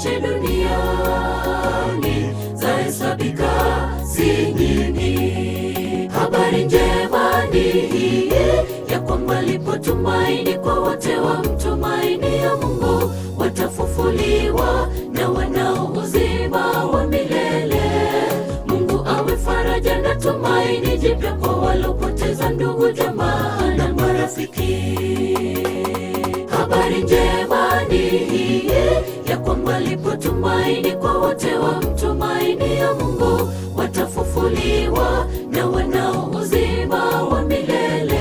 Wanaoishi duniani zahesabika si nyingi. Habari njema ni hii ya kwamba lipo tumaini kwa wote wamtumainio Mungu, watafufuliwa na wanao uzima wa milele. Mungu awe faraja na tumaini jipya kwa walopoteza ndugu, jamaa na marafiki. Habari njema ni hii ya kwamba lipo tumaini kwa wote wamtumainio Mungu, watafufuliwa na wanao uzima wa milele.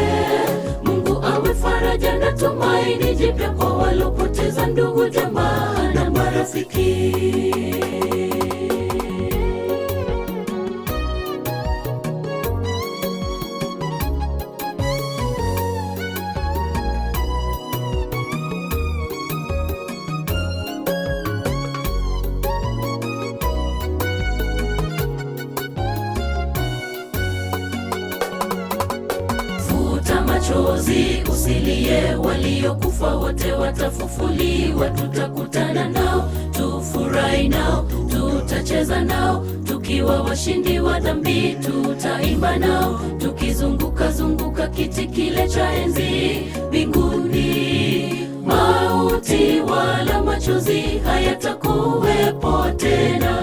Mungu awe faraja na tumaini jipya kwa walopoteza ndugu, jamaa na marafiki. Futa machozi usilie, waliokufa wote watafufuliwa. Tutakutana nao, tufurahi nao, tutacheza nao, tukiwa washindi wa dhambi. Tutaimba nao, tukizunguka zunguka kiti kile cha enzi mbinguni. Mauti wala machozi hayatakuwepo tena.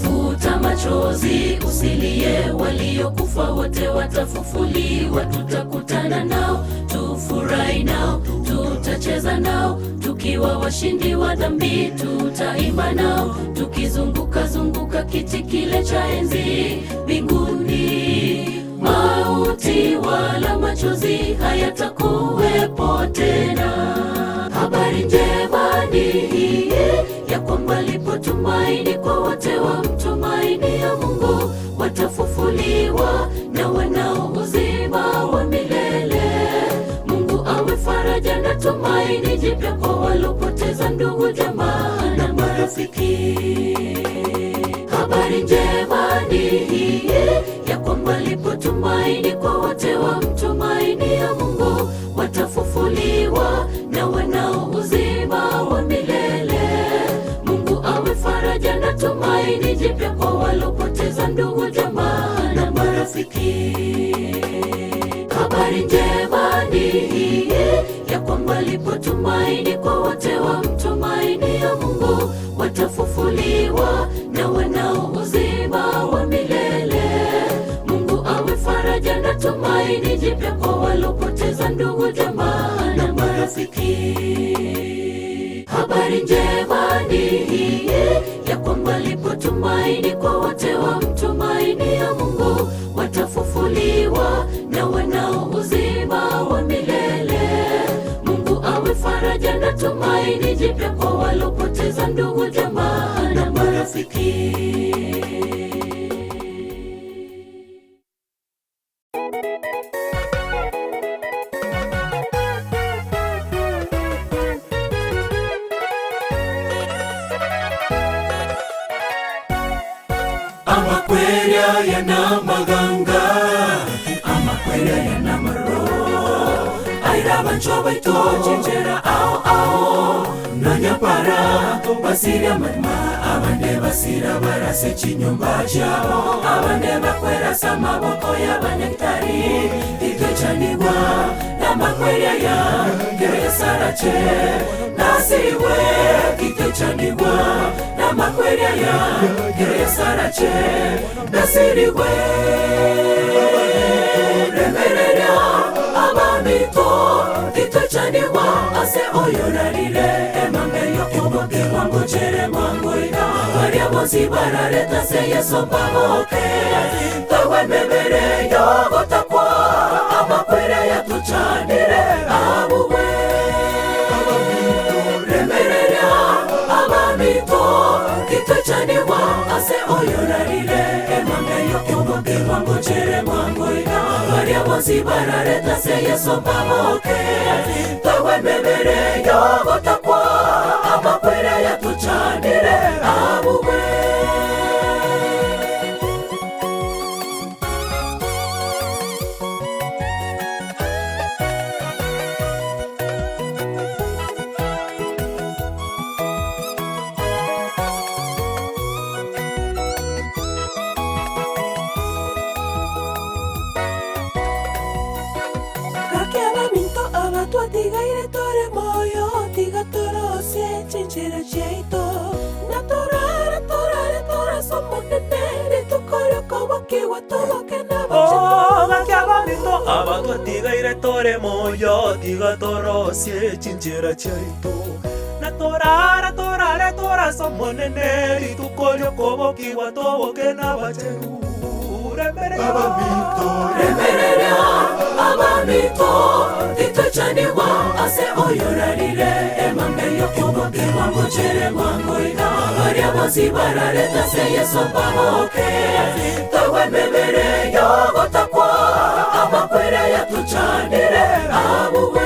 Futa machozi usilie, waliokufa wote watafufuliwa. Tutakutana nao, tufurahi nao, tutacheza nao, tukiwa washindi wa dhambi. Tutaimba nao, tukizunguka zunguka kiti kile cha enzi mbinguni. Mauti wala machozi hayatakuwepo tena. Habari njema ni hii ya kwamba lipo tumaini kwa wote wamtumainio Mungu, watafufuliwa na wanao uzima wa milele. Mungu awe faraja na tumaini jipya kwa walopoteza ndugu, jamaa na marafiki. Habari njema ni hii ya kwamba lipo tumaini kwa wote wamtumainio Mungu, watafufuliwa na wanao uzima wa milele. Mungu awe faraja na tumaini jipya kwa walopoteza ndugu, jamaa na marafiki. Habari njema ni hii ya kwamba lipo tumaini kwa wote wamtumainio Mungu, watafufuliwa na wanao uzima wa milele. Mungu awe faraja na tumaini jipya kwa walopoteza ndugu, jamaa na marafiki. Habari njema ni hii ya kwamba lipo tumaini kwa wote wamtumainio Mungu, watafufuliwa na wanao uzima wa milele. Mungu awe faraja na tumaini jipya kwa walopoteza ndugu, jamaa na marafiki. Amakwerya yanamaganga amakwerya yanamaro aira bancho baito chinjera ao ao nanyapara basira marima abande basira barase chinyumba chabo abande bakwerasa amaboko y'abanyagitari itwechanigwa n'amakwerya ya kero yasarache nasiriwe kitechanigwa n'amakwerya ya kero yasarache nasiriwe remerera abamito titwechanigwa ase oyorarire emambeyo oboke bwangochere mwangoina baria bonsi barareta se yeso mpaboke tagwemebere yogotakwa amakwere yatuchanire abugwe remerera abamito titwechanigwa ase oyorarire emambeyo oboke bwangochere mwangoina baria bonsi barareta se yeso mpaboke tagwemebere yogotakwa amakwere yatuchanire abugwe yokobokigwa toboke nabachenu. Gaki abaminto aba twatigaire tore moyo, tiga torosie chinchera chiaito, na torara torare torase Omonene, rituko ri'okobokigwa toboke nabachenu. Remereria Abaminto, remereria abaminto, titochanigwa ase oyorarire emambia y'okobokigwa ngochere bwango iga. Baria bonsi bararete ase Yeso mbaboke, togwe emebere y'ogotakwa, amakweri ayatochanire abugwe.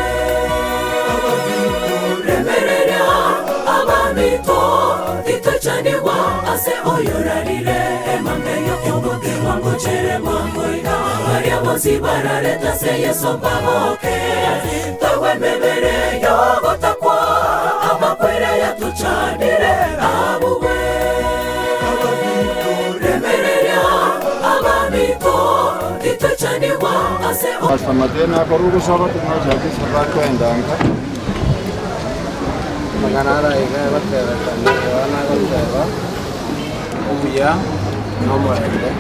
Remereria abaminto, titochanigwa ase oyorarire emambia y'okobokigwa ngochere bwango iga. Baria bonsi bararete ase Yeso mbaboke, togwe emebere y'ogotakwa, amakweri ayatochanire abugwe. Remereria abaminto, titochanigwa ase Pastor Mateo nakorwa ogosaba timochake esabari koenda nka. Amang'ana ara iga egotebekana, Yohana agoteba, Obuya na omorembe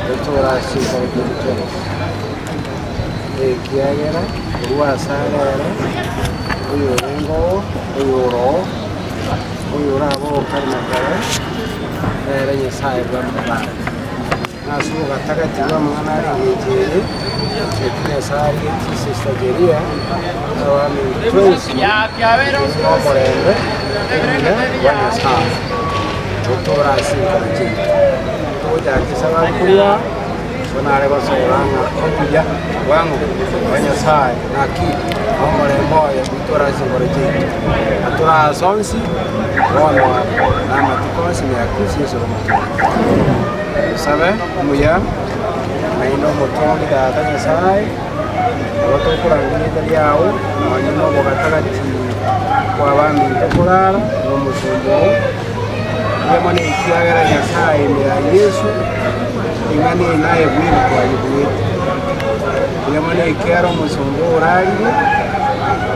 gotore ase enkoro chiaito chionsi, ekiagera korwa asare ere oyorenge oo, oyore oo, oyorabe oo kare na kare, nere Nyasae bw'amabera. Na ase obogatagati bw'amang'ana are engencho eye, eki Nyasae arigetie Sister Jeria na abaminto twensi nomorembe omuya bwa Nyasae gotore ase enkoro chiaito. Togochaka esabari korwa aa, igo nare gosora ng'a obuya bwang'o bwa Nyasae naki nomorembe oye gotore ase enkoro chiaito. Na tore ase onsi bono na amatuko onsi neakusie ase omotuko. Tosabe omuya, naende omotongi Tata Nyasae, nabo tokorangeria erieta riao, nonya nobogatagati bw'abaminto korara na omosomba oo, mbuya mono ekiagera Nyasae ime ya Yeso, ring'ana eri naye bweka kwaribuete. Mbuya mono ekiagera omosomba oo orarire,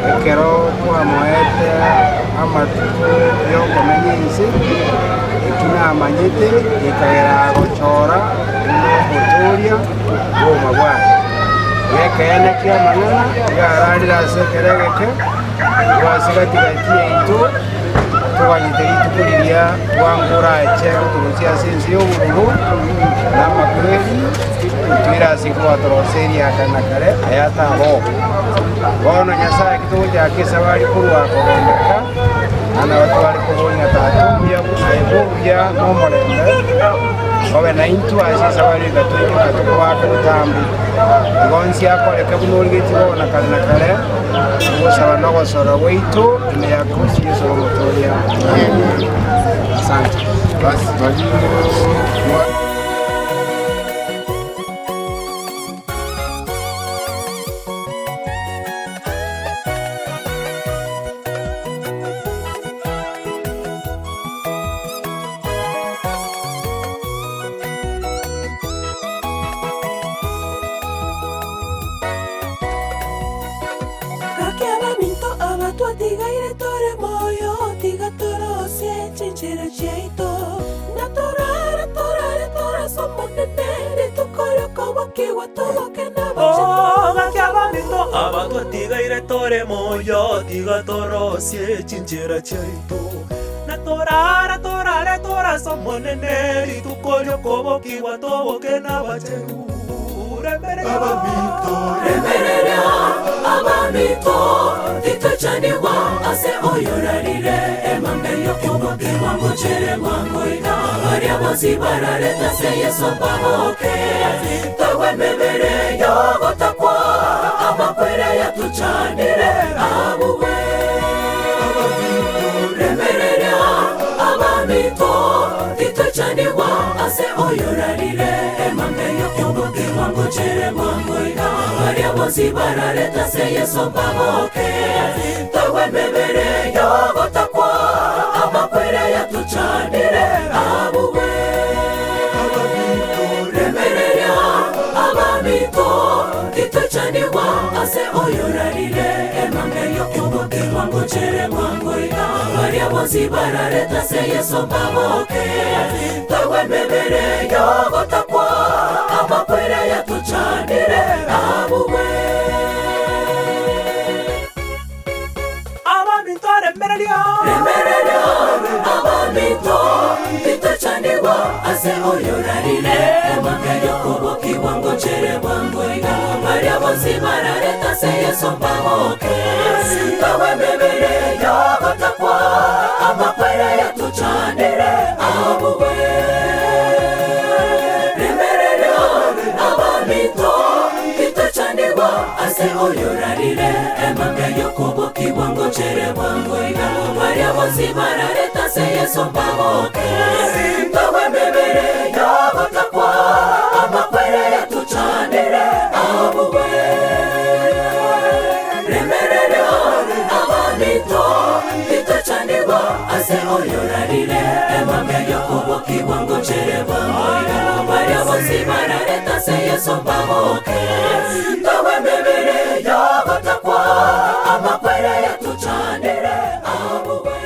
ekero kwamoete amatuko yokomenya ense, Eki namanyete gekagera agochora buna omotoria bw'obogima bwaye. Nekeene ki'amang'ana iga ararire ase ekero egeke, korwa ase gati-gati yaito, toganyete rituko riria bwango orache gotorusia ase ense y'obororo na amakweri, otoire ase gwatoroseria kare na kare ayataba oo. Bono Nyasae ki togochaka esabari korwa kogondeka, Na nabo tware koboria Tata omuya buna aye obuya na omorembe, obe naintwe ase esabari eye gatoimoka tokoaka botambe. Igo onsi akoreke buna origetie bono na kare na kare, ogosaba na ogosora gwaito ime ya Kristo Yeso Omotoria. Amen. Asante. Basi baria Gaki abaminto aba twatigaire tore moyo, tiga torosie chinchera chiaito, na torare torare torase Omonene, rituko ri'okobokigwa toboke nabachenu. Gaki abaminto aba twatigaire tore moyo, tiga torosie chinchera chiaito, na torara torare torase Omonene, rituko ri'okobokigwa toboke nabachenu. Remereria Abaminto, remereria abaminto, titochanigwa ase oyorarire emambia y'okobokigwa ngochere bwango iga. Baria bonsi bararete ase Yeso mbaboke, togwe emebere y'ogotakwa, amakweri ayatochanire abugwe. Remereria abaminto, titochanigwa ase oyorarire emambia y'okobokigwa ngochere bwango iga. Baria bonsi bararete ase Yeso mbaboke, togwe emebere y'ogotakwa, amakweri ayatochanire abugwe. Remereria abaminto, titochanigwa ase oyorarire emambia y'okobokigwa ngochere bwango iga. Baria bonsi bararete ase Yeso mbaboke, togwe emebere y'ogotakwa, Remereria abamito titochanigwa ase oyorarire emambe yokobokigwa ngochere bwango iga baria bonsi barareta se Yesu mbagoke kawe mibere yogotakwa amakwere yatuchanire abuwe Remereria abamito titochanigwa ase oyorarire emambe yokobokigwa ngochere bwango iga baria bonsi barareta se Yesu mbagoke kawe mibere yogotakwa amakwere yatuchanire abuwe Remereria abamito titochanigwa ase oyorarire emambe yokobokigwa ngochere bwango iga baria bonsi barareta se Yesu mbagoke kawe mibere yogotakwa amakwere yatuchanire abuwe.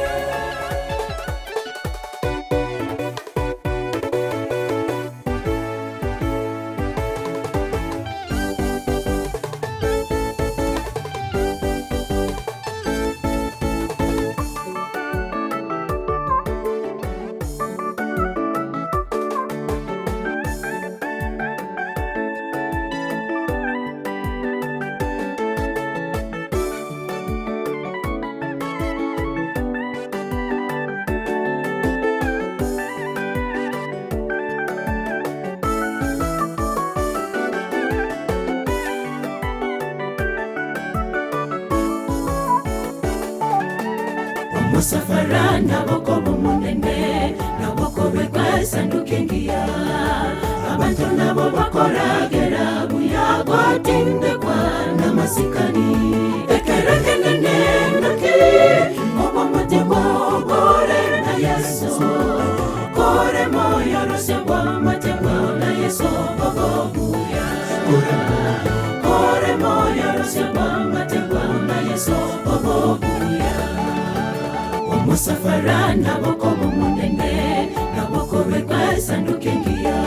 Omusafara naboko bumunene naboko bekwasanduka engiya abantu nabo bakoragera buya gwatindekwa n'amasikani ekerekenene naki obw'omutima ogore na Yesu kore moyo rose bw'amatemwa na Yesu ogobuya kore moyo rose bw'amatemwa na Yesu ogobuya omusafara naboko bumunene naboko bekwasanduka engiya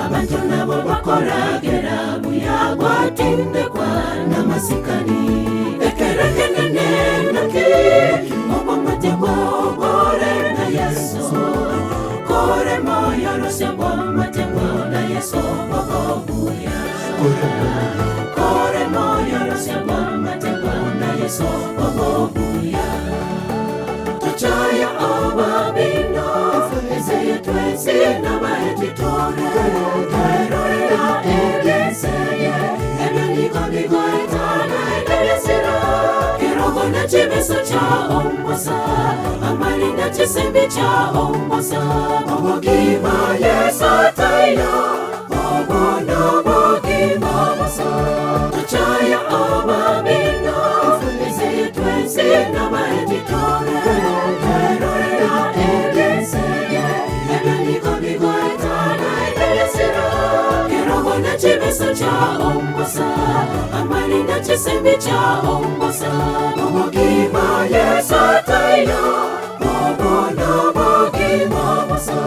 abantu nabo bakoragera buya gwatindekwa n'amasikani ekerekenene naki obw'omutima ogore na Yesu kore moyo rose bw'amatemwa na Yesu ogobuya kore moyo rose bw'amatemwa na Yesu ogobuya Tuchaya ababino ezeye twese n'abahetitore twerorera egeseye ebyo niko bigoetana egebesiro kirogo na chimeso cha ombosa amarinda chisembe cha ombosa obogima Yesu tayo obono bogima bosa tuchaya ababino ezeye twese n'abahetitore twerorera egeseye ebyo niko bigoetana egebesiro kirogo na chimeso cha ombosa amarinda chisembe cha ombosa obogima Yesu tayo obono bogima bosa.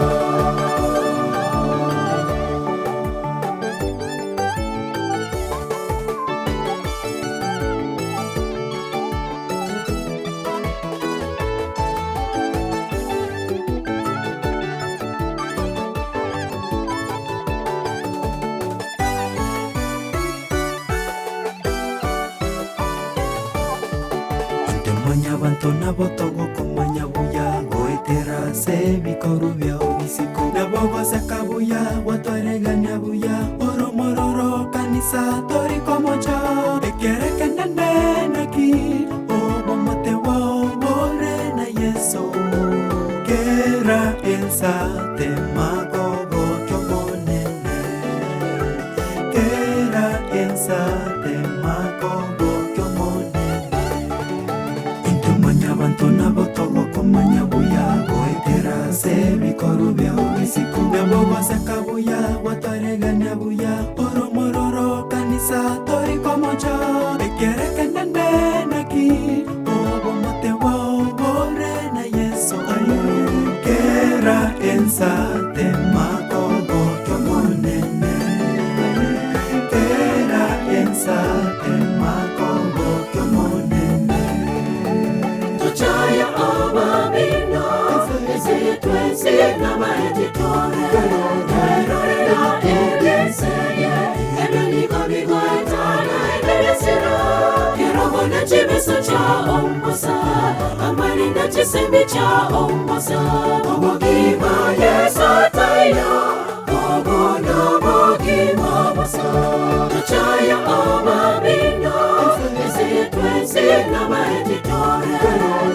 Ntemanya bantu nabo togokumanya buya goetera se bikoru byao bisiko nabo goseka buya gwatwaregania buya oromororo kanisa torikomocha ekerekenene naki obomote wao bore na Yesu kera ensa temakogokyobonene kera ensa temakogokyobonene Intumanya bantu nabo togokumanya buya goetera se bikoru byao bisiko nabo goseka buya gwatwaregania buya oromororo kanisa torikomocha ekerekenene naki obomote wao bore na Yesu kera ensa temakogokyobonene kera ensa temakogokyobonene Tuchaya Amarinda chisemi cha ombosa Obogima Yesu taiyo Obono bogima bosa Tuchaya amamino Ese twensi na maetitore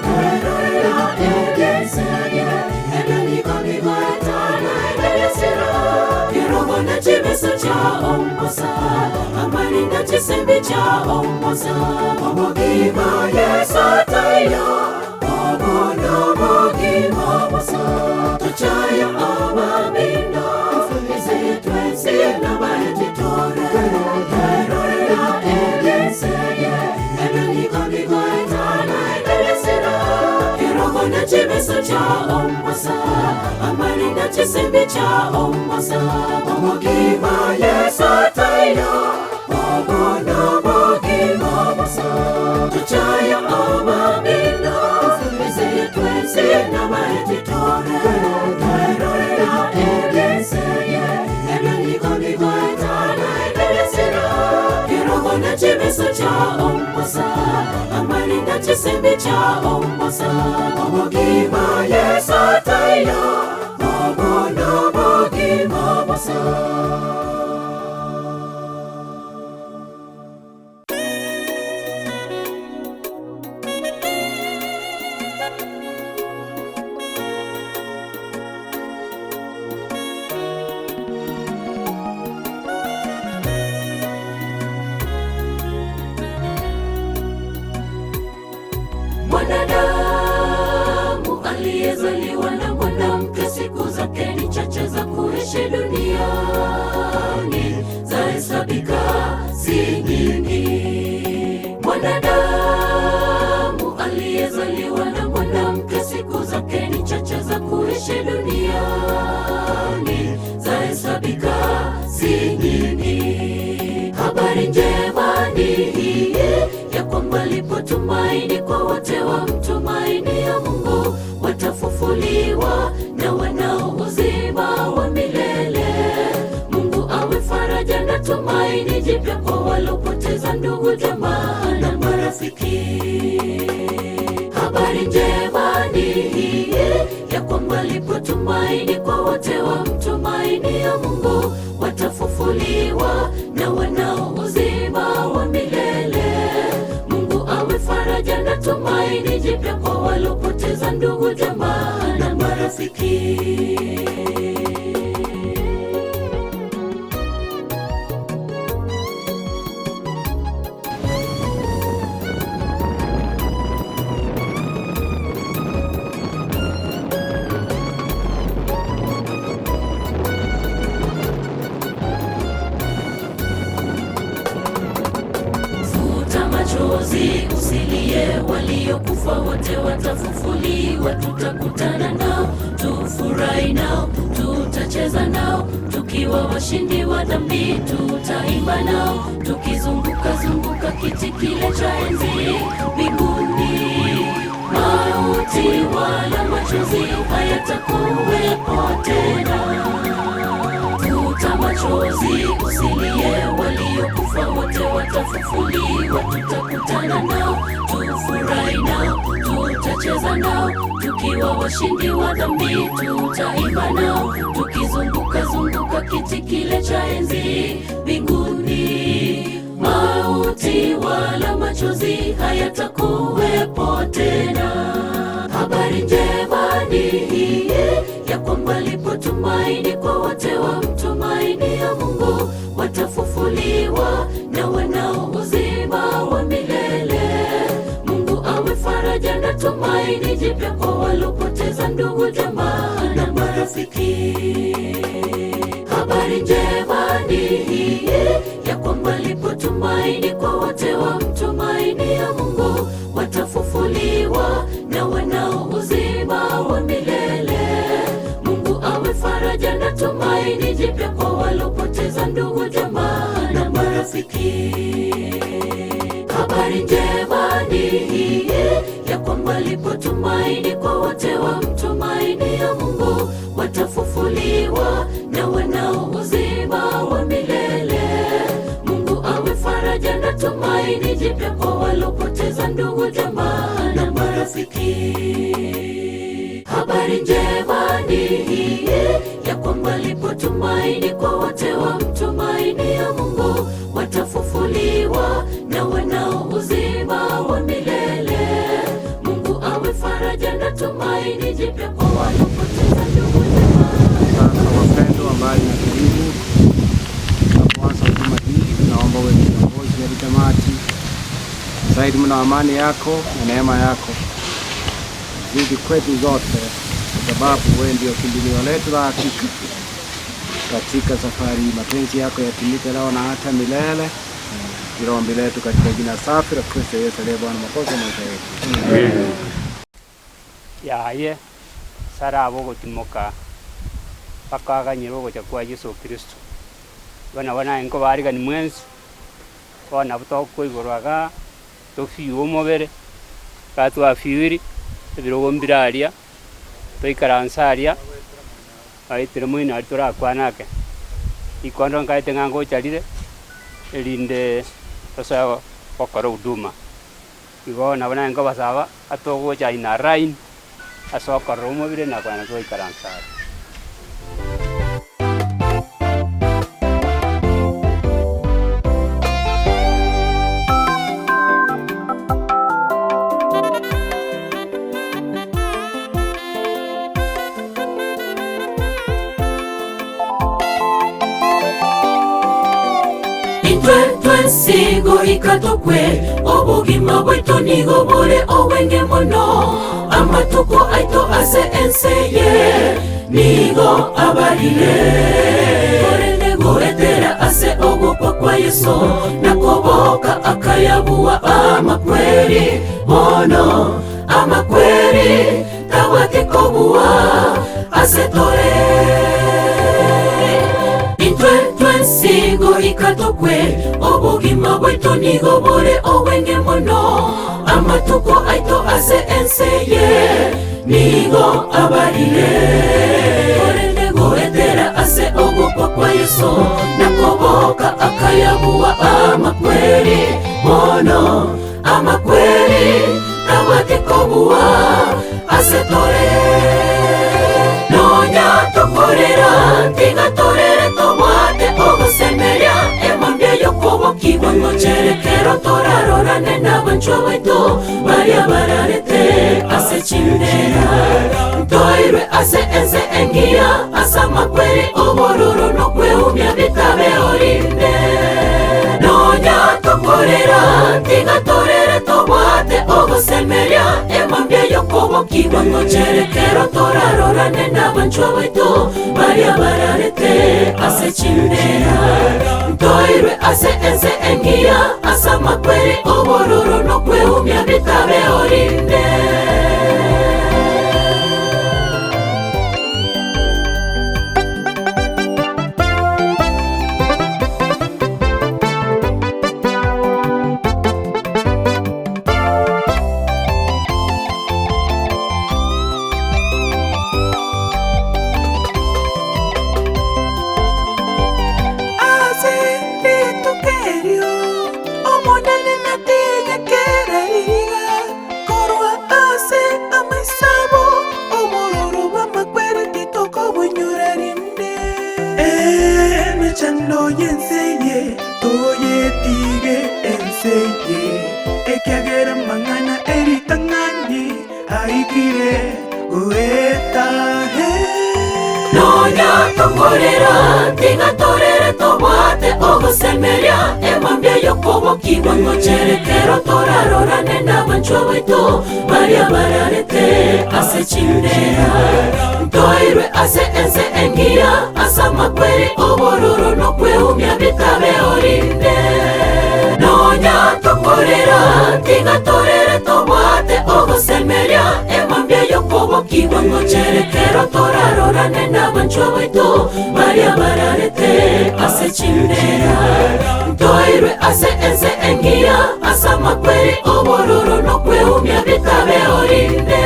Twerorera egeseye Ebyo nigo bigoetana ebegesiro Kirogo na chibeso cha ombosa Amarinda chisembi cha ombosa Obogima Yesu taiyo Obono bogima bosa Tuchaya amamino Ese twensi na maetitore Twerorera egeseye Ebyo nigo bigoetana ebegesiro Kirogo na chibeso cha ombosa Amarinda chisembi cha ombosa Obogima Yesu taiyo Obono bogima bosa Tuchaya amamino Ese twensi na maetitore Twerorera egeseye Ebyo nigo bigoetana ebegesiro Kirogo na chibeso cha ombosa Amarinda chisembi cha ombosa Obogima Yesu taiyo Obono bogima bosa Mwanadamu aliyezaliwa na mwanamke, siku zake ni chache za kuishi duniani, zahesabika si nyingi. Mwanadamu aliyezaliwa na mwanamke, siku zake ni chache za kuishi duniani, zahesabika si nyingi. Habari njema ni hii ya kwamba lipo tumaini kwa wote wamtumainio Mungu, watafufuliwa na wanao uzima wa milele. Mungu awe faraja na tumaini jipya kwa walopoteza ndugu, jamaa na marafiki. Habari njema ni hii ya kwamba lipo tumaini kwa wote wamtumainio Mungu, watafufuliwa na wanao uzima wa milele. Mungu awe faraja na tumaini jipya kwa walopoteza ndugu, jamaa na marafiki. Futa machozi usilie, waliokufa wote watafufuliwa. Tutakutana nao, tufurahi nao, tutacheza nao, tukiwa washindi wa dhambi. Tutaimba nao, tukizunguka zunguka kiti kile cha enzi mbinguni. Mauti wala machozi hayatakuwepo tena. Futa machozi usilie, waliokufa wote watafufuliwa. Tutakutana nao, tufurahi nao, tutacheza nao, tukiwa washindi wa dhambi. Tutaimba nao, tukizunguka zunguka kiti kile cha enzi mbinguni. Mauti wala machozi hayatakuwepo tena. Habari njema ni hii ya kwamba lipo tumaini kwa wote wamtumainio Mungu, watafufuliwa na wanao uzima wa milele. Mungu awe faraja na tumaini jipya kwa walopoteza ndugu, jamaa na marafiki. Habari njema ni hii ya kwamba lipo tumaini kwa wote wamtumainio Mungu, watafufuliwa na wanao uzima wa milele. Mungu awe faraja na tumaini jipya kwa walopoteza ndugu, jamaa na marafiki. Habari njema ni hii ya kwamba lipo tumaini kwa wote wamtumainio Mungu, watafufuliwa na wanao uzima wa milele. Mungu awe faraja na tumaini jipya kwa walopoteza ndugu, jamaa na marafiki. njema ni hii ya kwamba lipo tumaini kwa wote wamtumainia Mungu, watafufuliwa na wanao uzima wa milele. Mungu awe faraja na tumaini jipya kwa waliopoteza ndugu jamaa. Sasa wapendwa, mbali na karibu, tunapoanza huduma hii, tunaomba uwe kiongozi hadi tamati. Zaidi mna amani yako na neema yako zidi kwetu zote, kwa sababu wewe ndio kimbilio letu la hakika katika safari hii. Mapenzi yako yatimike leo na hata milele. Ndilo ombi letu katika jina safi la Kristo Yesu aliye Bwana Mwokozi wa maisha yetu. Yaye ase arabe ogotimoka mpaka aganyire ogocha kwa Yeso Kristo. Igo nabo naye nkobaarigani mwensi, bono nabo tokoigorwa igaa, tofiwe omobere, ekero twafiwiri, ebirogo mbire aria, toikaranse aria, baetire moino aria torakwane ake. Rikondo nkaete ng'a ngocha rire, erinde tosoe gokora huduma. Igo nabo naye nkobasaba, atogocha in a line, ase okorora omobere na kogenda toikaranse aria. Intwe twensi goika tokwe, obogima bwaito nigo bore obwenge mono. Amatuko aito ase ense eye nigo abarire. Korende goetera ase ogokwa kwa Yeso na koboka akayabua amakweri bono, amakweri tabwati kobua ase tore. Intwe twensi goika tokwe, obogima bwaito nigo bore obwenge mono. Amatuko aito ase ense eye nigo abarire. Korende goetera ase ogokwa kwa Yeso na koboka akayabua amakweri bono, amakweri tabwati kobua ase tore. Nonya tokorera tiga torere tobwate ogosemeria emambia yokobokigwa ngocherekero torarorane n'abanchwa baito baria bararete ase chimbera. Ntoirwe ase ense engiya ase amakweri obororo nokweumia bitabe orinde. Nonya tokorera tiga torere tobwate ogosemeria emambia yokobokigwa ngocherekero torarorane n'abanchwa baito baria bararete ase chimbera. Ntoirwe ase ense engiya ase amakweri obororo nokweumia bitabe orinde. Ase rituko erio Omonene natige kera riiga korwa ase amaiso abo, obororo bw'amakweri titokobonyora rinde. Emechando y'ense eye toyetige ense eye, ekiagera amang'ana e ritang'ani aikire goeta. Nonya tokorera tiga torere tobwate ogosemeria emambia yokobokigwa ngocherekero torarorane n'abanchwa baito baria bararete ase chimbera. Ntoirwe ase ense engiya ase amakweri obororo nokweumia bitabe orinde. Nonya tokorera tiga torere tobwate ogosemeria emambia yokobokigwa ngocherekero torarorane n'abanchwa baito baria bararete ase chimbera. Ntoirwe ase ense engiya ase amakweri obororo nokweumia bitabe orinde.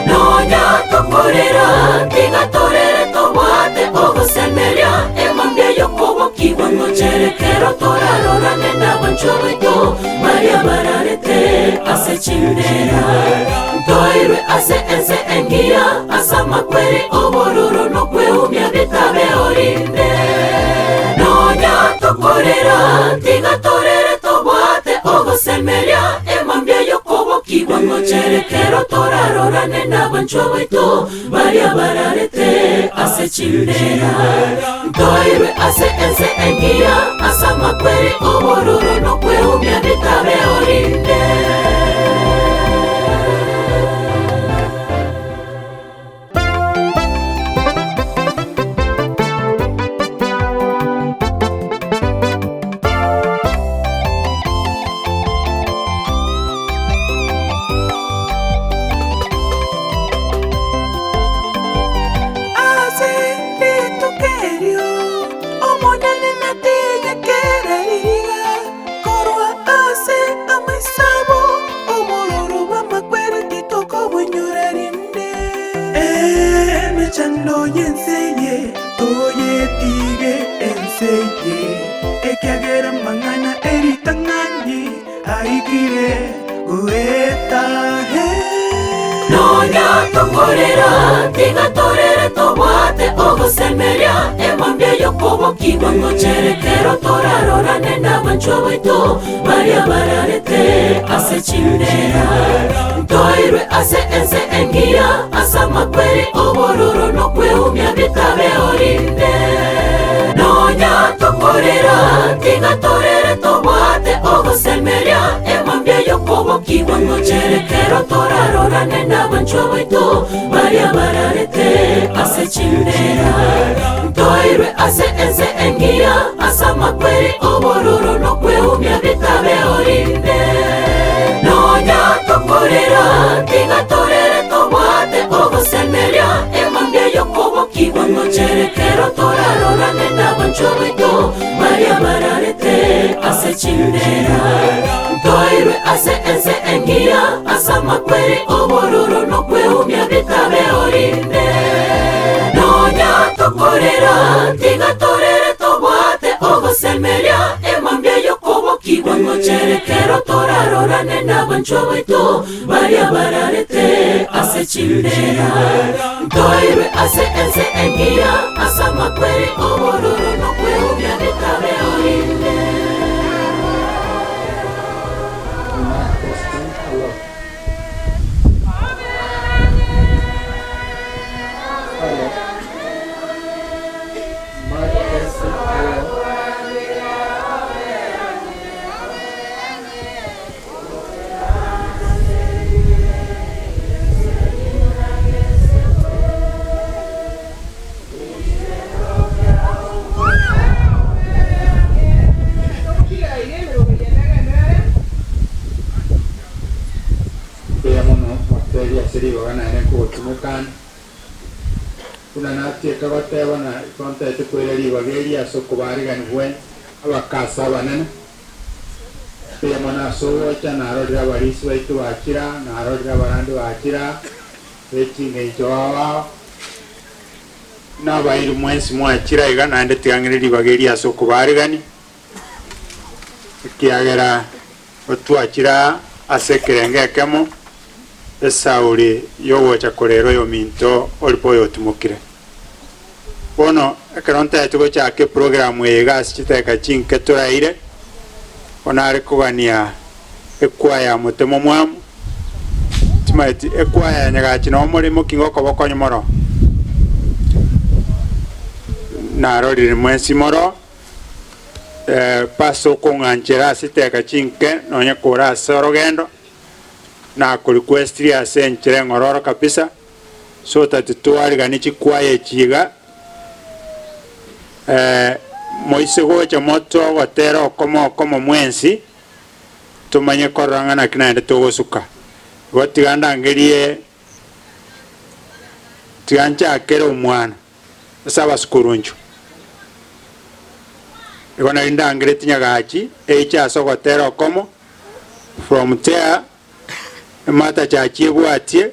Nonya tokorera tiga torere tobwate ogosemeria emambia yokobokigwa ngocherekero torarorane n'abanchwa baito baria bararete ase chimbera. Ntoirwe Ntoirwe ase ense engiya, ase amakweri, obororo nokweumia bitabe orinde. Nonya tokorera, tiga torere tobwate ogosemeria emambia y'okobokigwa ngochere kero torarorane nabanchwa baito baria bararete ase chimbera. Ntoirwe ase ense engiya, ase amakweri, obororo nokweumia bitabe orinde. Ase rituko erio Omonene natige kera riiga korwa ase amaiso abo, obororo bw'amakweri titokobonyora rinde. Emechando y'ense eye toyetige ense eye, ekiagera amang'ana e ritang'ani aikire goeta. Nonya tokorera, tiga torere tobwate ogosemeria emambia y'okobokigwa ngochere kero torarorane nabanchwa baito baria bararete ase chimbera. Ntoirwe ase ense engiya, ase amakweri, obororo nokweumia bitabeo rinde. Nonya tokorera, tiga torere tobwate ogosemeria emambia y'okobokigwa ngochere kero torarorane nabanchwa baito baria bararete ase chimbera. Ntoirwe ase ense engiya, ase amakweri, obororo nokweumia bitabeo rinde. Nonya tokorera, tiga torere tobwate ogosemeria emambia y'okobokigwa ngochere kero torarorane nabanchwa baito baria bararete ase chimbera. Ntoirwe ase ense engiya, ase amakweri, obororo nokweumia bitabeo rinde. Nonya tokorera, tiga torere tobwate ogosemeria emambia y'okobokigwa ngochere kero torarorane nabanchwa baito baria bararete ase chimbera. Ntoirwe ase ense engiya, ase amakweri, obororo nokweumia bitabeo rinde. Mbuya mono motebie ase ribaga naende nkogotumeka ande. Buna natieka goteba na igo ntaete koira ribaga eri ase okobaariganigwe abakasa abanene. Mbuya mono ase ogocha, narorire abarisi baito bachira, narorire abarandi bachira, be chingencho ao ao, na abairi mwensi mwachira iga, naende tiga ng'ire ribaga eri ase okobaarigania, ekiagera otwachire aa ase ekerengo ekemo, esauri y'ogocha korera oyominto Oripa oyotimokire. Bono ekero ntaete gochaka eprogramu eye iga ase chidakika chinke toraire, bono are kogania ekwaya ya Motemomwamu, timaeti ekwaya ya Nyagachi noo more imoki ngokoboko onye moro? Narorire mwensi moro, pastor okong'anchera ase chidakika chinke nonye kore ase orogendo, nakorequestirie ase enchera eng'ororo kabisa. So that twariganie chikwaya echi iga, moise gocha motogotera okomo okomo mwensi, tomanye korora ng'a naki naende togosuka. Igo tiga ndangerie, tiga nchakere omwana ase abasukurunchu. Igo nari ndangeretie Nyagachi eiche ase ogotera okomo, from there, Martha chachie ebwatie.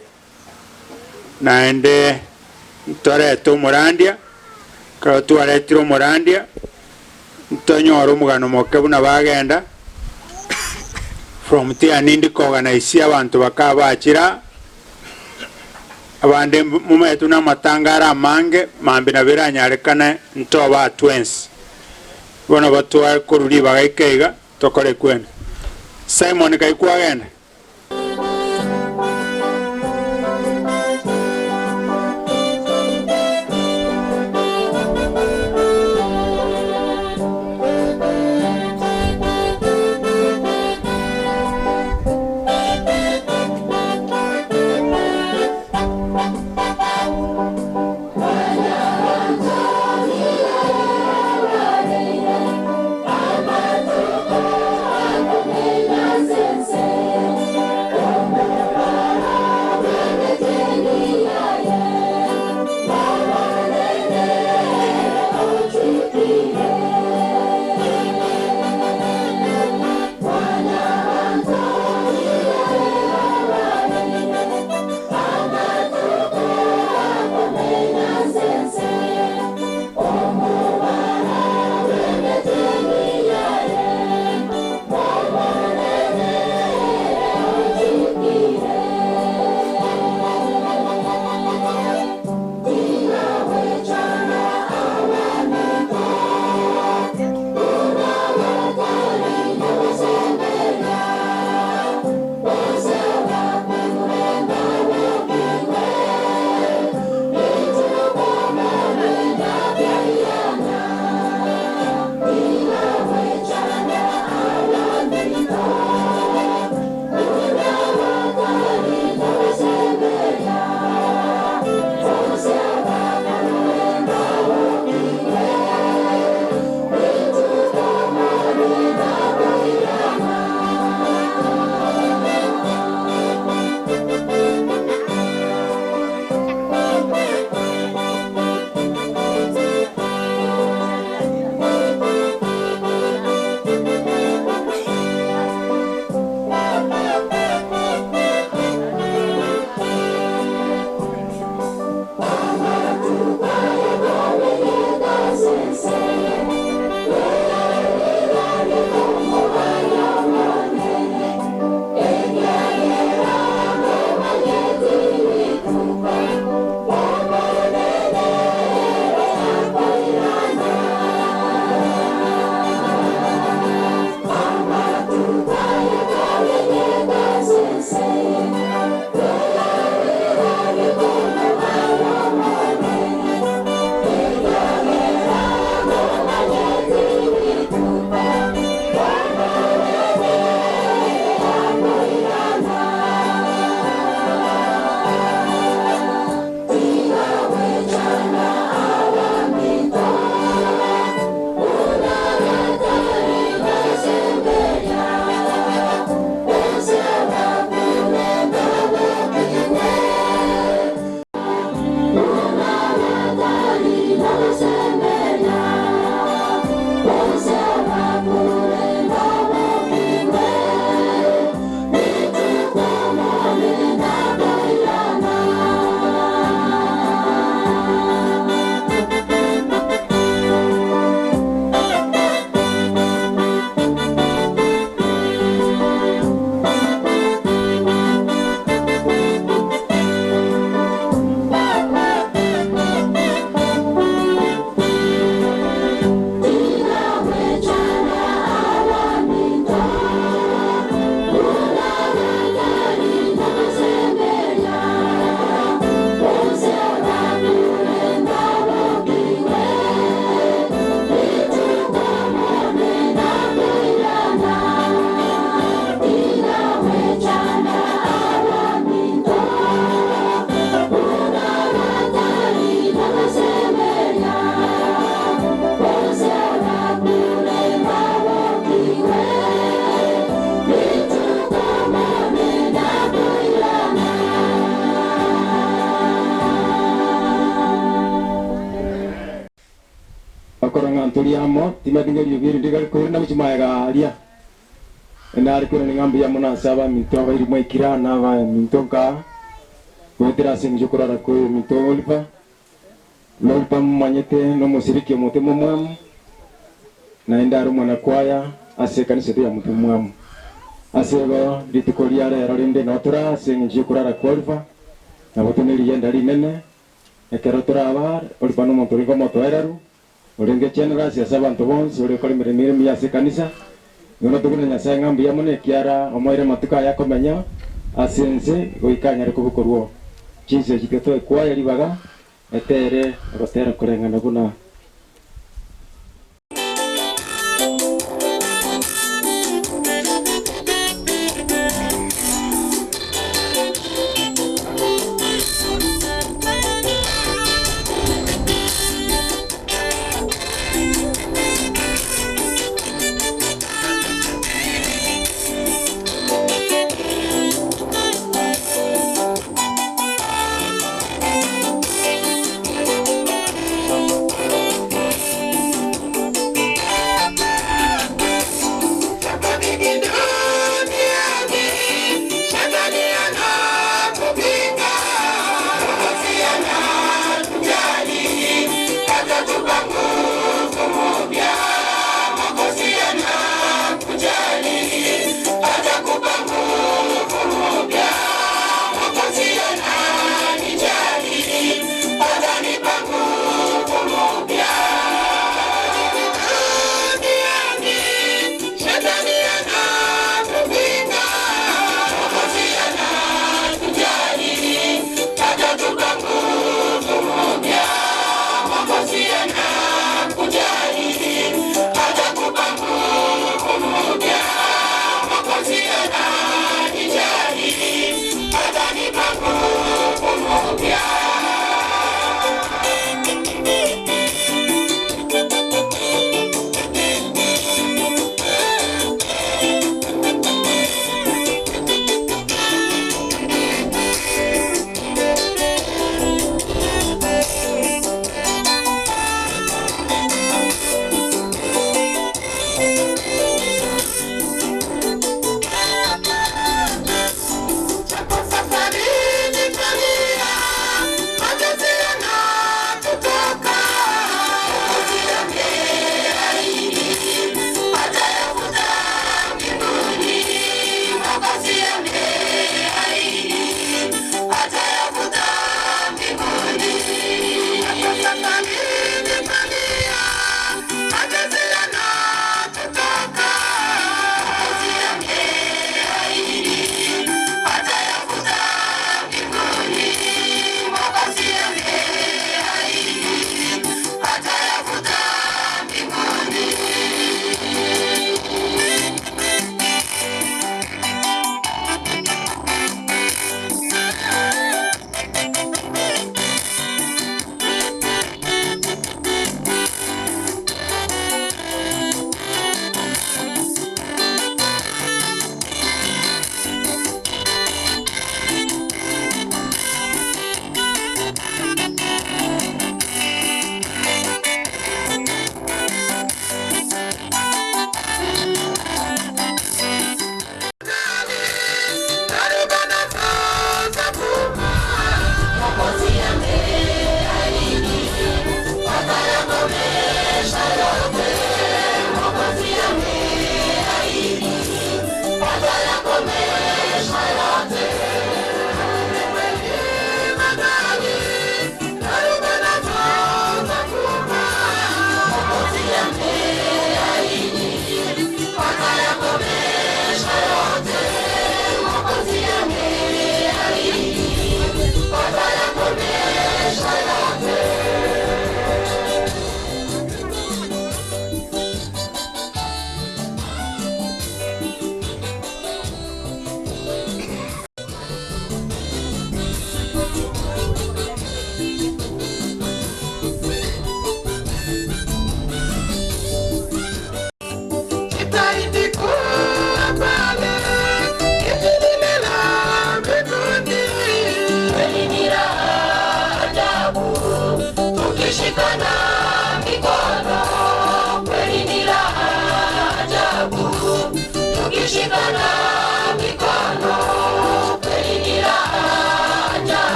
Naende ntorete omorandia, ekero twaretire omorandia, ntonyore omogano moke buna bagenda, from there nindi koorganize abanto bakaba bachire aa, Abande momaete buna amatanga are amange, mambia nabo eranyarekane ntobe twensi. Bono batware korwa ribaga ike iga, tokore ekwene. Simon kai kwagenda? Bakora ng'a ntorie amo, timanyeti ng'a eriogi eri ndigare koirana gochia magega aaria. Nare koirana ng'a mbuya mono ase abaminto abairi mwaikire aa na abaminto nkaa, goetera ase engencho y'okorara kw'oyominto Oliver. Na Oliver momanyete nomosiriki omote momwamu, naende are omwanakwaya ase ekanisa yaito ya Mote Momwamu. Ase igo rituko ria rero rende noo tore aa ase engencho y'okorara kwa Oliver. Nabo tore rigenda rinene, ekero torabare, Oripa nomonto orenge omotoereru, orenge generous ase abanto bonsi, ore gokora emeremo ere emiya ase ekanisa. Igo notogwene Nyasae ng'a mbuya mono ekiara omoeire amatuko aye akomenya ase ense goika anyare kobokorwa chinsa echi tiga toe kwaya ribaga etere ogotera koreng'ana buna.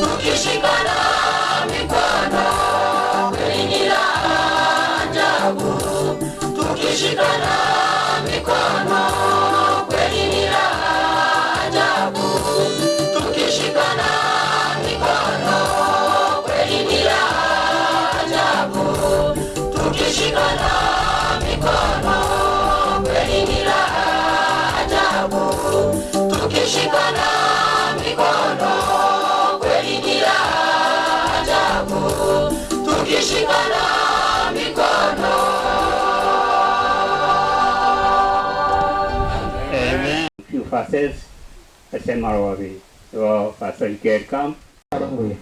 Tukishikana Verses ase emarogoba eye. Igo Pastor you can come. Arongoye,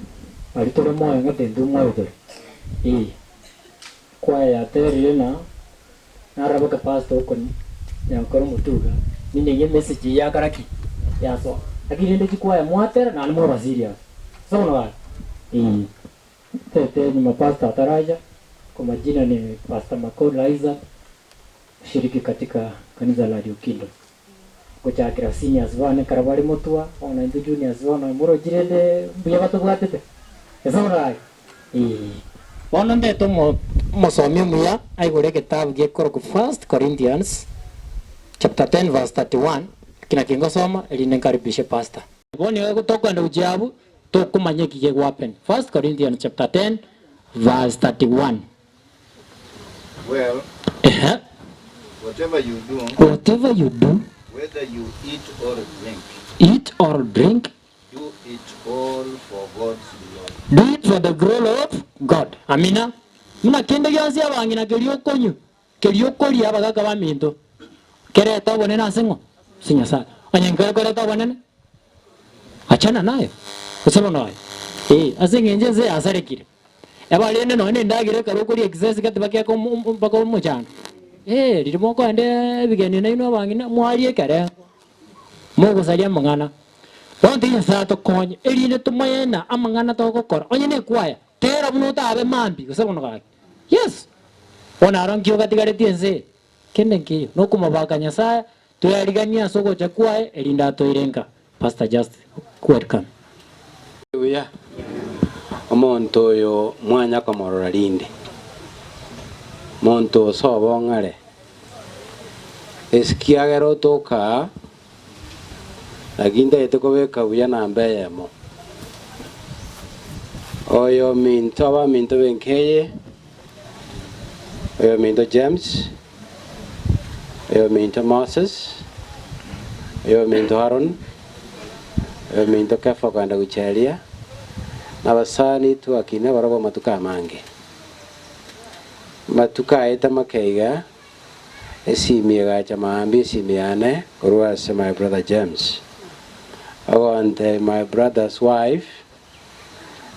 Aria tore moyo ng'a tintwe moyo tore. Ee. Kwaya yaterire na naraboke pastor okoni nyankore omotuga ninyaiye emessage eye yakora ki? Yasoa. Lakini rende chikwaya mwatera naende mwaba serious. Ase bono gaki? Ee. Tete nyuma pastor ataracha, kwa majina ni Pastor Makola Isaac, mshiriki katika kanisa la New Kingdom. Gochakera seniors bane ekero bare motwa, bono intwe juniors bono morochi rende mbuya batobwatete? Ase bono gaki? Ee. Bono ndete omo omosomi omuya aigure egetabu gekorokwa First Corinthians chapter 10 verse 31, eki nakio ngosoma erinde nkaribishe pastor. Bono nigo tokoenda gochia abwo tokomanya eki kegohappen. First Corinthians chapter 10 verse 31. Well, Ehe. whatever you do, Whatever you do, whether you eat or drink, eat or drink, do it all for God's glory. do it for the glory of God. Amina. Buna kende gionsi abang'ina keria okonywa, keria okoria abagaka baminto, kerete obonene ase ng'o? Ase Nyasae. Onye nkere koreta obonene, achana nayo, gose bono aye. Eh, ase eng'encho ense yasarekire. Ebarende nonya na endagera ekero okoria exercise gati bakeka mpaka omochando. Eh, riria mokoenda ebigenio nainwe abang'ina, mwaria ekerengo, mogosaria amang'ana. Bono tiga Nyasae atokonye, erinde tomanye ng'a amang'ana togokora, onye na ekwaya, tera buna otabe mambia gose bono gaki. Yes! Bono aro nki ogatigaretie ense eye? Kende nkeiyo, nokomobaka Nyasae, toyariganie ase ogocha kwaye, erinde toire nka. Pastor just welcome. Buya, omonto oyo mwanya komorora rinde, monto ose obong'are, eskiagera otoka aa, naki ntagete kobeka buya namba eyemo. Oyominto abaminto b'enka eye, oyominto James, oyominto Moses, oyominto Aaron, oyominto Kefa okogenda gochia aria, na abasani twakina barabwo amatuko amange. Amatuko aete make iga, esimi egacha maambia esimi yane korwa ase my brother James, ogontebia my brother's wife,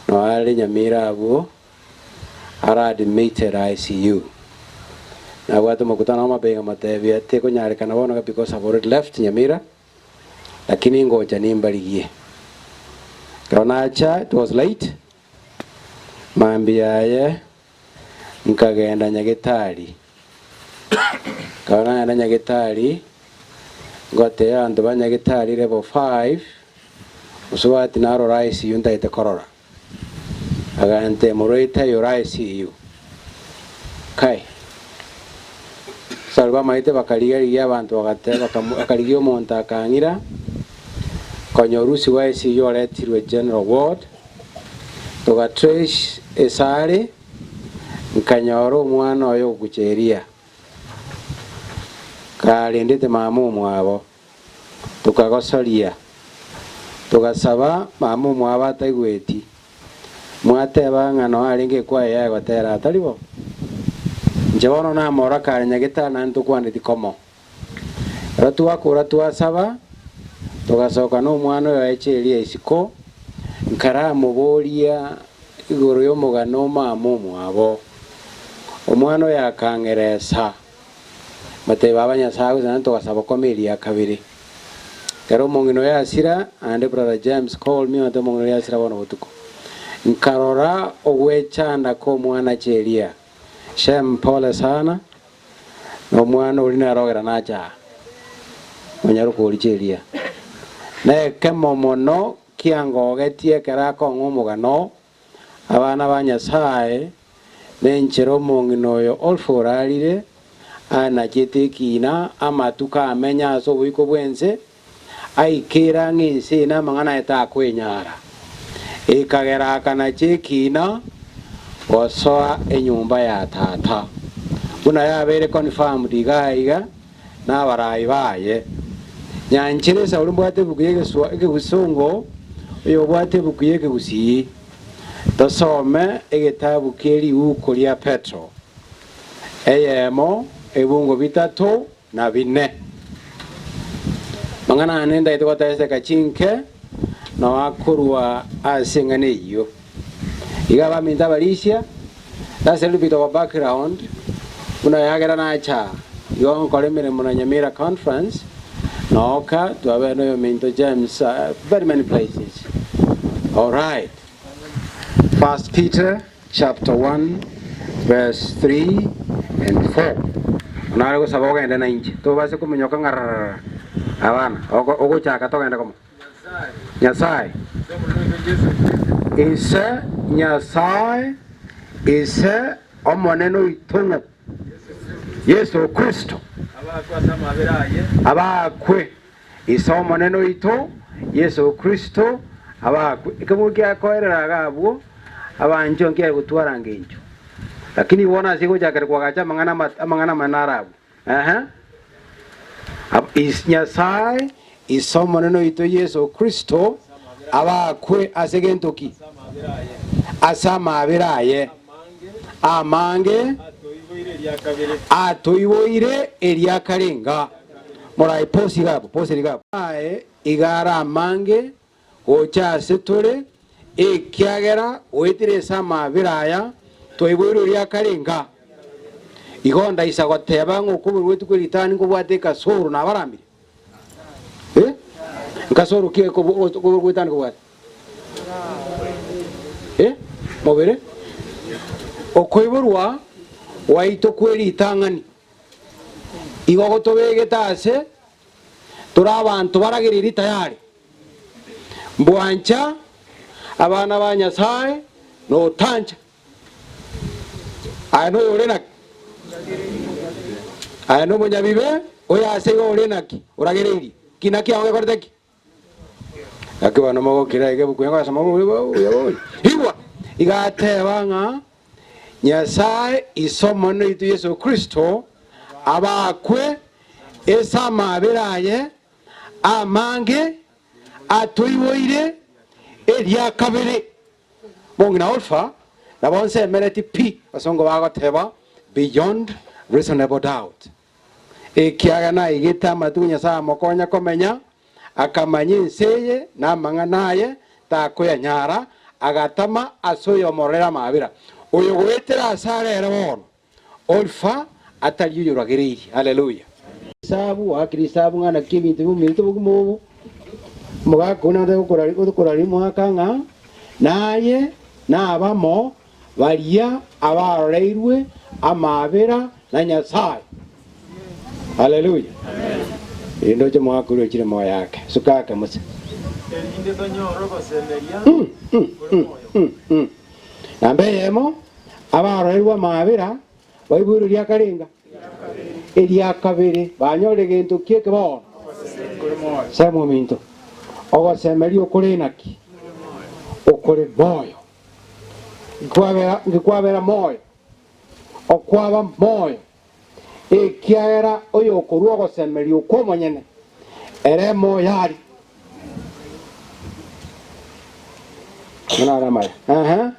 noare Nyamira abwo, Ara admitted ICU. Nabwate omokutano o mabega nkamotebia tekonyarekana bono iga because I've already left Nyamira, lakini ngocha nimbarigie. Ekero nacha it was late, mambia yaye nkagenda nyagetari. Ekero nagenda nyagetari, ngotebia abanto ba nyagetari level 5, mosubati narora ICU ntagete korora. Agantebia, Morwaire aye ore ICU. Kai! Ase aria bamaete bakarigia-rigia abanto bagateba bakarigia omonto akang'ira, konya orusigwe ICU oretirwe general ward, toga trace ase are, nkanyora omwana oye ogocha eria, karendete mama omwabo. Tokagosoria, togasaba mama omwabo ataigweti. Mwateba ng'a noo arenge ekwaya yaye gotera, tari bo? Inche bono namorora kare nyagetari naende tokwaneti komo. Ekero twakora twasaba, togasoka nomwana oyo aeche eria isiko, nkaramoboria igoro y'omogano o mama omwabo. Omwana oyo akang'eresa. Batebia baba Nyasae gose naende togasaba koma eria kabere. Ekero omong'ina oyo asira, naende brother James called me ong'ete omong'ina oria asira bono botuko. Nkarora ogwechanda kwa omwana Cheria. Shem pole sana, na omwana oria nere ogera nacha aa. Onyaroka oria Cheria. Na ekemo mono kiangogetie ekero akong'a omogano Abana ba Nyasae, nenchera omong'ina oyo Olfa orarire, anachete ekiina, amatuko amenye ase oboiko bw'ense, aikere ang'e ense eye namang'ana aye takwenyara. Ekagera akanacha ekiina gosoa enyomba ya tata. Buna yabeire confirmed iga iga nabarai baye. Nyanchera esauri mbwate ebuku y'egeswa ekegesongo, oyobwate ebuku y'ekegusii. Tosome egetabu kie riuko ria Petro, eyemo ebungo bitato na bine. Mang'ana ane ndaete goteseka chinke nao akorwa ase eng'ana eyio. Iga abaminto abarisia, that's a little bit of a background, buna yagera nacha igo nkore emeremo na Nyamira Conference, noka twabere na oyominto James, very many places. Alright. First Peter chapter 1 verse 3 and 4. Nare gosaba ogende na inche, tobase kominyoka ng'a rararara. Abana, ogochaka togende komo. Nyasae. Ise Nyasae, Ise Omonene oito Yeso Kristo, abakwe. Ise Omonene oito Yeso Kristo, abakwe. Ekemo giakoerera iga abwo, abanchwa nkiare gotwara ngencho. Lakini bono ase gochakera kwagacha amang'ana amang'ana amanene are abwo. Ehe. Nyasae, Ise Omonene oito Yeso Kristo, abakwe ase gento ki? Ase amaabera aye amange atoiboire eria karenga. Morae posi iga abwo, posi iga abwo. Aye iga are amange gocha ase tore, ekiagera goetire ase amaabera aya twaiboirwe eria karenga. Igo ndaisa goteba ng'a okoborwa rituko ritani nkobwate ekasoro nabarambire? Eh? Nkasoro ki okoborwa gwetani kobwate? Eh? Mobere? Okoiborwa gwaito kwe ritang'ani igo gotobegete ase tore abanto baragereiri tayari. Mbwancha abana ba Nyasae notancha. Aye noyore naki? Aye nomonyabibe, oyo ase igo ore naki? Oragereirie. Ki naki ao gekorete ki? Gaki bono mogokira iga ebuku egosoma buya buya. Igwa! Iga ateba ng'a Nyasae Ise Omonene oito Yeso Kristo abakwe ase amaabera aye amange atoiboire eria kabere. Mong'ina Olfa nabo nsemereti pi abasongo bagoteba beyond reasonable doubt. Ekiagera naigete amatuko Nyasae amokonya komenya, akamanya ense eye na amang'ana aye takoyanyara, agatama ase oyomororere amaabera, oyo goetera ase are ere bono. Olfa atari oyoragereirie. Haleluya! Esabu, oakire esabu ng'a naki ebinto biumerete obogima obo. Omogaka oyio nare okoraria omwaka ng'a naye nabamo baria abaroreirwe amaabera na Nyasae. Haleluya! Erinde oche omogaka oria ochire moyo ake, suka ake mose. Erinde tonyore ogosemeria kore moyo. Namba eyemo, abaroreirwe amaabera baiboirwe eria karenga? Eria kabere. Banyorire gento ki eke bono? Sema ominto, ogosemeria okore naki? Okore moyo. Nkikwabera moyo, okwaba moyo, ekiagera oyokorua ogosemeria okwo omonyene, ere moyo aria. Buna amaya. Ehe.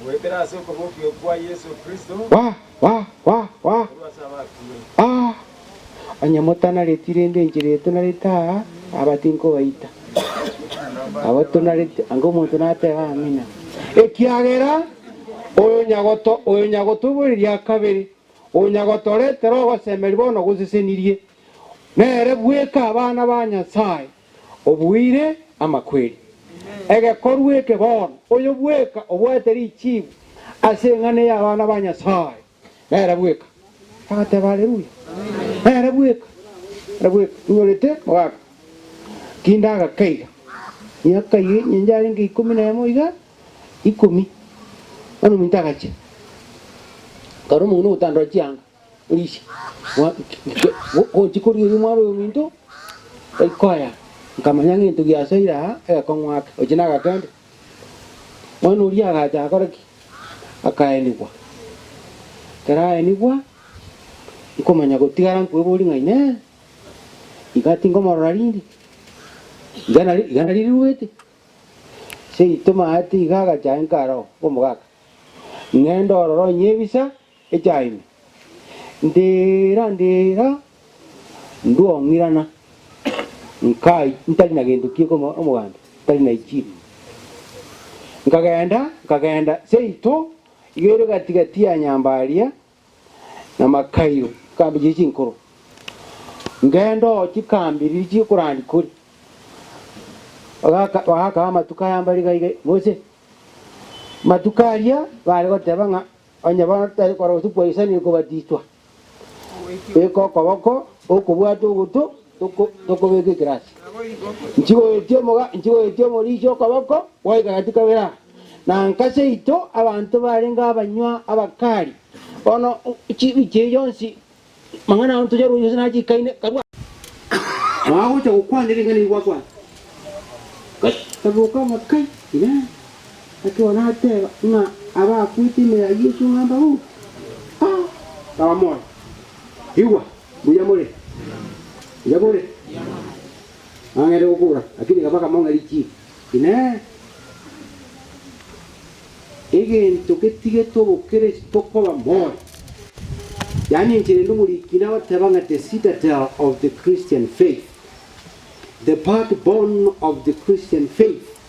Goetera ase okobokigwa kwa Yeso Kristo Wa, wa, wa, wa. korwa ase abakure. Ah, onye motanareti rende enchera eye tonarete aa, aba tinkobaita. Abo tonarete, anga omonto natebe amina. Ekiagera oyo nyagoto, oyo nyagotoboreria kabere, oyo nyagotoretera ogosemeria bono gosesenirie, nere bweka abana ba Nyasae, obuire amakweri. Egekorwa eke bono, oyo bweka obwate richibu ase eng'ana y'abana ba Nyasae, nere bweka. Agateba Haleluya! Nere bweka, nere bweka. Inyorete mogaka kinde agakaiga, miaka iga inche arenge ikomi na emo iga, ikomi, bono ominto agachia, nkare omong'ina ogotandora chianga. Orisia, gochia korigereria omwana oyo ominto, taikoya, nkamanya ng'a egento giasoire aa egekong'u ake, ochia nagakende. Omwana oria agacha akore ki? Akaenigwa. Ekero aenigwa, nkomanya gotigara nkoeboria ng'a inee, iga tinkomorora rinde? Iga nari iga nari riruete? Seito maate iga agacha inka aroro, omogaka, ng'ende ororo nyebisa. Echaime, Ndira ndira ndwong'irana. Nkai ntari na gento ki omogambi, ntari na ichibu. Nkagenda, nkagenda seito, iga ere gati gati ya Nyambaria na Makairo, chikambi chiria chinkoro. Ngenda oo chikambi riria chikorandia kore. Bagaka bagakaba amatuko aya mbare iga iga gose matuko aria bare goteba ng'a onye bono tari korora gose kwaisanire kobatiswa, beka okoboko okobwata ogoto toko tokobeka ekerasi. Nchigoetia omoga nchigoetia omorisia okoboko gwaika gati kabere aa. Na nka seito abanto barenge abanywa abakari, bono chibicha eyi yonsi mang'ana ao ntoyaroche gose nachikaine karua. Mwagocha gokwanera ring'ana eri gwakwana. Kai, kaboka ng'a kai, inee, naki bono ateba ng'a abakwete ime ya Yeso ng'a mbaboke? Ah, kaba moyo. Igwa, mbuya more? Mbuya more? Nang'ende gokura, lakini gabaka mong'e richiiko. Inee! Egento getigete obokeresito koba moyo? Yaani enchera ende omoriki nagoteba ng'a the citadel of the Christian faith, the backbone of the Christian faith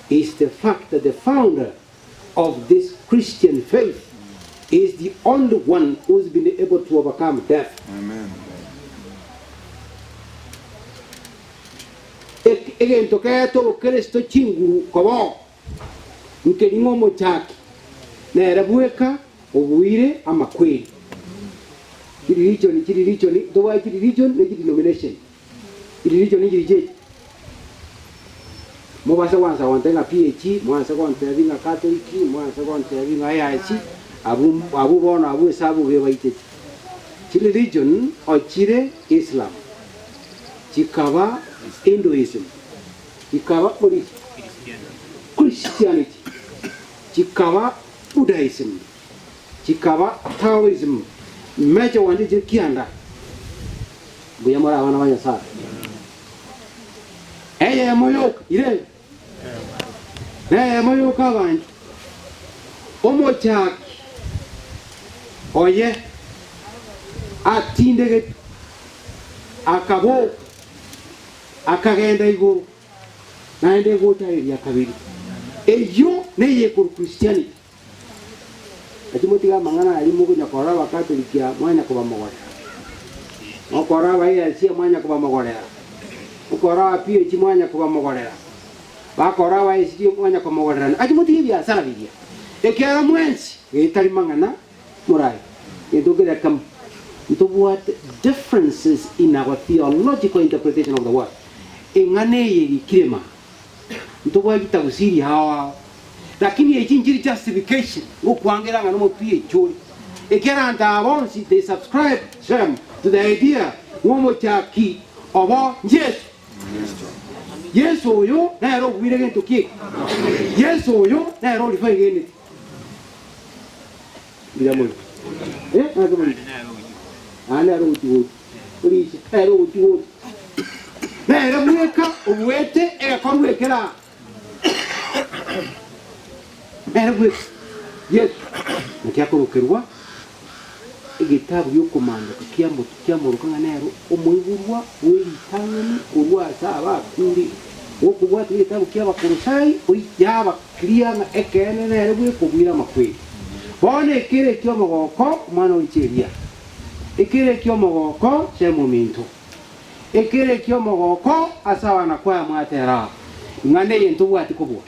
is the fact that the founder of this Christian faith is the only one who's been able to overcome death. Egento keete obokeresito chinguru kobao nkeri ng'a omochaki nere bweka obuire amakweri. Chiririchoni chiririchoni ntobwate chiririchoni ne chidenomination. Chiririchoni nchiri chiaito. Mobase gwansa gontebia ng'a PAG, mwanse gontebia ng'a Catholic, mwanse gontebia ng'a AIC, abwo abwo bono abwo esabu iga ebaitete. Chireligion ochire Islam. Chikaba Hinduism, chikaba Christianity, chikaba Buddhism, chikaba Taoism, mecha gwancha chire kianda. Mbuya more abana ba Nyasae. Eyemo yoka ire neyemo yoka abanchwa, omochaki oye atindegetwe Akaboka, akagenda igoro, naende gocha eria kabere. Eyio neyekorwa Christianity. Naki motige amang'ana aria mokonya korora Abakatoliki aa mwanya kobamogorera. Mokorora aba AIC mwanya kobamogorera. Mokorora aba PH mwanya kobamogorera. Bakorora aba ACT mwanya komogorera. Naki motige ebiasara biria. Ekiagera mwensi getari mang'ana Morae, gento keria kemo, ntobwate differences in our theological interpretation of the word. Eng'ana eye erikire maa, ntobwate chitafsiri ao ao, lakini echi nchiri justification gokwangera ng'a nomo PH ore. Ekiagera abanto aba bonsi they subscribe same to the idea ng'a omochaki obo Yeso. Yeso oyo nere obuire gento ki? Yeso oyo nere orifaegenete. Mbuya more. Eh, naki more? Ah, nere ogochi gocha. Orise, nere ogochi gocha. Nere bweka obuete egekorwa ekera. Nere bweka. Yesu. Naki akorokerwa egetabu gi'okomandoka kiamotu kiamoroka ng'a nere omoiborwa bw'eritang'ani korwa ase abakure. Gokobwata egetabu ki'Abakolosai, yaba clear ng'a ekeene nere bw'ekobwira amakweri. Bono ekero eki'omogoko omwana oiche Elia, ekero eki'omogoko Shemu ominto, ekero eki'omogoko ase abana kwaya mwatera aa, ing'ana eye ntobwati kobua.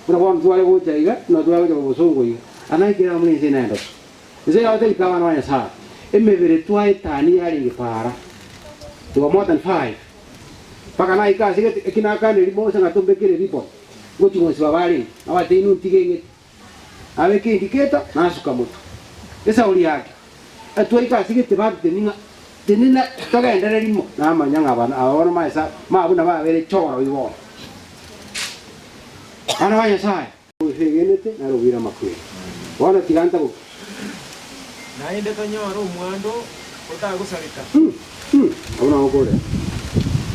Buna bono tware gocha iga, buna tware gocha bosongo iga, aa naikire amo nense nendo. Inse yagotebi abana ba Nyasae, emebere twaetania yarenge para, they were more than five. Mpaka naika ase gete eki nakanire Mose ng'a tombekere ribbon, ngochia gonsiba abarenge, nabatebia inwe ntige eng'eti. Nabeka indicator, nasuka motwe. Esauri yake, etwaika ase gete batotebia ng'a tenena togenderere rimo, namanya ng'a aba aba bono maesa ma buna babere choro igo bono. Abana ba Nyasaye. Oegenete nare oboire amakweri. Bono tiga ntaboke. Naende tonyore omwando otagosareka. Abwo nabo kore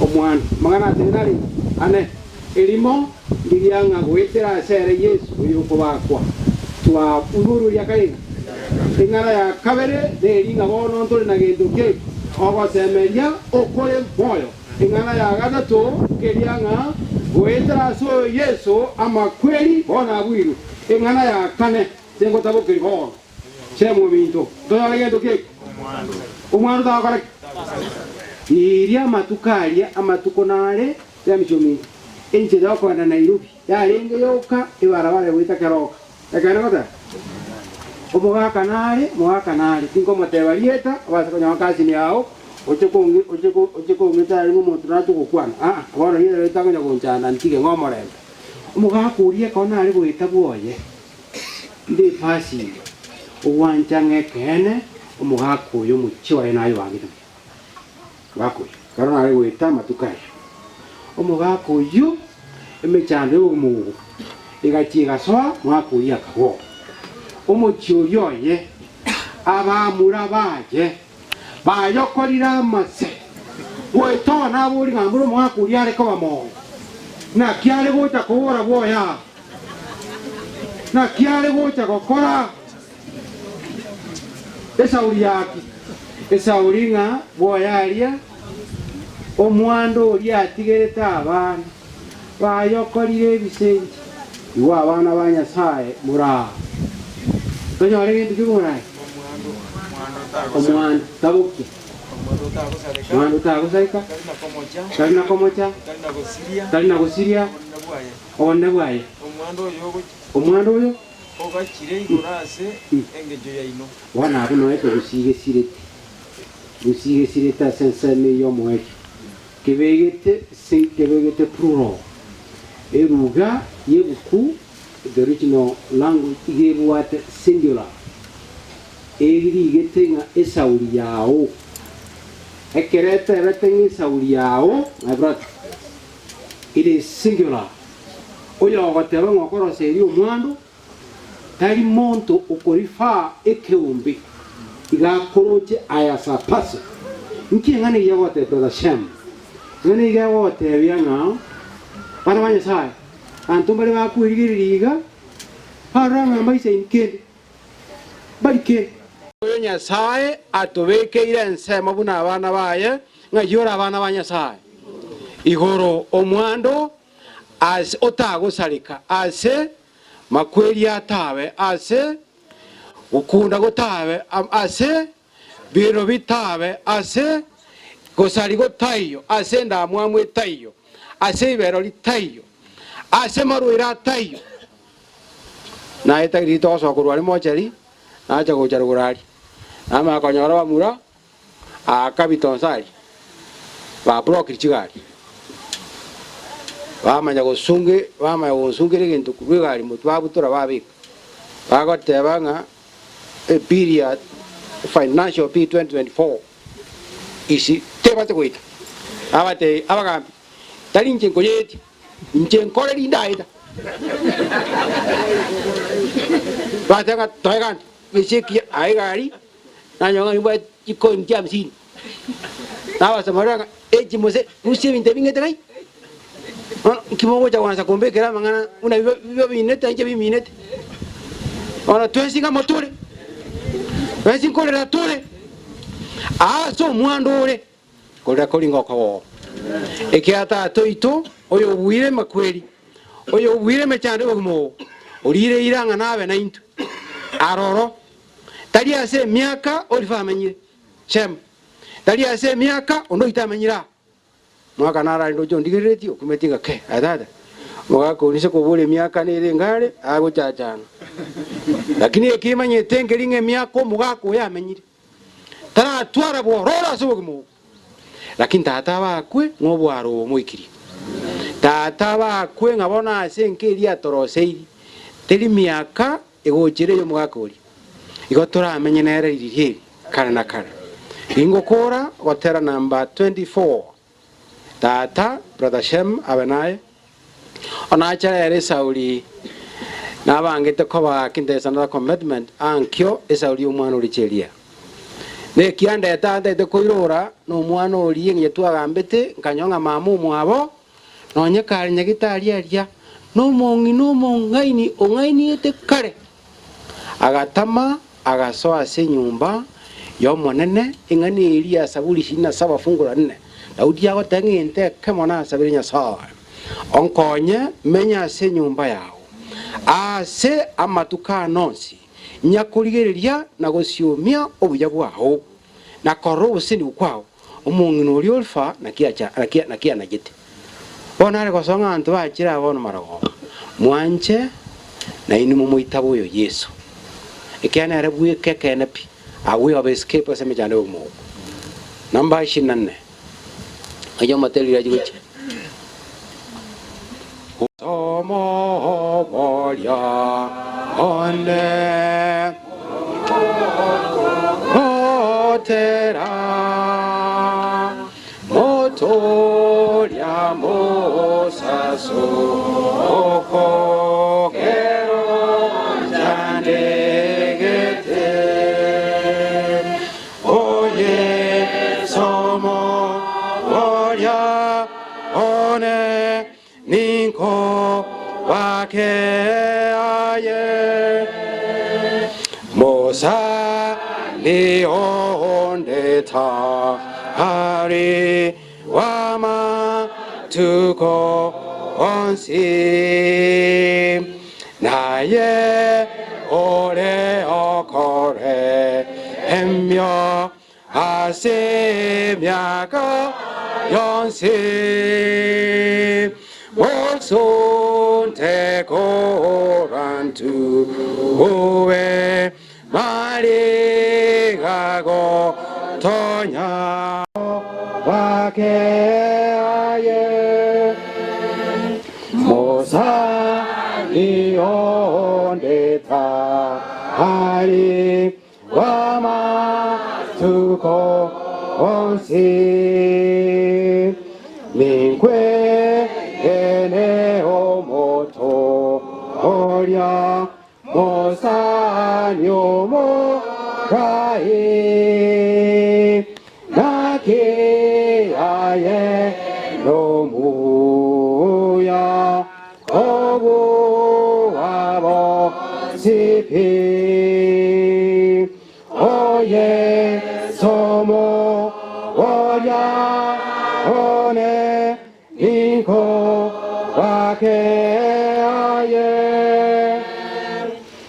omwando. Amang'ana atebire nare ane. Erimo ndiria ng'a goetera ase ere Yeso oyokobakwa, twaigurwe ria kaina. Eng'ana ya kabere neri ng'a bono ntore na gento ki ogosemeria okore moyo. Eng'ana ya gatato nkeria ng'a goetera ase oyo Yeso amakweri bono abuirwe. Eng'ana ya kane tengotabokeria bono. Semo ominto, ntonyore gento ki? Omwando otagokora ki? Riria amatuko aria, amatuko nare yamichie ominto, enchera y'okoenda Nairobi yarenge yoka ebarabara egoeta Keroka. Ekeene goteba? Omogaka nare, omogaka nare, tinkomoteba rieta, obase konyora cousin yao, oche kong'i oche ko oche kong'ita aye ng'a omonto nache gokwana, aa, bono rieta riria takonya gonchanda ntige ng'a omorembe. Omogaka oria ekero nare goeta bwoye, Inde epasi ime, ogwancha ng'a ekeene omogaka oyo omochie oye nayobangete buya. Omogaka oyio, ekero nare goeta amatuko ayio, omogaka oyio emechando y'obogima obo egachia egasoa, omogaka oyio akaboka. Omochie oria oye, abamura baye bayokorire amase, goeta oo naborie ng'a mbura omogaka oria are koba moyo, naki are gocha kobora bwoye aa? Naki are gocha gokora esauri yaki? Esauri ng'a bwoye aria omwando oria atigerete abana baye okorire ebisenchi. Igwa abana ba Nyasae moraa. Tonyore gento ki morae? Omwando tabokia. Omwando tagosareka, tari na komocha, tari na gosiria. Obonene bwaye. Omwando oyo. Ogachire igoro ase engencho yaino. Bono abwo noe togosigesirete, gosigesirete ase ensemo eye y'omoerio, kebegete sing kebegete plural, eruga y'ebuku, the original language iga ebwate singular, erigete ng'a esauri yao. Ekero etebete ng'a esauri yao, my brother, It is singular. Oyogoteba ng'a okoroseria omwando tari monto okorifaa ekeombe iga akoroche aye as a person. Nki eng'ana eyio egotebia brother Shem? Eng'ana eyio iga egotebia ng'a bana ba Nyasaye abanto mbare bakwerigereria iga barora ng'a mbaisaini kende mbari kende. Oyo Nyasae atobekeire ensemo buna abana baye, ng'ai ore abana ba Nyasae? Igoro omwando ase otagosareka, ase makweri atabe, ase gokunda gotabe, ase biro bitabe, ase gosari gotaiyo, ase endamwamu etaiyo, ase ibero ritaiyo, ase marwaire ataiyo. Naye tari ritogosoa korwa are mochari, nacha gocha rogoro aria. Namanya konyora bamura aaka bitonso aria, bablokire chigari. Bamanya gosunge bamanya gonsungera egento korwa egari motwe babutora babeka. Bagoteba ng'a ebill ya financial bill 2024 isi tebate goeta. Nabatebia abagambi, tari inche nkoyeetia. Inche nkore rinde aeta. Bateba ng'a toe gante gese ekiya aye egari nanyora ng'a nimbwate chikoini chia hamsini. Nabasomera ng'a echi mose rusia ebinto ebi ng'ete ng'ai? Bono nki mogocha goansa kombekera amang'ana buna bibe bibaminete inche biminete. Bono twensi ng'amo tore, twensi nkorera tore, ase omwando ore. Korera koringa okoboko. Ekiagera Tata oito, oyobuire amakweri, oyobuire emechando y'obogima obo, oriire eira ng'a nabe naintwe aroro, tari ase emiaka Olifa amenyire, Shem, tari ase emiaka onde oito amenyire aa. Mwaka nararende oche ondigereretie, okumeti ng'a ke, aye tata, omogaka oria inse kobora emiaka nere engare, agochachana. Lakini ekimanyete nkeri ng'a emiaka omogaka oyo amenyire. Taratwara bwororo ase obogima obo. Lakini tata abakwe ng'a obwaro obo omoikirie. Tata abakwe ng'a bono ase enka eria atoroseirie, teri miaka egochera ey'omogaka oria. Igo toramenye nere riria eri kare na kare. Ingokora gotera number 24. Tata, brother Shem abe naye. Onache rero esauri nabangete koba gaki there is another commitment ankio esauri y'omwana oria Cheria. Nekiandeta ntaete koirora nomwana oria eng'encho twagambete nkanyora ng'a mama omwabo nonye kare nyagitari aria nomong'ina omong'aini ong'ainiete kare. Agatama agasoa ase enyomba. Y'Omonene, eng'ana eria ya Saburi 27 fungu la nne, Daudi agoteba ng'a egento ekemo nasabire Nyasae, Onkonye menye ase enyomba yao ase amatuko ane onsi, nyakorigereria na gosiomia obuya bwao, na korora obosenigwa kwao. Omong'ina oria Orifa naki acha naki naki anachete. Bono are gosoa ng'a abanto bachire aa bono marogoba, mwanche nainwe momoitabe oyo Yeso, ekiagera nere bweka ekeene pi, a way of escape ase emechando y'obogima obo. Namba ishirini na nne, oyo omotereri achia gochia. Omoboria one gotera motoria mosaso okogero nchandegete oye somoboria one Ninko bake aye Musa niondeta ari w'amatuko onsi, naye ore okore emio Ase emiaka yonsi mosunte korantu ube mariga gotonya bake aye Mosani onde tari Bw'amatuko onsi, ninkwegene omoto oria mosani omorai, naki aye nomuya Kobua bonsi pi, O Yeso Omoboria one, ninkobake aye.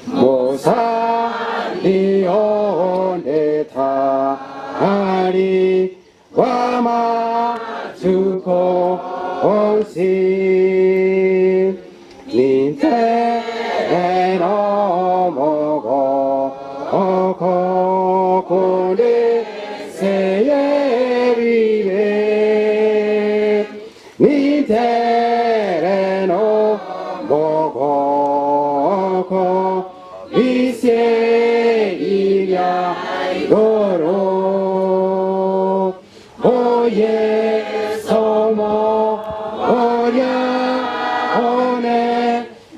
Mosani onde tari Bw'amatuko onsi, ninte nomogoko konde nse y'ebibe, nintere nomogoko Ise iria igoro, O Yeso Omoboria one,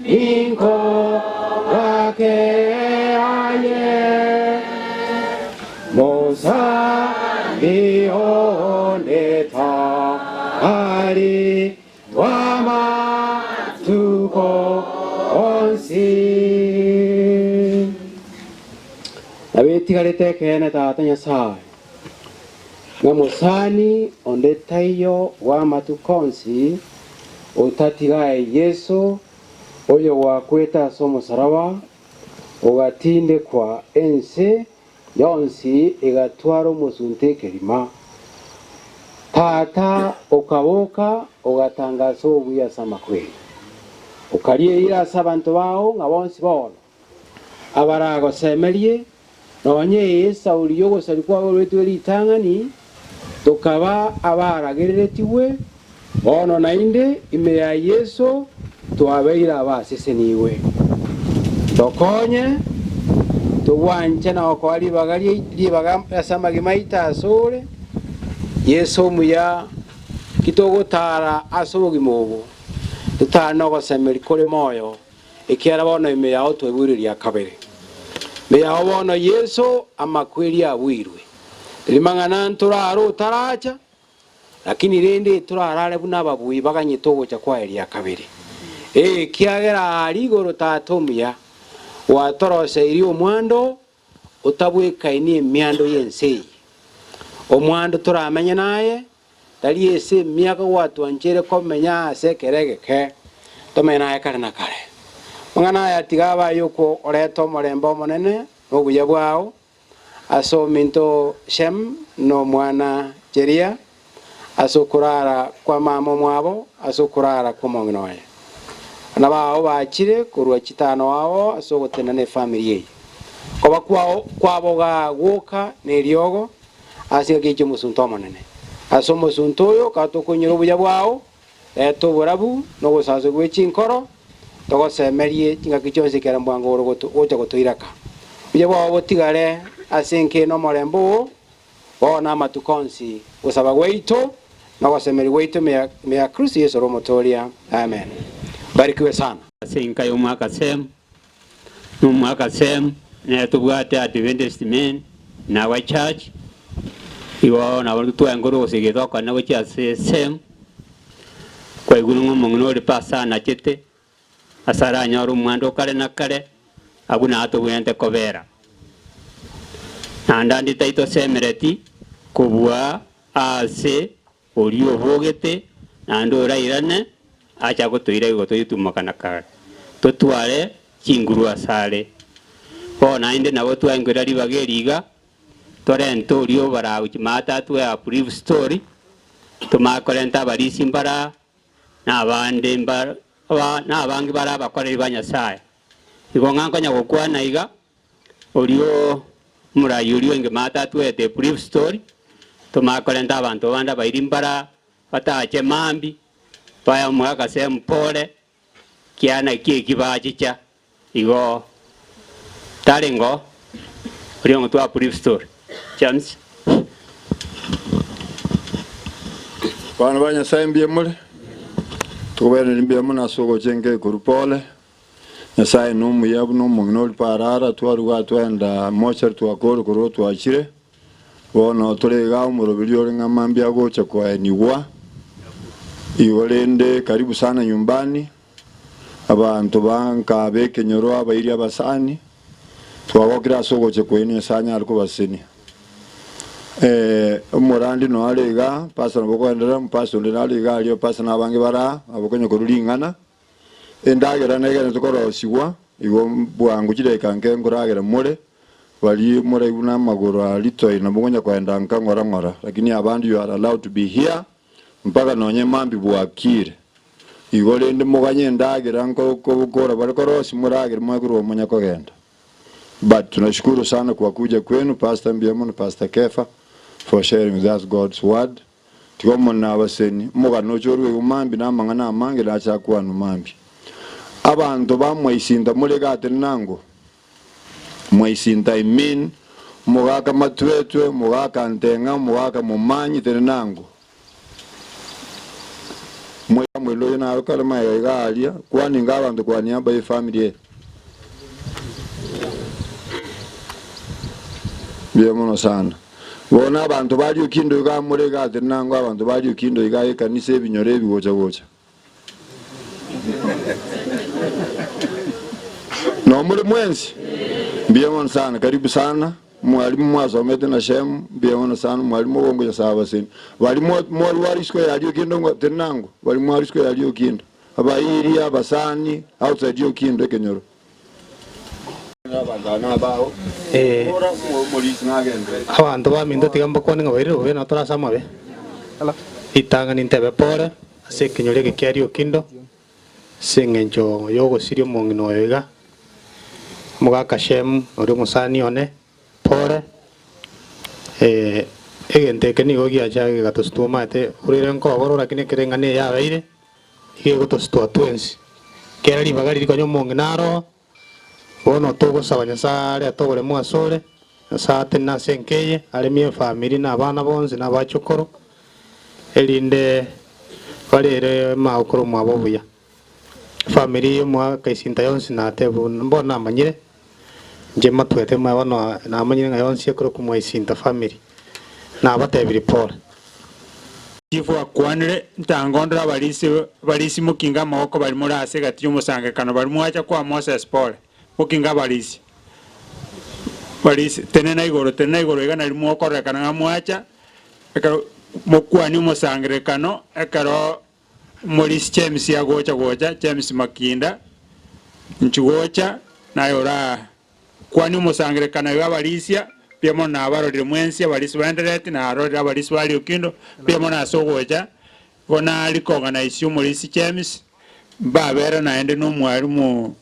ninkobake aye. Mosani one tari Bw'amatuko onsi. Nabo etigarete ekeene Tata Nyasae, ng'a mosani onde taiyo bw'amatuko onsi otatiga aye Yeso, oyogwakwete ase omosaraba, ogatindekwa ense Yonsi egatwara omosunte ekerima. Tata okaboka ogatangasa obuya ase amakweri. Okaria eira ase abanto bao ng'a bonsi bono abaragosemerie, nonya esauri y'ogosaria kwaborwetwe ritang'ani, tokaba abaragereretigwe, bono naende ime ya Yeso twabeire abasesenigwe. Tokonye togwanche na gokoa ribaga ribaga ase amagima aito asore, Yeso omuya, ki togotara ase obogima obo, totare nogosemeria kore moyo, ekiagera bono ime yao twaigure ria kabere. Ime yao bono Yeso amakweri abuirwe. Rimang'ana ntorare otaracha, Lakini rende torarare buna ababui baganyete ogocha kwaye ria kabere. Ee, ekiagera aaria igoro Tata omuya, gwatoroseirie omwando otabwekaini emiando y'ense eye. Omwando toramenye naye, tari ase emiaka gwatwancheire komenya ase ekero egeke, tomenye naye kare na kare. Amang'ana aya tiga abe ay'okoreta omorembe omonene na obuya bwao ase ominto Shem na omwana Jeria, ase okorara kwa mama omwabo, ase okorara kw'omong'ina oye. Abana bao bachire korwa chitano ao ase ogotenena efamiri eye. Koba kwao kwabo gagwoka neriogo ase engaki echi omosunte omonene. Ase omosunte oyo ekaba tokoinyora obuya bwao, reta oborabu na ogosanswa gwe chinkoro, togosemerie chingaki chionsi ekero mbwango ore gocha gotoiraka. Obuya bwao botigare ase enka na omorembe oo, bono amatuko onsi, gosaba gwaito na ogosemeria gwaito ime ya Kristo Yeso ore Omotoria. Amen. Barikiwe sana. Ase enka y'omwaka Semu, na omwaka Semu nere tobwate Adventist men in our church, igo nabo twaengorwa gose getokanera gochia ase Semu, kwaigure ng'a omong'ina ore pastor anachete, ase aranyore omwando o kare na kare, abwo nao tobwenerete kobera. Naende ande taitosemereti kobua aase oria obogete, naende orairane ache agotoira igo toyetumoka na kare, totware chinguru asare. Bono naende nabo twaenkwera ribaga eri iga, torente oria obaragochia maate atwe a brief story, tomanye korenta abarisia mbara na abande na abange bare abakoreri ba Nyasae. Igo ng'a nkonya gokwana iga, oria omorai oria oinge maate atwete a brief story, tomanye korenta abanto bande abairi mbara batache mambia, baye omogaka sehemu pole, kiana eki eki bachicha, igo tarengo oria ong'otwa a brief story. James. Abana ba Nyasae mbuya more? Tokobairaneria mbuya mono ase ogocha enka ekorwa pole. Nyasae nomuya buna omong'ina oria parara twaruga twaenda mochari twakora korwa twachire. Bono tore igaa omoroberi ore ng'a mambia agocha koenigwa. Igo rende karibu sana nyumbani, abanto ba nka b'ekenyoro abairi abasani, twagokire ase ogocha kwaino Nyasae anyare kobasesenia. Eh, omorandi noyo are igaa, pastor nabo okoenderera, omopastor onde nare igaa aria, abapastor nabange bare aa, nabo okonya korwa ring'ana. Endagera negenderete korosigwa, igo bwango chidakika nke nkoragera more, baria moraigwe namagoro aa ritoyi nabo nkonya koenda nka ng'ora ng'ora, lakini abande you are allowed to be here mpaka nonye mambia bwakire. Igo rende moganye endagera nkokora bare korosia moragere mwake korwa monya kogenda. But tunashukuru sana kwa kuja kwenu Pastor mbuya mono Pastor Kefa for sharing with us God's word. Tiga Omonene abasenie. Omogano oche orue igo mambia na amang'ana amange nache akwanwe mambia. Abanto ba mwaisinta more iga tenenango? Mwaisinta I mean omogaka matwetwe, omogaka nteng'a, omogaka momanyi tenenango. Mwaisinta oyo naro kare magega iga aria, kwaninga abanto kwa niaba ye family eye. Mbuya mono sana. Bono abanto ba Riokindo iga more iga tenenango abanto ba Riokindo iga ekanisa ebinyoro ebi gocha gocha. Nomore mwensi? Mbuya mono sana, karibu sana. Mwalimu mwasomete na Shemu, mbuya mono sana. Mwalimu ogongo Nyasaye abaseni. Bari mwarware isiko ya Riokindo ngo tenenango, bari mware isiko ya Riokindo. Abairi, abasani, outside Riokindo ekenyoro. Abanto baminto tiga mbakwane ng'a bairire bobe na tore ase amabe. Ritang'ani ntebe pore ase ekenyoro eke kia Riokindo, ase eng'encho y'ogosiria omong'ina oyo iga, omogaka Shemu, oria omosani one, pore. Egento eke nigo giacha gegatositwa omanyete orere nkoboro lakini ekero eng'ana eye yabeire, Iga egotositwa twensi. Kera ribaga riria konya omong'ina aroo, bono togosaba Nyasae arete oboremu asore, Nyasae atenene ase enka eye, aremie efamiri na abana bonsi na abachokoro, erinde barere magokoro mwabo buya. Efamiri eye omwaka esinta yonsi nateba bono namanyire, inche matwete bono namanyire ng'a yonsi ekorokwa mwaisinta family, nabatebirie pole. Chifu akwanire, Ntango ndore abarisia abarisia mokinge amaboko baria more ase egati y'omosangererekano baria mwacha koa Moses pole, mokinge abarisia. Barisi, tenena igoro, tenena igoro iga nari mokorekana ng'a mwacha, ekero mokwanie omosangererekano, ekero Morisi James agocha gocha, James Makinda, inchu gocha, naye ora kwanie omosangererekano iga abarisia, mbuya mono nabarorire mwensi abarisia baendereti, narorire abarisia ba Riokindo, mbuya mono ase ogocha, igo nari-organise omorisi James, mbabere naende na omwalimu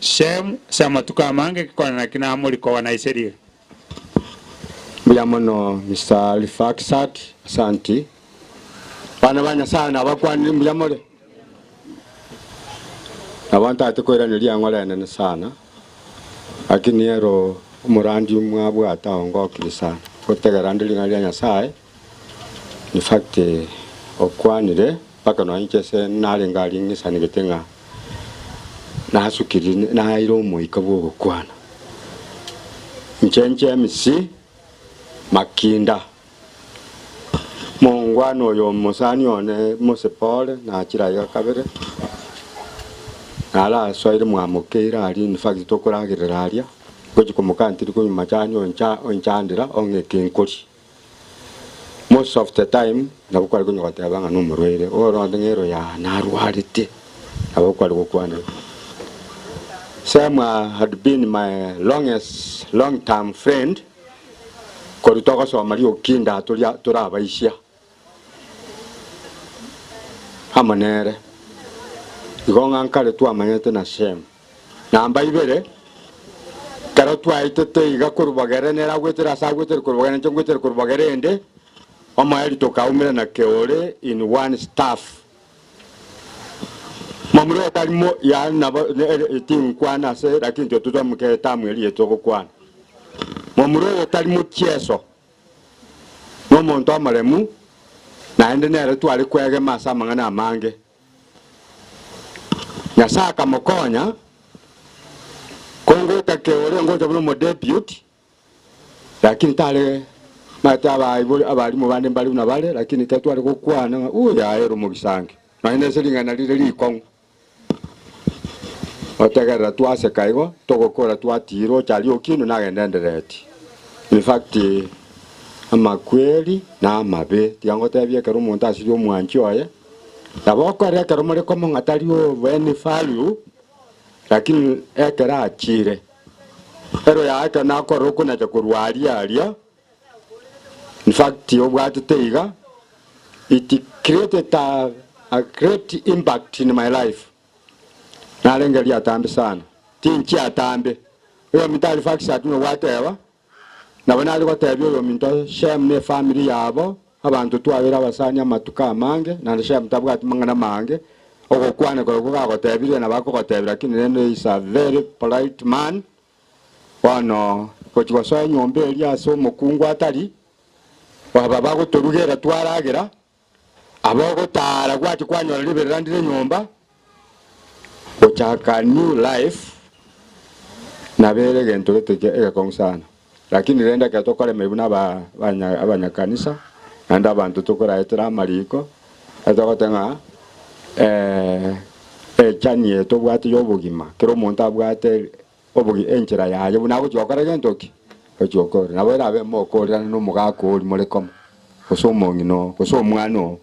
Shem ase amatuko amange, ekero naki namori-organise riga. Mbuya mono Mister Rifaksad, asanti. Bana ba Nyasaye nabakwanire mbuya more? Nabo ntagete koiraneria ang'o renene sana, lakini ero omorandi mwabwate aho ngokire sana, gotegera ande ring'ana ria Nyasaye, in fact okwanire mpaka nonya inche ase narenge aria ng'isanegete ng'a nasukire naeire omoika bw'ogokwana. Inche James Makinda. Mongwana oyo omosani one Mose pole nachire aiga kabere, narasoire mwamokeire aria in fact tokoragerera aria, ngochia komokaa ntiri konywa machani oncha onchandera ong'e enkori. Most of the time nabo kware konya goteba ng'a nomorwaire, orote ng'a ero yaa narwarete, nabo kware gokwana igo. Sam had been my longest long term friend. Korwa togosoma riokinda toria torabaisia amo nere, igo ng'a nkare twamanyete na Shemu. Namba ibere, ekero twaetete iga korwa bogere nere agwetere ase agwetere korwa bogere inche ngwetere korwa bogere ende, omoerio tokaumera na keore in one staff. Momura otari mo yaani nabo tinkwana ase lakini intwe totwamokera etamu eria togokwana. Momura oyo tari mochieso, nomonto omoremu, naende nere tware kwegema ase amang'ana amange. Nyasae akamokonya, kongocha keore ngocha buna omodeputy, Lakini tare maete abaibori abalimu bande mbare buna bare, lakini ekero tware gokwana ng'a uu yaye ere omogisangi, nonya nese ring'ana rire rikong'u. Otegerera twaseka igo, togokora twatiirwa ocha aria okindu nagenda endereti. In fact, amakweri na amabe, tiga ngotebie ekero omonto asirie omwanchi oye, nabo okorora ekero more komo ng'a tari of any value, lakini ekero achire. Ero yaye ekero nakorora okonacha korwa aria aria, in fact obwatete iga, it created a, a great impact in my life. Narengereria atambe sana, tinchia atambe. Oyominto Halifax Atuno gwateba, nabo nare gotebia oyominto Shem ne efamiri yabo, abanto twabeire abasani amatuko amange, naende Shem tabwati mang'ana mange, ogokwana korokwo gagotebirie nabo akogotebia lakini rende is a very polite man, bono gochia gosoa enyomba eria ase omokungu atari, aba bagotorugera twaragera, aba ogotaara gwachia kwanyora riberera ndire nyomba, gochaka new life, nabere egento gete egekong'u sana. Lakini rende ekero tokorema buna abanyakanisa, naende abanto tokoraetera amariko, etogoteba ng'a echani eye tobwate ya obogima, kera omonto abwate enchera yaye buna agochia gokora gento ki? Agochia gokora. Nabo erabe mokorerane na omogaka oria more komo, gose omong'ina oo, gose omwana oo,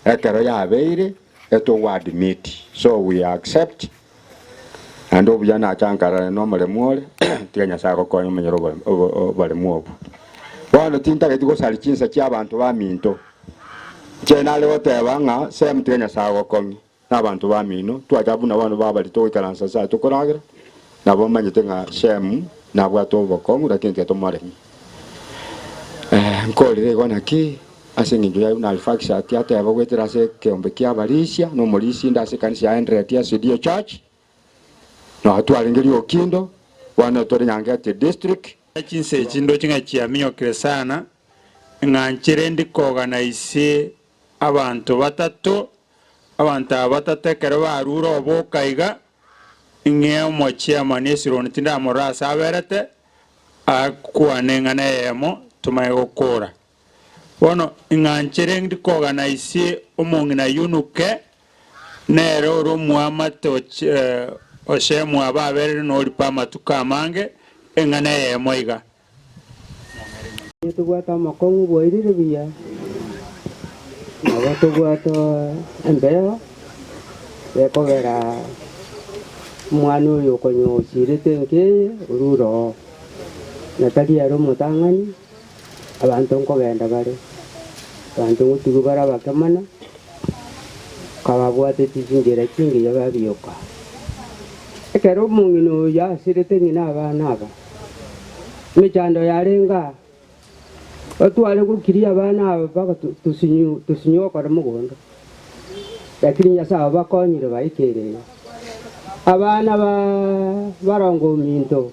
ekero yabeire etogo admit, so we accept, naende obuya nacha nkarorane na omoremu ore, tiga Nyasaye agokonye omonyore oboremu obwo. Bono tintageti gosaria chinsa chia abanto baminto, inche nare goteba ng'a same tiga Nyasaye agokong'e na abanto bamino, twacha buna bono babaria togoikaransa ase aya tokoragera, nabo omanyete ng'a Shemu nabwate obokong'u lakini tiga tomoremie. Nkorire igo naki? Ase engencho yaye buna Arifakisadi ateba goetera ase ekeombe ki'abarisia, na omorisia inde ase ekanisa ya Endereti SDA Church, nao twarenge riokindo, bono tore Nyangeti District. Chinsa echi ndoche ng'a chiaminyokire sana, ng'a nchire ndi koorganize abanto batato, abanto aba batato ekero barure oboka iga, ing'ee omochairman esironi tindamorora ase aberete, akwane eng'ana eyemo tomanye gokora. Bono ing'anchere ndi koorganize omong'ina Yunuke, nere ore omoamate o Shemu ababerire noripa amatuko amange, eng'ana eyemo iga. Onye tobwate amakong'u bwairire buya, nabo tobwate embeo ekogera omwana oyo okonya osirete enka eye orure oo, na tari ere omotang'ani, abanto nkogenda bare, abanto ngotigwa bare abake mono, kababwateti chinchera chingiya babioka. Ekero omong'ina oyo asirete ng'ina abana aba, Emechando yarenge aa, otware gokiria abana aba mpaka tosinyu tosinyu gokora mogondo, lakini Nyasae obakonyire baikere iga. Abana ba barongo ominto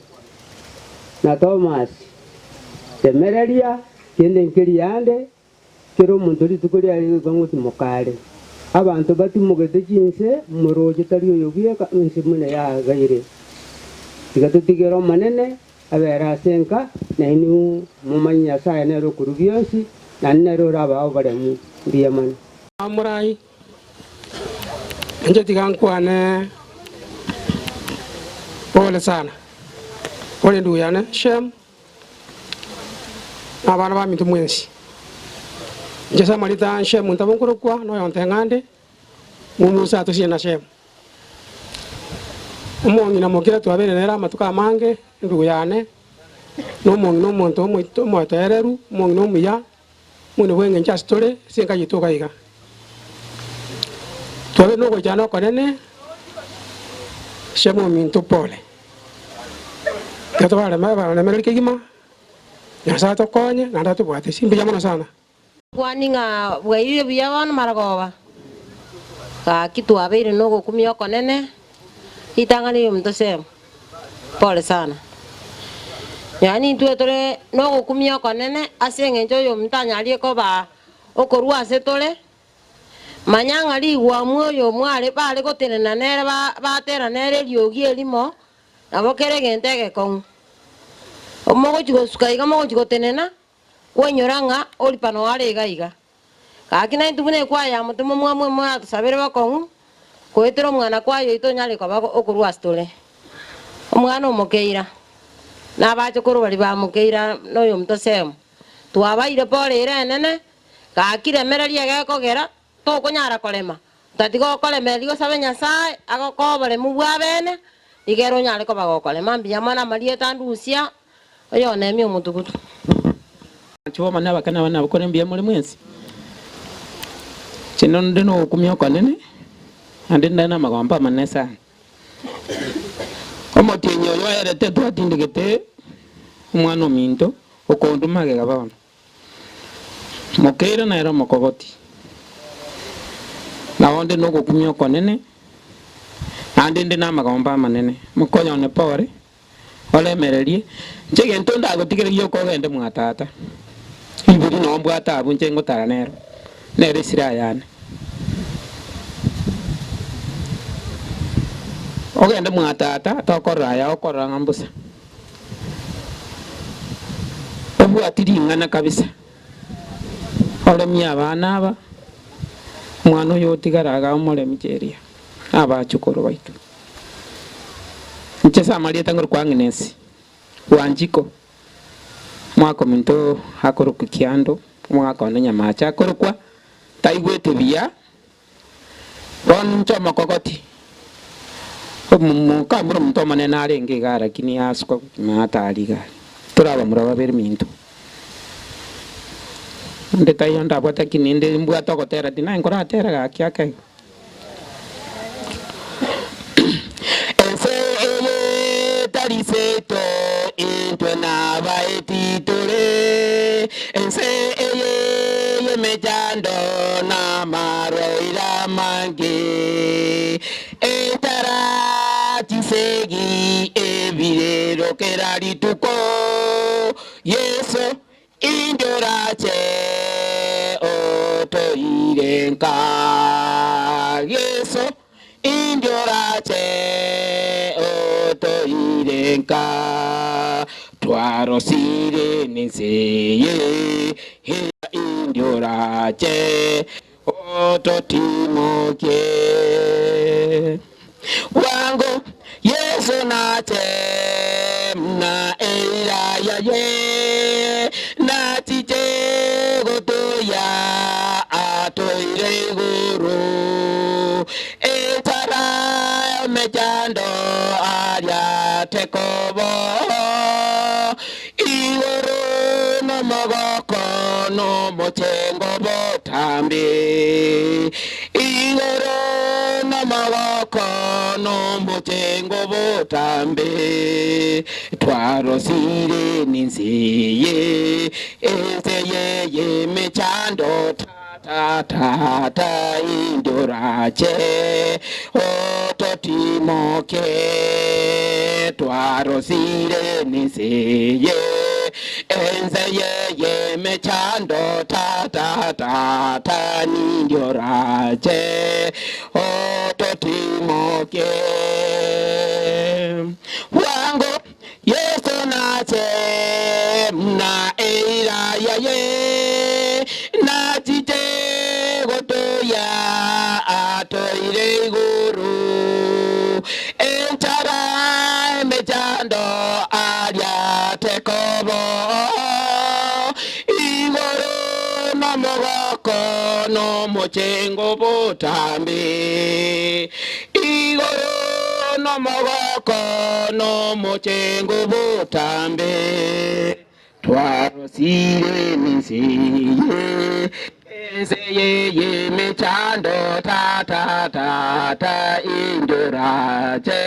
na Thomas, semereria kende nkeria ande, kera omonto rituko riaye rigoika ngotimoka are. Abanto batimogete chinse, moroche tari oyo bweka, ense buna yagaire. Tiga totigere Omonene abere ase enka, na inwe momanye Nyasae nere okorua bionsi, naende nere orabae oboremu. Mbuya mono. Amorai, inche tiga nkwane pole sana, pole endugu yane Shem, na abana baminto mwensi. Inche ase amarieta a Shemu ntabo nkorokwa, na oyonto eng'ande, Musa atosie na Shemu. Omong'ina mokira twabeire nere amatuko amange, endugu yane, na omong'ina omonto omoito omotoereru, omong'ina omuya, omong'ina bw'engencho ase tore, ase enka yaito iga iga. Twabeire nogoichana okonene, Shemu ominto pole. Ekero tobareme baremereri kegima, Nyasae atokonye naende atobwate. Mbuya mono sana. Kwani ng'a bwairire buya bono marogoba? Gaki twabeire nogokumia okonene, ritang'ani ri'omonto Semu. Pole sana. Yaani intwe tore nogokumia okonene ase eng'encho oyomonto anyarie koba okorua ase tore, manya ng'a rigwamu oyomo are bare gotenena nere batera nere eriogi erimo, nabo kere egento egekong'u. Mogochi gosuka iga mogochi gotenena, Kwainyora ng'a Oripa noo are iga iga. Gaki naintwe buna ekwaya ya Motomwa mwamwe moratosabere bokong'u, goetera omwana kwaye oito onyare koba okorua ase tore. Omwana omokeira, na abachokoro baria bamokeira na oyominto Semu, twabaire pore ere enene, gaki remereria egekogera tokonyara korema, otatiga okoremereria osabe Nyasae agokoe oboremu bw'abeene, rigere onyare koba gokorema. Mbuya mono amarieta andusia. Oyonemia omotugutu. Abanchwa b'Omonene abake na abana abakoro mbuya more mwensi? Inche nonde nogokumia okonene, naende nde namagombo amanene sana. Omotienyi oyo oerete twatindegete omwana ominto okondwa magega bono. Mokeira nere omokogoti, na onde nogokumia okonene, naende nde namagombo amanene. Mokoyone pore. Oremererie, inche egento ndagotigererie okogende mwa tata. Ribori noo mbwate abwo inche ngotara nero, nere esira yane. Ogende mwa tata, tokorora aya okorora ng'a mbosa. Obwati ring'ana kabisa, oremie abana aba, omwana oyo otigare igaa omoremi cheria, abachokoro baito. Inche ase amarieta ngorokwa Agnes Wanjiko, omwaka ominto akorokwa Kiando, omwaka one Nyamache akorokwa, taigwete buya, bono inche omokogoti, omokamura omonto omonene arenge igaa lakini asuka natari igaa, tore abamura babere minto. Onde taiyo ndabwate lakini ninde mbwate ogotera tinaye nkoratera gaki ake igo. Ense eye tari seito, intwe nabaeti tore. Ense eye y'emechando namarwaire amange, enchara, chisegi, ebirero kera rituko. Yeso Inche orache otoire nka Yeso, inche orache otoire nka Twarosire nense eye, inche orache ototimokie. Bwango Yeso nache muna eira yaye, nache. Toire igoro, enchara emechando aria tekobo, igoro nomogoko nomochengo botambe, igoro nomogoko nomochengo botambe, twarosire nense eye, ense eye y'emechando tata tata indorache ototimoke twarosire nense eye ense eye y'emechando tata tata nindorache ototimoke bwango Yeso nache muna eira yaye, nachite gotoya atoire igoro, enchara emechando aria tekobo, igoro nomogoko nomochengo botambe, igoro nomogoko nomochengo botambe, twarosire nense eye, ense eye y'emechando tata tata indorache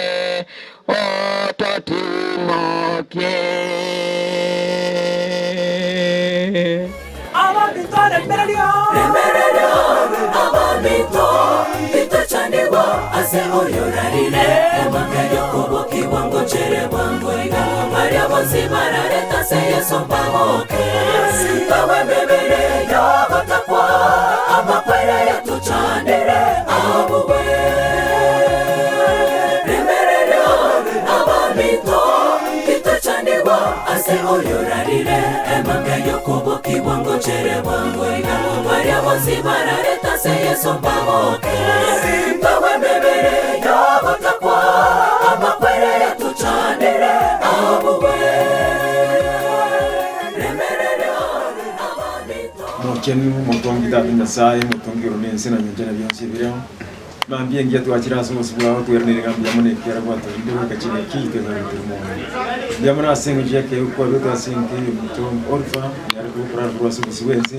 ototimokie. Abaminto remereria. Remereria abaminto titochanigwa ase oyorarire emambia yokobokigwa ngochere bwango iga baria bonsi barareta ase Yeso mbagoke kawe emebere yagotakwa amakwere yatochanire abugwe Remereria abaminto titochanigwa ase oyorarire emambia yokobokigwa ngochere bwango iga baria bonsi barareta ase Yeso mbagoke kawe emebere yagotakwa amakwere yatochanire abugwe Remereria abaminto Omochenu, omotongi Tata Nyasaye, omotongi ore nense na nyancha na bionsi ebireo, mambia engiya twachire ase obosio bwao tweranire ng'a mbuya mono ekiagera gwatorinde goika chingaki echi twekare tore moyo. Mbuya mono ase eng'encho y'ekeegwa kwaruete ase enka eye omonto Orpha, onyare kokorara korwa ase obosio bw'ense.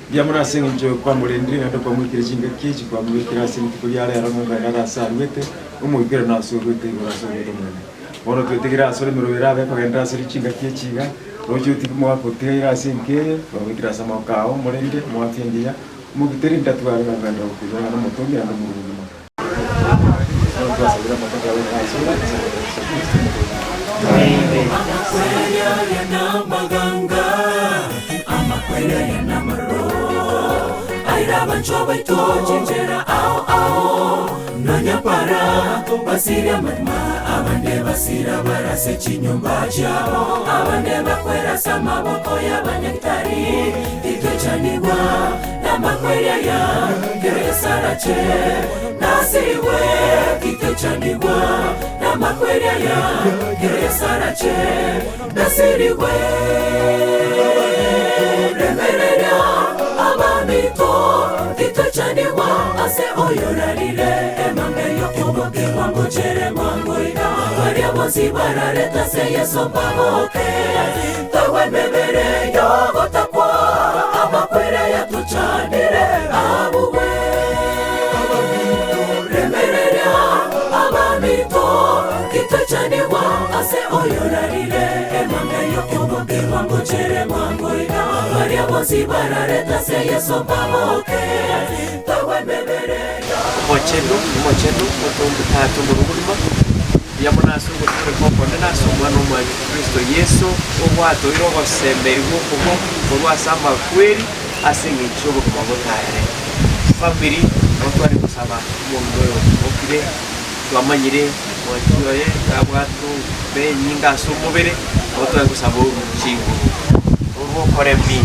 Mbuya mono ase eng'encho kwamorendire naende kwamoikire chingaki echi kwamobekire ase rituko ria rero ng'a kogenda are ase aruete, omoikeranu ase oruete igoro ase oruete omonene. Bono twetigire ase oremero erabe ekogenderera ase chingaki echi iga, roche otige omogaka otigaire ase enka eye, twabekire ase amaboko ao, omorende, omoafia engiya, omogiteri, ntatware ng'a kogenderera gokoigwa ng'a nomotongi naende omorungi mono. Bono twasabire amaboko ao ime ase ore, ase erieta ria Yeso Kristo, Omotoori oito. Amakweri aya namaganga, amakweri aya namaro, aira abanchwa baito chinchera ao ao, nonya para basiria amarima, abande basira barase chinyomba chiabo, abande bakwera ase amaboko y'abanyagitari, titwechanigwa namakweri aya, kero Yeso arache nasirigwe, titwechanigwa namakweri aya, kero Yeso arache nasirigwe. Remereria abaminto, titwechanigwa ase oyorarire emambia y'okobokigwa ngochere bwango iga, baria bonsi bararete ase Yeso mbagoke, tagwa emebere y'ogotakwa, amakwere yatochanire abugwe. Remereria abaminto, titwechanigwa ase oyorarire emambia y'okobokigwa ngochere bwango iga, baria bonsi bararete ase Yeso mbagoke, tagwa emebere Omochenu, omochenu, omotongi Tata omoruguruma, mbuya mono ase ogotooreka okonene ase Omwana omwanchwa Kristo Yeso, ogwatoire ogosemerigwa okoboko korwa ase amakweri ase eng'encho y'obogima botaere. Family, nabo tware gosaba omonto oyo okire, twamanyire mwanchi oye nabwate obe enyinga ase omobere, nabo tware gosaba oruchingo orw'okoremi,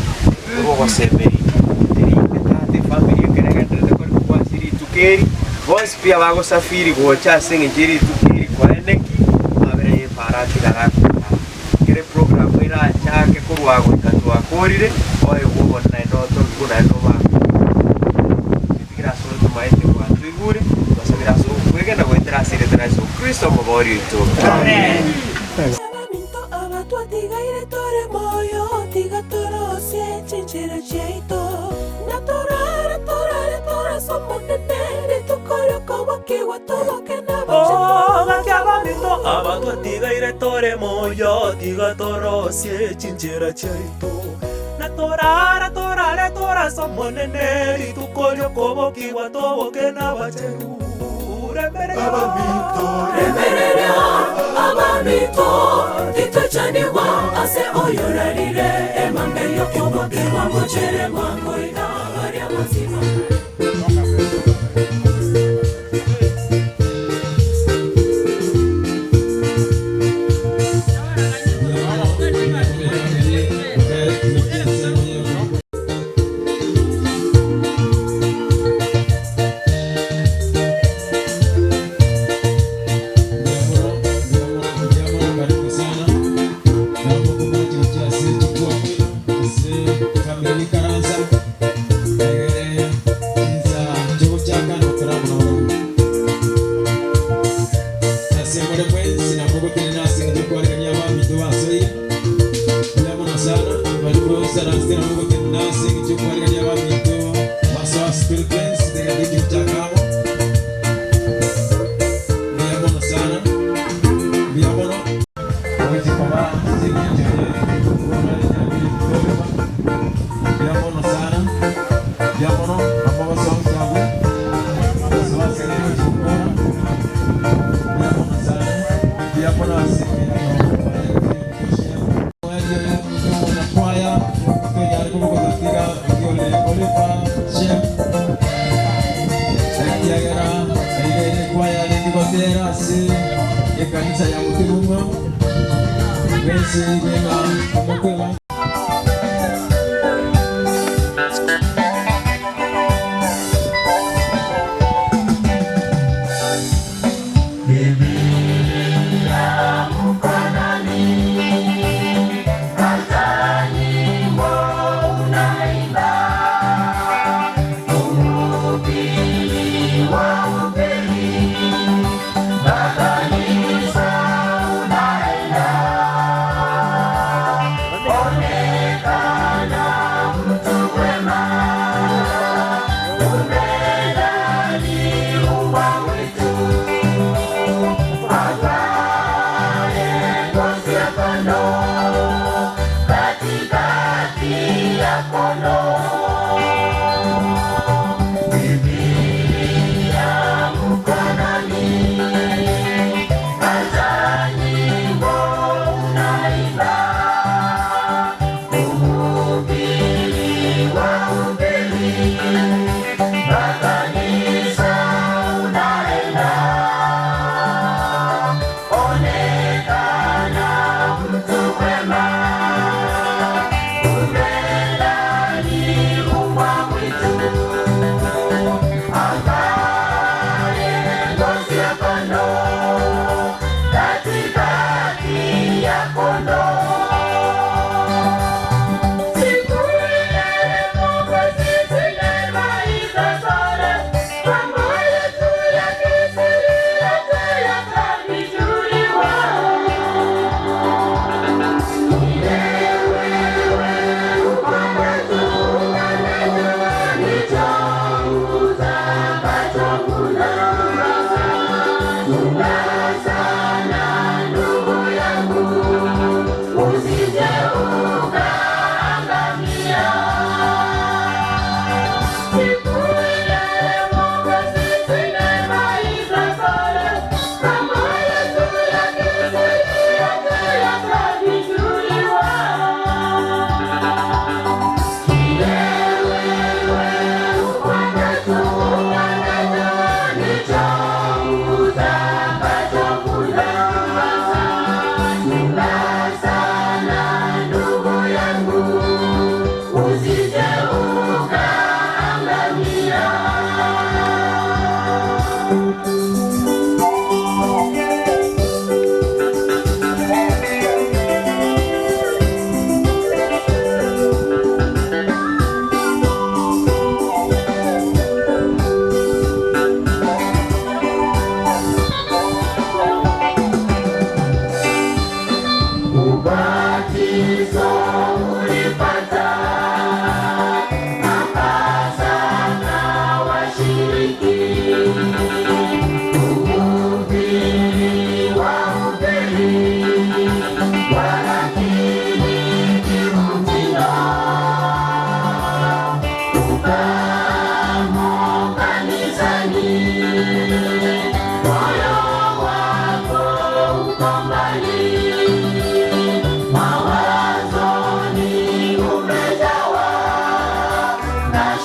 orw'ogosemeria, erinde tata efamiri ekero egendererete kore kobua ase rituko eri, bonsi pi abagosafiri gocha ase eng'encho ye rituko eri koeneki, amabera ya epaara atigare akoraa. Ekero eprogram erachake korwa goika twakorire, oegwe obonene naende otogigwe naende obakwe. Ase erieta ria Yeso Kristo Omobori oito. Amen. Aba twatigaire tore moyo, tiga torosie chinchera chiaito, na torare, torare, torase Omonene, rituko ri'okobokigwa toboke Oh, gaki abaminto aba twatigaire tore moyo, tiga torosie chinchera chiaito, na torare, torare, torase Omonene, rituko ri'okobokigwa toboke nabachenu. Remereria Abaminto, remereria abaminto, titochanigwa ase oyorarire emambe y'okobokigwa ngochere mwango iga baria bonsi Karibu sana namukumati ase chikwa ase family ikaransa egere chinsa chogochaka notoramonoro ase more mwensi namogotenena ase eng'encho okwarigania abaminto basoire mbuya mono sana bari boisaranste namogotenena ase eng'encho okwarigania abaminto basoa school fence tegende ekibuchaka amo mbuya mono sana mbuya mono ogochikoba ase eng'encho ye mbuya mono sana mbuya mono amo basoa abwo basoa ase eng'encho gochikora mbuya mono sana mbuya mono ase eng'encho kwaya tonyare kobogototiga otiole olipa shem ekiagera eire kwaya renge gotera ase ekanisa ya mutirumwa bwensi bwenga omokweba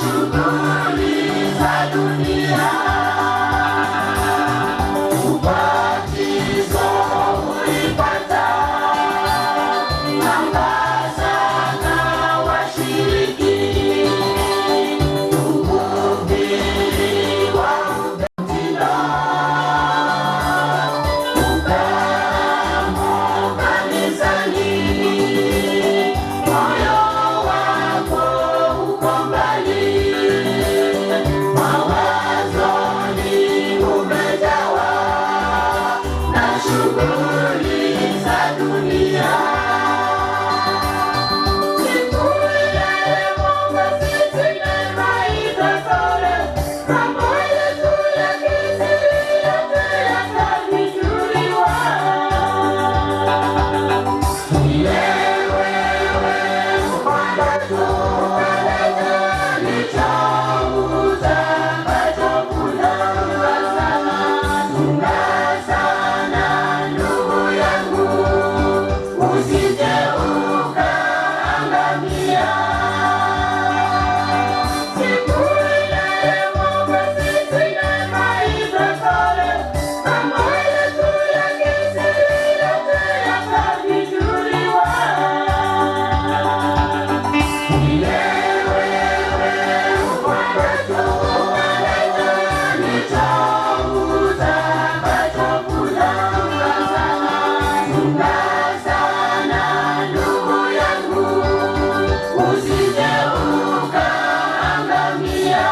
shughuli za dunia. Ubatizo ulipata, angaza na washiriki, uhubiri wa mtindo, upemo kanisani, moyo wako uko mbali, mawazoni umejawa na shughuli za dunia. Siku ile Mungu sisi neema itatole, mambo yetu ya kisiri yote yatafichuliwa. Ile wewe upandacho upandacho ndicho utakachovuna. Chunga sana, chunga sana ndugu yangu, usije ukaangamia. Siku ile Mungu sisi neema itatole, mambo yetu ya kisiri yote yatafichuliwa. Ile wewe upandacho upandacho ndicho utakachovuna. Chunga sana, chunga sana ndugu yangu, usije ukaangamia.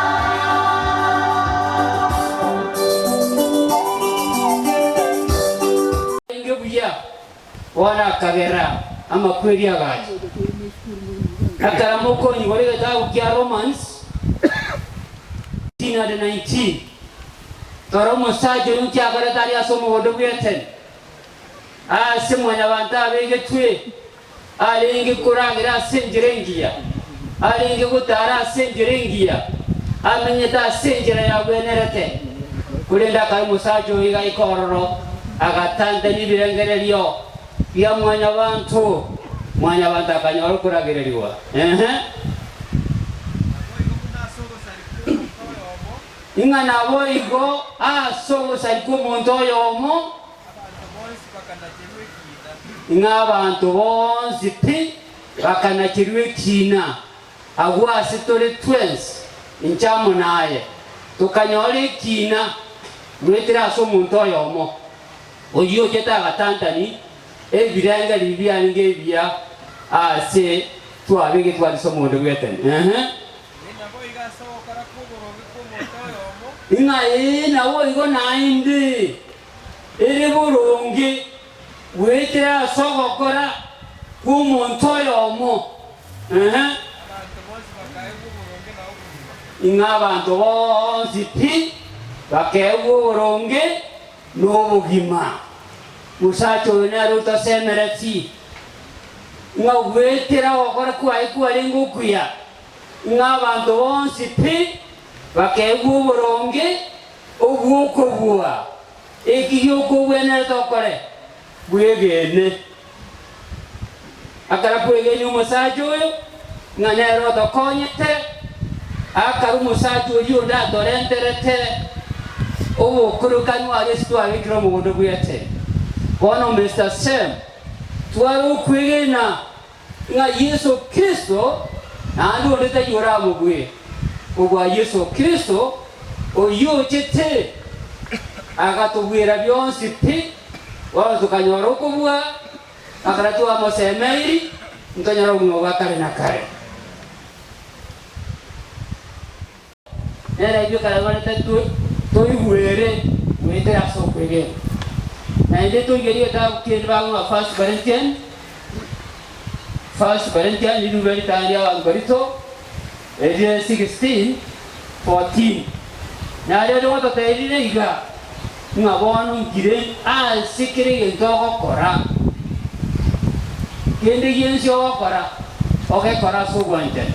Inge buya wala akabera amakweri agacha akara mokonyi gore getabu kia Romans 18 toro omosacha oria nkiakorete aria ase omogondo bw'Eteni ase mwanyabanto abegetwe arenge koragera ase enchera engiya arenge gotara ase enchera engiya amenyete ase enchera yagwenerete korende akare omosacha oyo iga aika ororo agatantania ebirengererio bia mwanyabanto mwanyabanto akanyora okoragereriwa ehe Ing'a naboigo ase ogosari kw'omonto oyomo, ing'a abanto bonsi pi bakanacherwa ekiina, agwo ase tore twensi, inche amo naye, tokanyora ekiina goetera ase omonto oyomo, oyio ochete agatantani ebirengererio biarenge ebiya ase twabegetwe ase omogondo bw'Eteni. Ehe. Ng'a ee naboigo naende ere boronge goetera ase ogokora kw'omonto oyomo, ehe, ng'a abanto bonsi pi bakaegwa oboronge na obogima. Omosacha oyo nere otasemereti, ng'a goetera ogokora kwaye kwarenge okuya, ng'a abanto bonsi pi bakaegwa oboronge obw'okobua. Eki giokogwenerete okore, bwegene. Akara kwegenia omosacha oyo, ng'a nere otokonyete, akare omosacha oyio onde atorenterete obokorokanu aria ase twabekire omogondo bw'Eteni. Bono Mister Sem, tware okwegena ng'a Yeso Kristo, naende onde taiyo oramobue kobua Yeso Kristo, oyio ochete agatobuera bionsi pi, bono tokanyora okobua, ekero twamosemeiri, ntonyore obogima bwa kare na kare. Nere ayio ekero toigwere goetera ase okwegena. Naende toigerie egetabu kende bagokwa First Corinthians, First Corinthians rirube ritang'ani ria Abakorinto erire 16, 14. Nario rigototebirie iga, ng'a bono nkire ase kera egento ogokora, kende gionsi ogokora, ogekore ase obwanchani.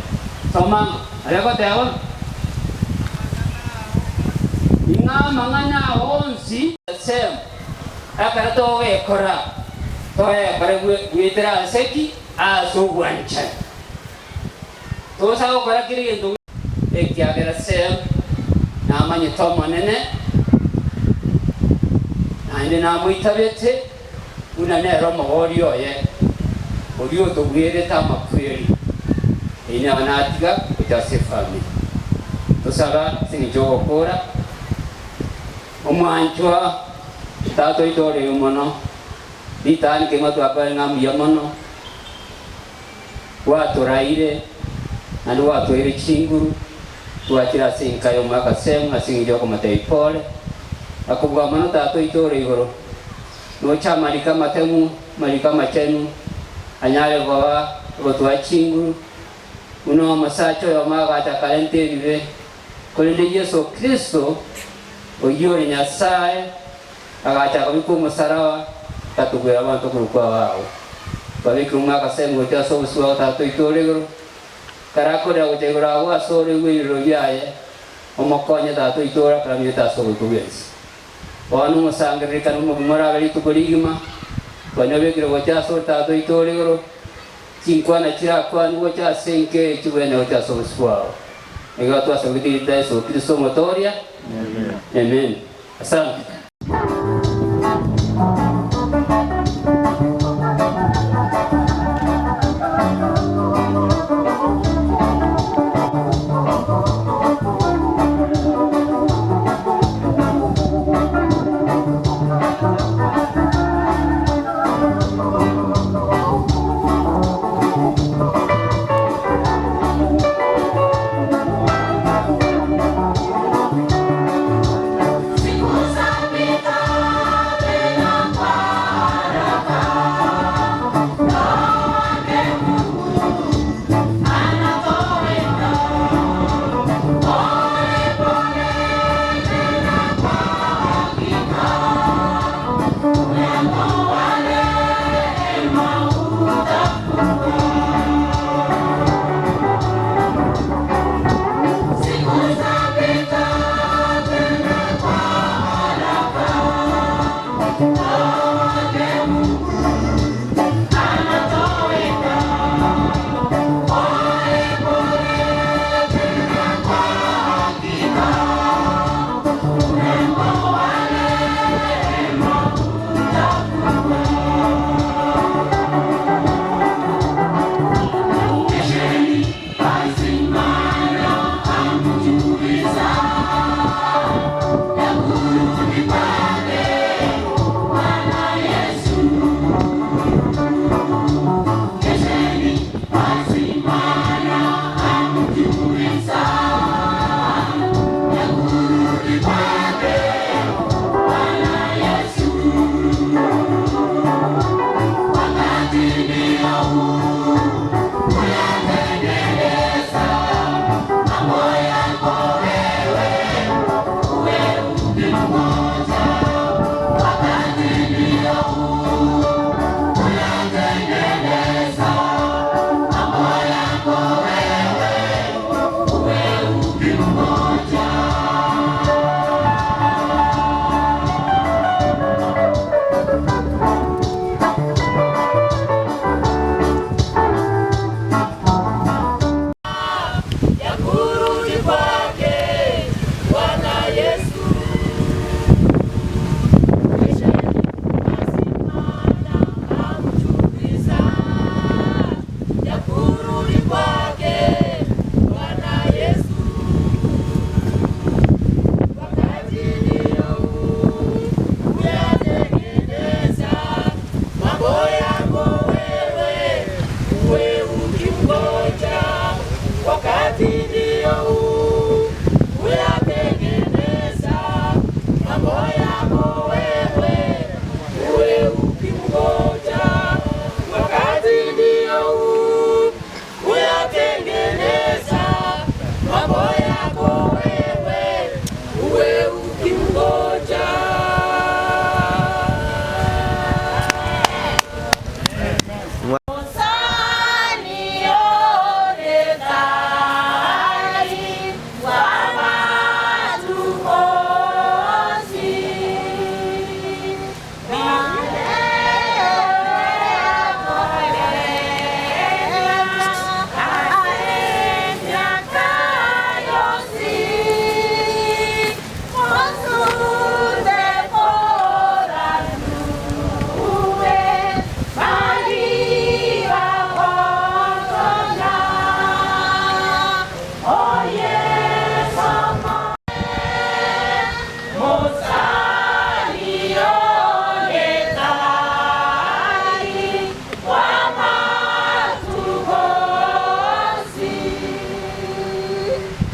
Soma ng'a aria goteba ng'a amang'ana ao onsi. Shem. Ekero togekora, toyekore goetera ase ki? Ase obwanchani. Tosa gokora kera egento. Ekiagera Sem namanyete Omonene, naende namoitabete buna nere Omobooria oye, oria otobwerete amakweri. Eyio nabo natiga gocha ase efamiri. Tosaba ase engencho y'ogokora. Omwanchwa, Tata oito ore mono, ritang'ani kegima twakoire ng'a mbuya mono. Gwatoraire, naende gwatoeire chinguru, twachire ase enka y'omwaka Semu ase engencho y'okomotebia pole, na kobua mono Tata oito ore igoro, noche amariko amatemu, amariko amachenu, anyare koba ogotoa chinguru, buna omosacha oyomo agacha akarenta ebibe, korende Yeso Kristo, oyio ore Nyasae, Agacha akabekwa omosaraba, akatogwera abanto korokwa abao. Twabekire omwaka Semu gochia ase obosio bwao Tata oito ore igoro. Karakorera gocha igoro agwo ase ore igwe ebirero biaye, omokonye Tata oito ore akaramenyete ase oboiko bw'ense. Bono omosangererekano omogima orabe rituko rigima, twanyobekire gocha ase ore Tata oito ore igoro, chinkwana chirakwanwe gocha ase enka eye chigwene gocha ase obosio bwao. Nigo twasabete erieta Yeso Kristo Omotoria. Amen. Asante. Siku za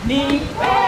Imesikika.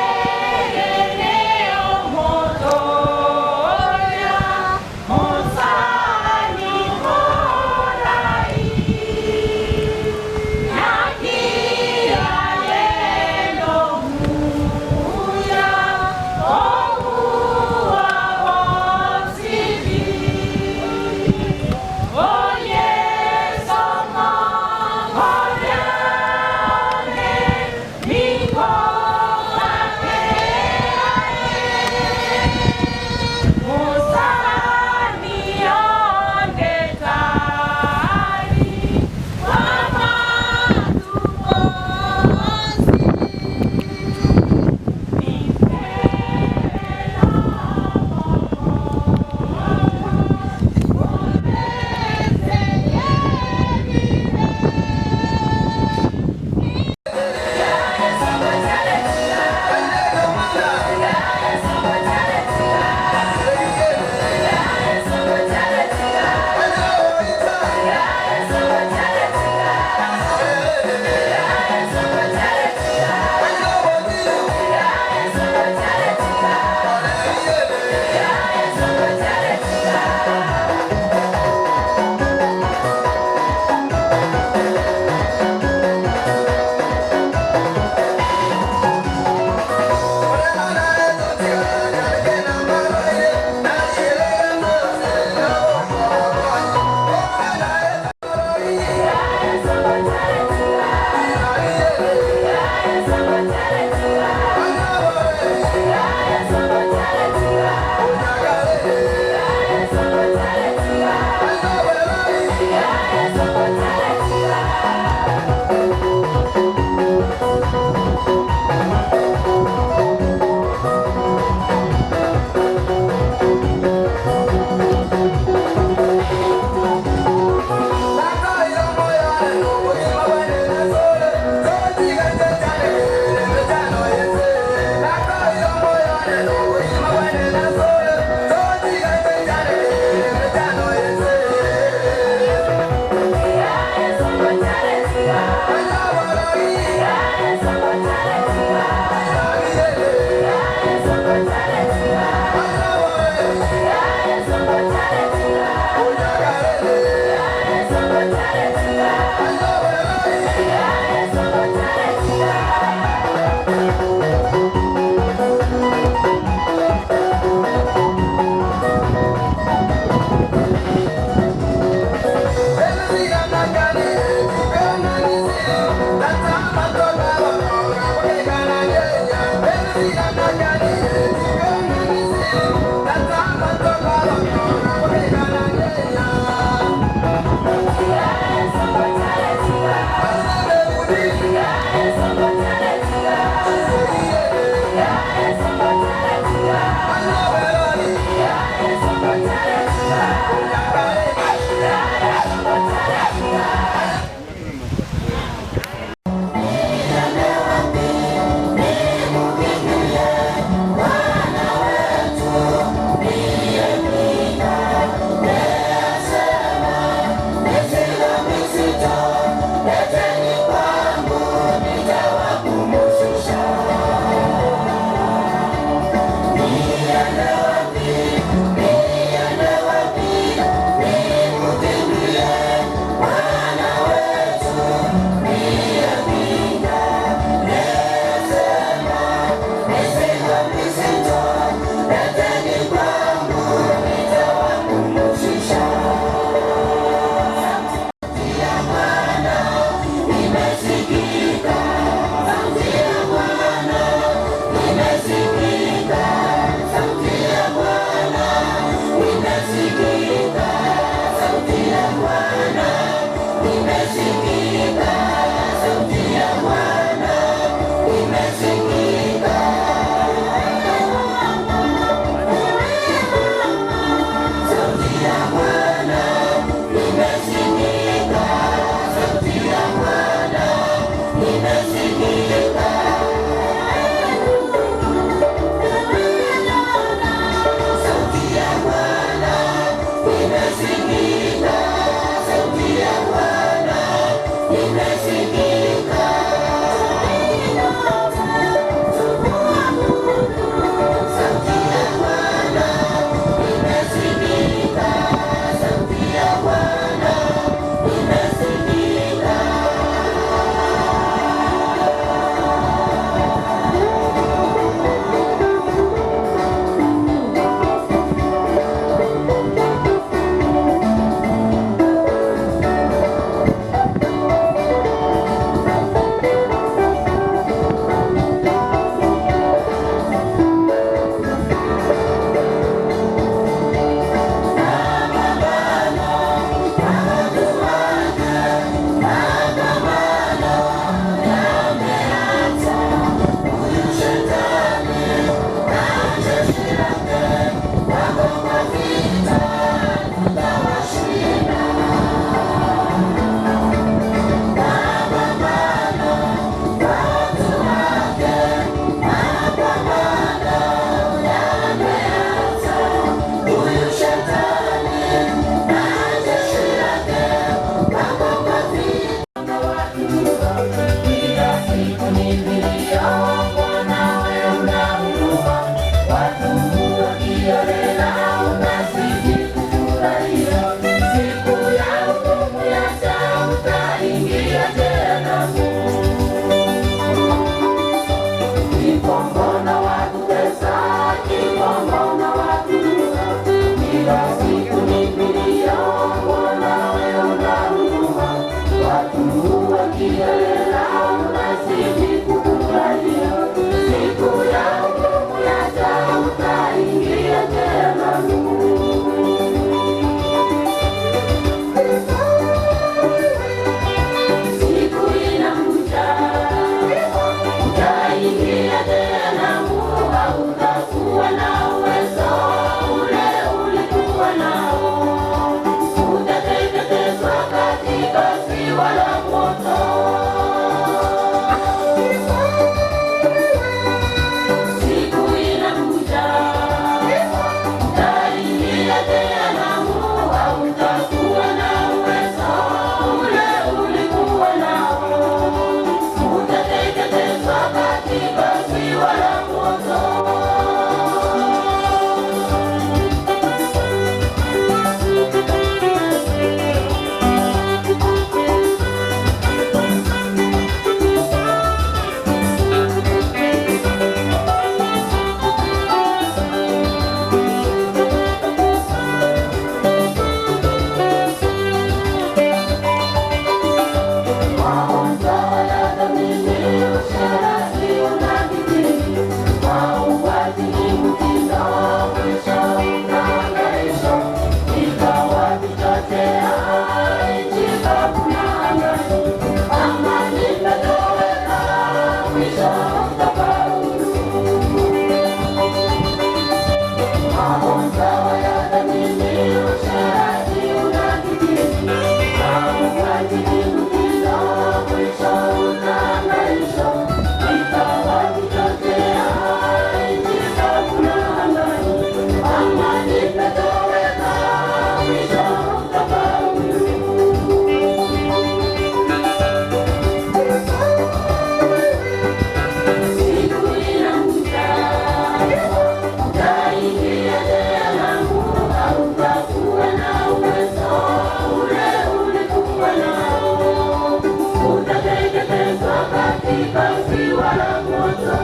ziwa la moto.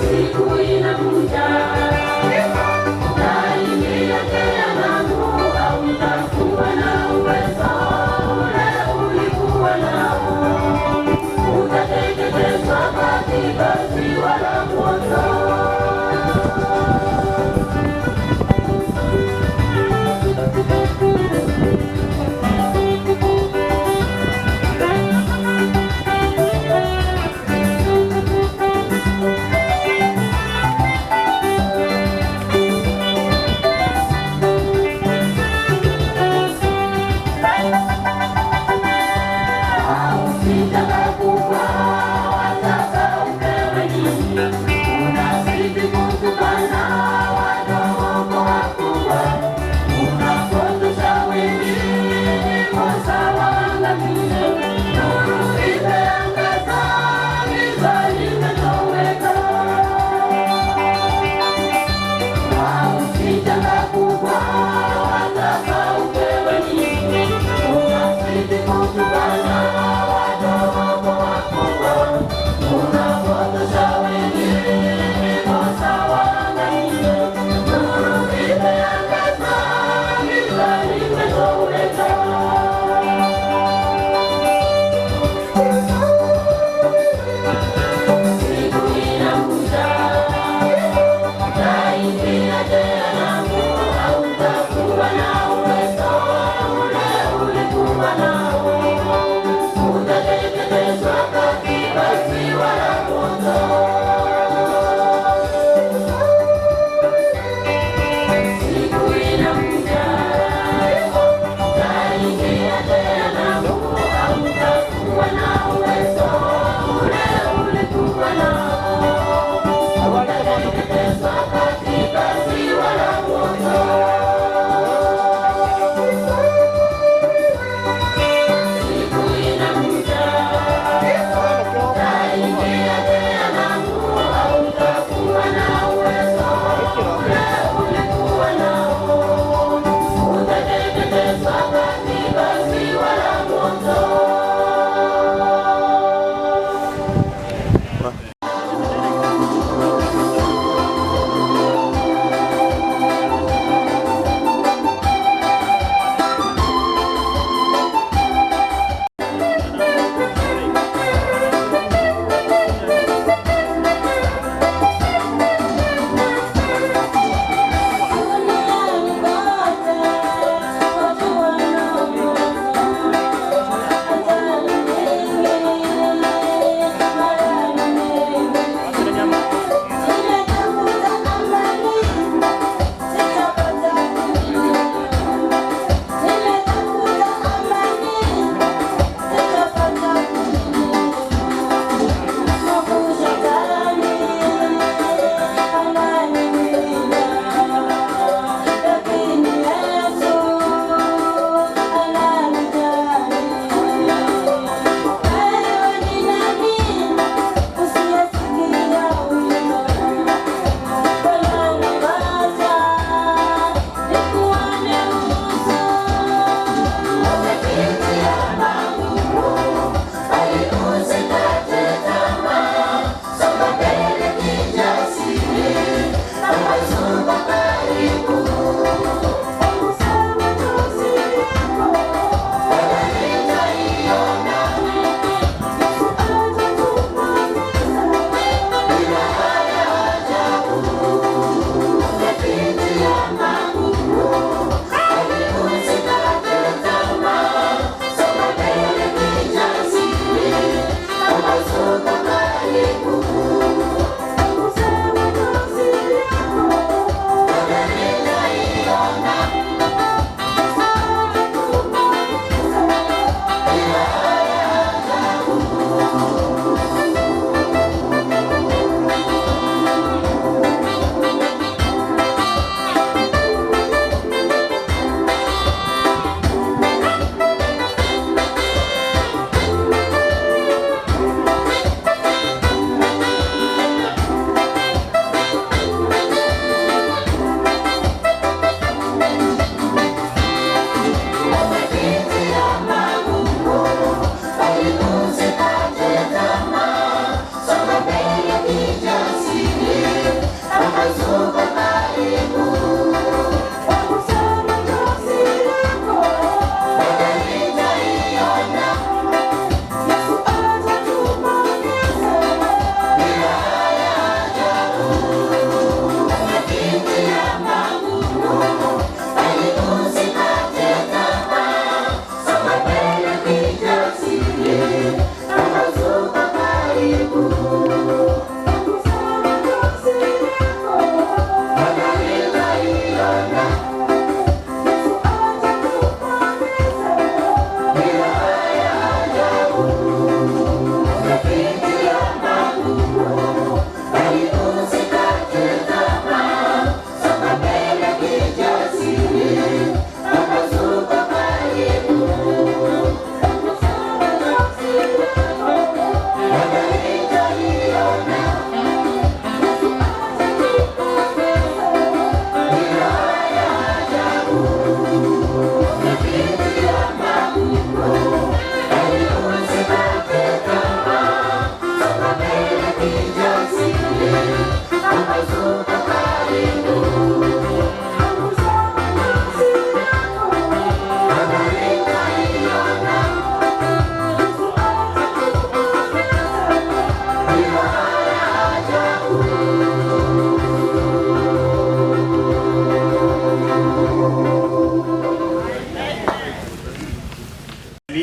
Siku inakuja utaingia jehanamu, hautakuwa na uwezo ule ulikuwa nao, utateketezwa katika ziwa la moto.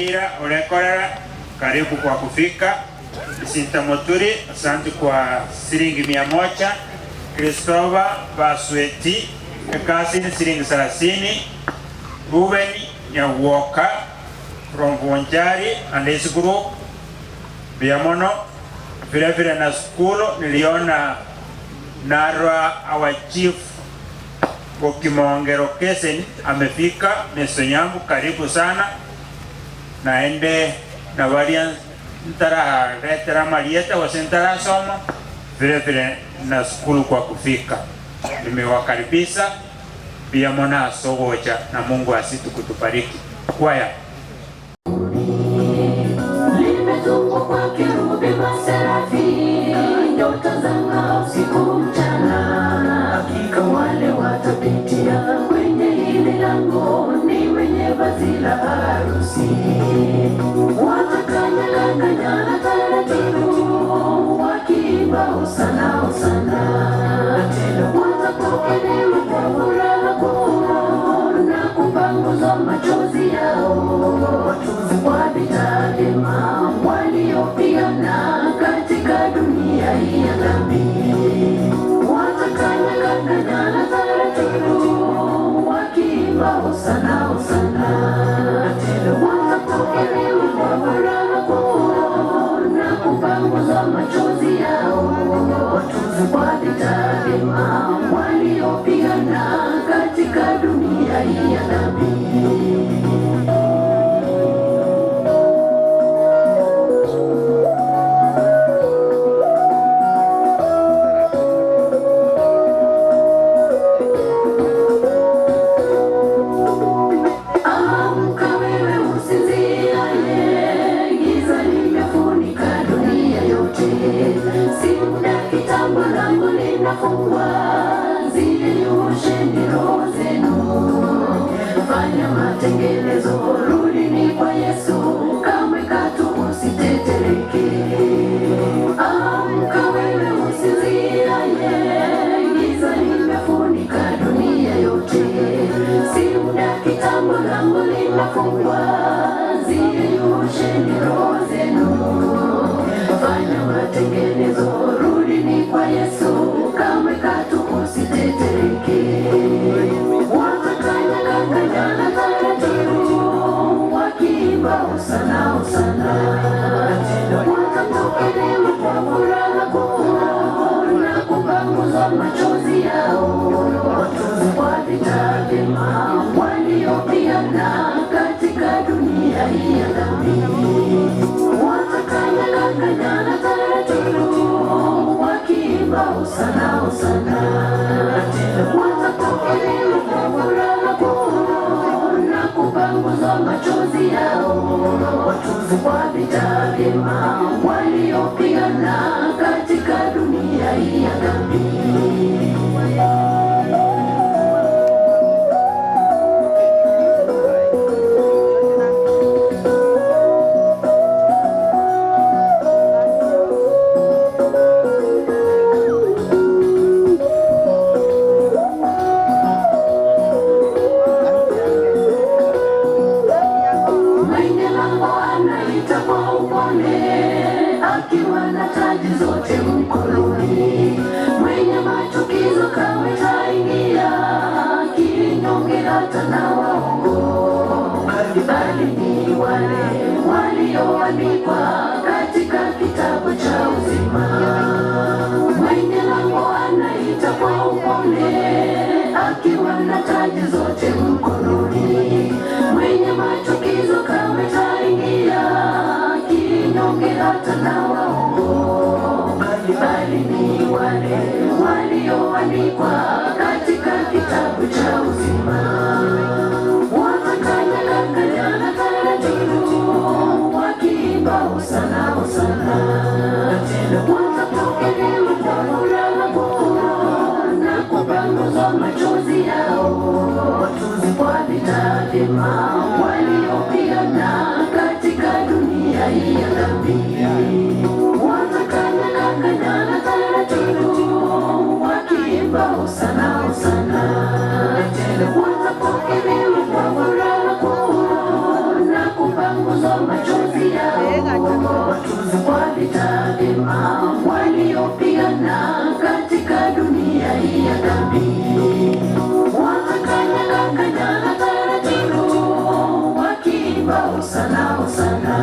Keira Olekorera, karibu kwa kufika. Isinta Muturi, asante kwa siringi 100. Christopher Basweti, ekasi ni siringi 30. Ruben Nyawoka from Bonjari and his group, Biamono. Vile vile na skulu niliona Narwa our chief Okimongero Kesen amefika Mesonyangu, karibu sana naende na baria ntararetera marieta gose ntarasoma vile vile na skulu kwa kufika nimewakaribisha pia mona asogocha na Mungu asitu kutubariki kwaya Limezungukwa kerubi maserafi, nyota zang'aa usiku mchana. Hakika wale watapitia kwenye hili lango ni wenye vazi la harusi. Watakanyagana taratibu, wakiimba hosana hosana. Tena watapokelewa kwa furaha kuu na kupanguza machozi yao kwa vita vyema waliopigana katika dunia hii ya dhambi. Watakanyagana taratibu, wakiimba hosana hosana. Tena watapokelewa kwa furaha kuu na kupanguza machozi yao kwa vita vyema waliopigana katika dunia hii ya dhambi. Amka wewe usinziaye, giza limefunika dunia yote. Si muda kitambo lango linafungwa, ziyeyusheni roho zenu. Fanya matengenezo, rudini kwa Yesu, kamwe katu usitetereke. Amka wewe usinziaye, giza limefunika dunia yote. Si muda kitambo lango linafungwa, ziyeyusheni roho zenu. Fanya matengenezo, rudini kwa Yesu, kamwe katu usitetereke. Watakanyagana taratibu, wakiimba hosana hosana. Watapokelewa kwa furaha kuu na kupanguza machozi yao kwa vita vyema waliopigana katika dunia hii ya dhambi. Watakanyagana taratibu, wakiimba hosana hosana. Watapokelewa kwa furaha kuu na kupanguza machozi yao kwa vita vyema waliopigana katika dunia hii ya dhambi. Mwenye lango anaita kwa upole, akiwa na taji zote mkononi. Mwenye machukizo kamwe taingia, kinyonge hata na waongo, bali ni wale walioandikwa katika kitabu cha uzima. Mwenye lango anaita kwa upole, akiwa na taji zote mkononi. Mwenye machukizo kamwe taingia, kinyonge hata na waongo, bali ni wale walioandikwa katika kitabu cha uzima. Watakanyagana taratibu, wakiimba hosana hosana. Watapokelewa kwa furaha kuu na kupanguza machozi yao kwa vita vyema waliopigana katika dunia hii ya dhambi. Watakanyagana taratibu, wakiimba hosana hosana. Watapokelewa kwa furaha kuu na kupanguza machozi yao, watuze kwa vita vyema waliopigana katika dunia hii ya dhambi. Watakanyaga kanyaga taratibu, wakiimba hosana hosana.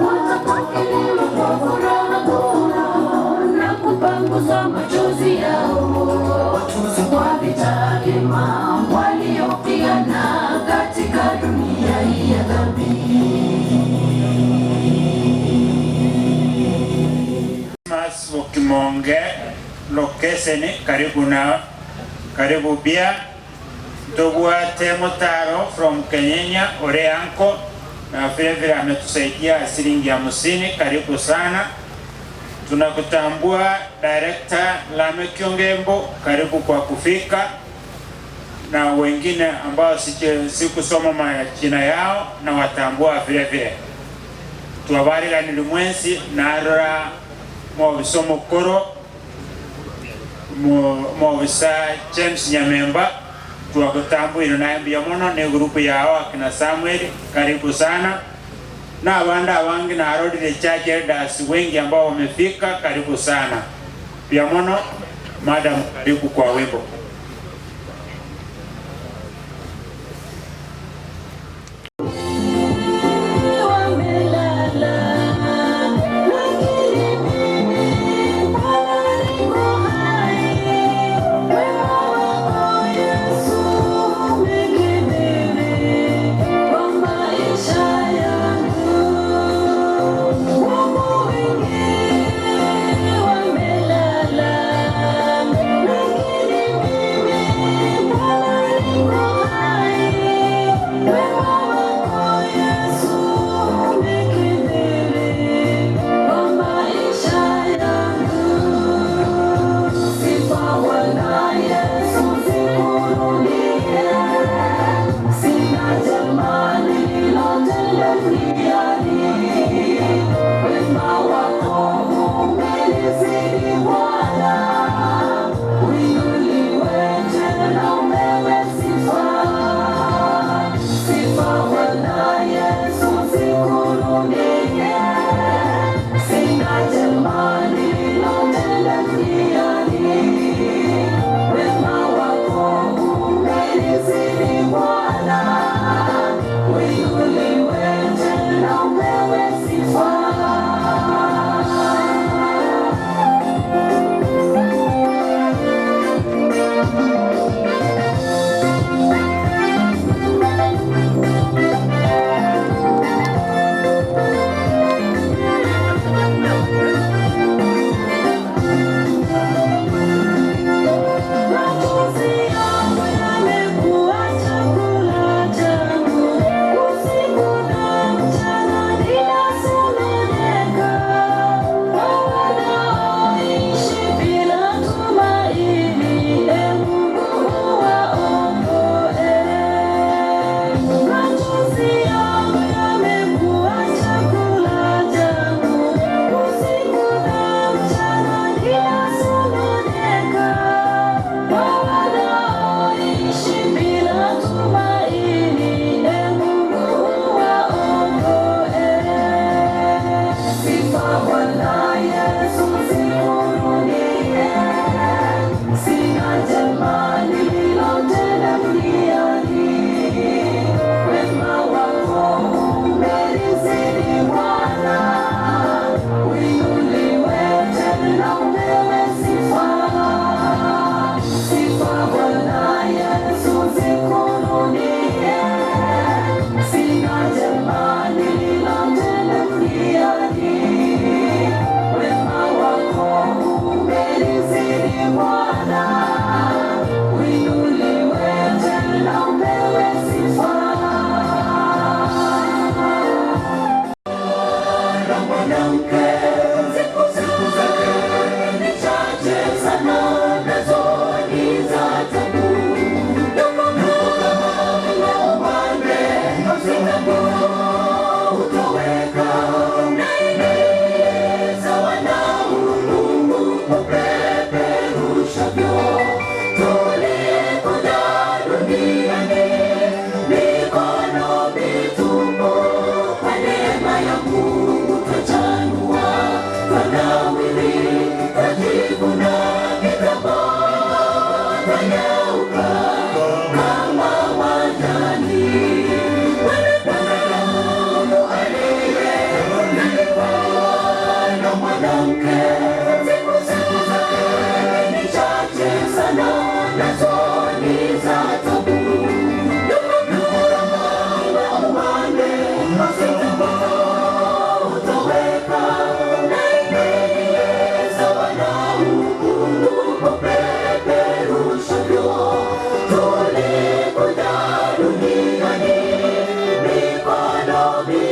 Watapokelewa kwa furaha kuu na kupangusa machozi yao, watuze kwa vita vyema waliopigana katika dunia hii ya dhambi. Mas Bokimonge lokeseni karibu na karibu bia Ntobwate Mutaro from Kenyenya ore anko na vile vile ametusaidia silingi 50. Karibu sana, tunakutambua Director Lameck Ongembo, karibu kwa kufika, na wengine ambao sikusoma majina yao na watambua vile vile. Twabarirani mwensi narora mwobisa omokoro mwobisa James Nyamemba twakutambuire naye mbuya mono ne group yao akina Samuel, karibu sana na abandi abange narorire church elders wengi ambao wamefika, karibu sana mbuya mono. Madam, karibu kwa wimbo.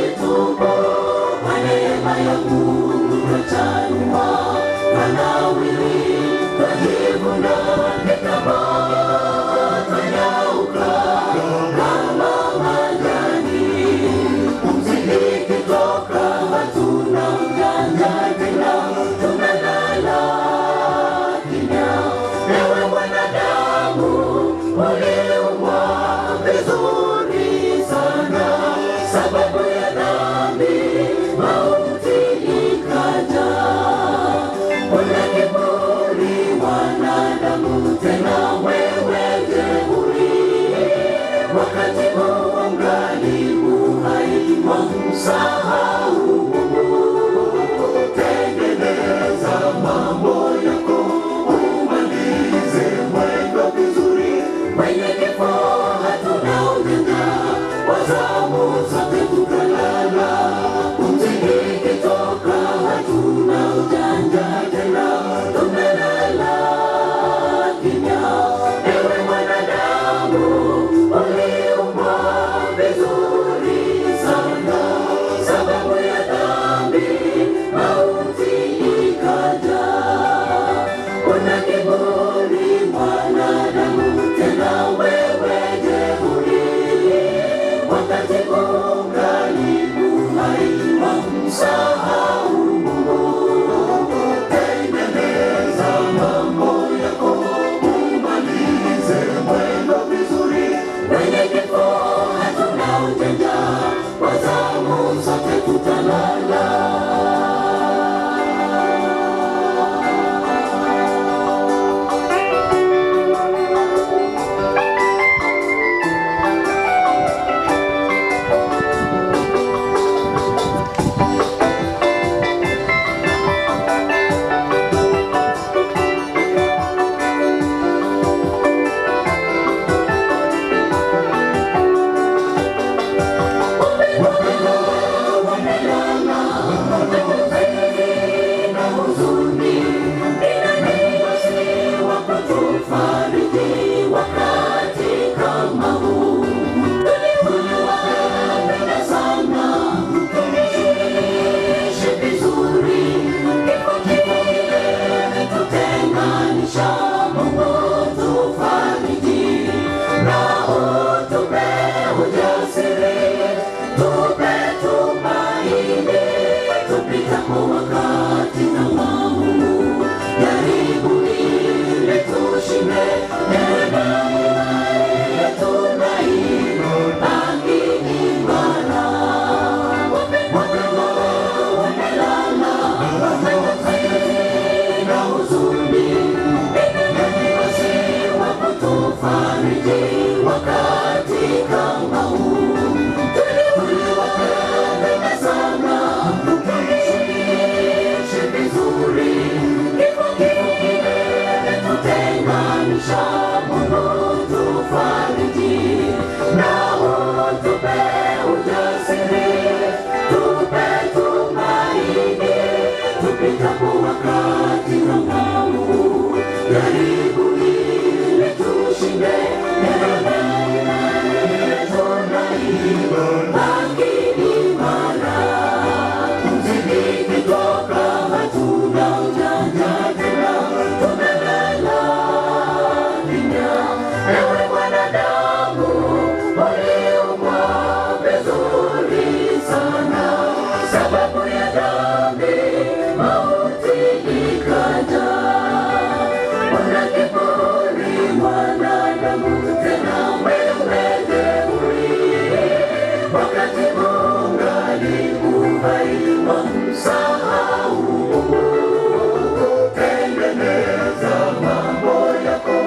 Tulitubu kwa neema ya Mungu twachanua, twanawiri, twajivuna ni kama twanyauka kama majani. Pumzi ikitoka hatuna ujanja tena, tumelala kimya. Ewe mwanadamu uliumbwa vizuri sana, sababu ya dhambi mauti ikaja. Una kiburi mwanadamu, tena wewe jeuri, wakati ungali uhai wamsahau Mungu. Tengeneza mambo yako, umalize mwendo vizuri. Kwenye kifo hatuna ujanja, kwa zamu zote tutalala. Pumzi ikitoka hatuna ujanja tena, tumelala kimya. Ewe mwanadamu uliumbwa vizuri sana, sababu ya dhambi mauti ikaja. Una kiburi mwanadamu, tena wewe jeuri, wakati ungali uhai wamsahau Mungu. Tengeneza mambo yako, umalize mwendo vizuri. Kwenye kifo hatuna ujanja, kwa zamu zote tutalala. Tupe tumaini, tupitapo wakati kama huu. Jaribu ili tushinde, neema yetu na imara. Wapendwa wamelala, na huzuni, ni basi wa kutufariji wakati kama huu. Tuliwapenda sana, tuishi vizuri. Kifo kimetutenganisha, Mungu tufariji na utupe ujasiri, tupe tumaini, tupitapo wakati kama huu. Jaribu ili tushinde, neema yetu na ibaki imara. Pumzi ikitoka hatuna ujanja tena, tumelala kimya. Ewe mwanadamu uliumbwa vizuri sana, sababu ya dhambi mauti ikaja. Una kiburi mwanadamu, tena wewe jeuri, wakati ungali uhai wamsahau Mungu. Tengeneza mambo yako,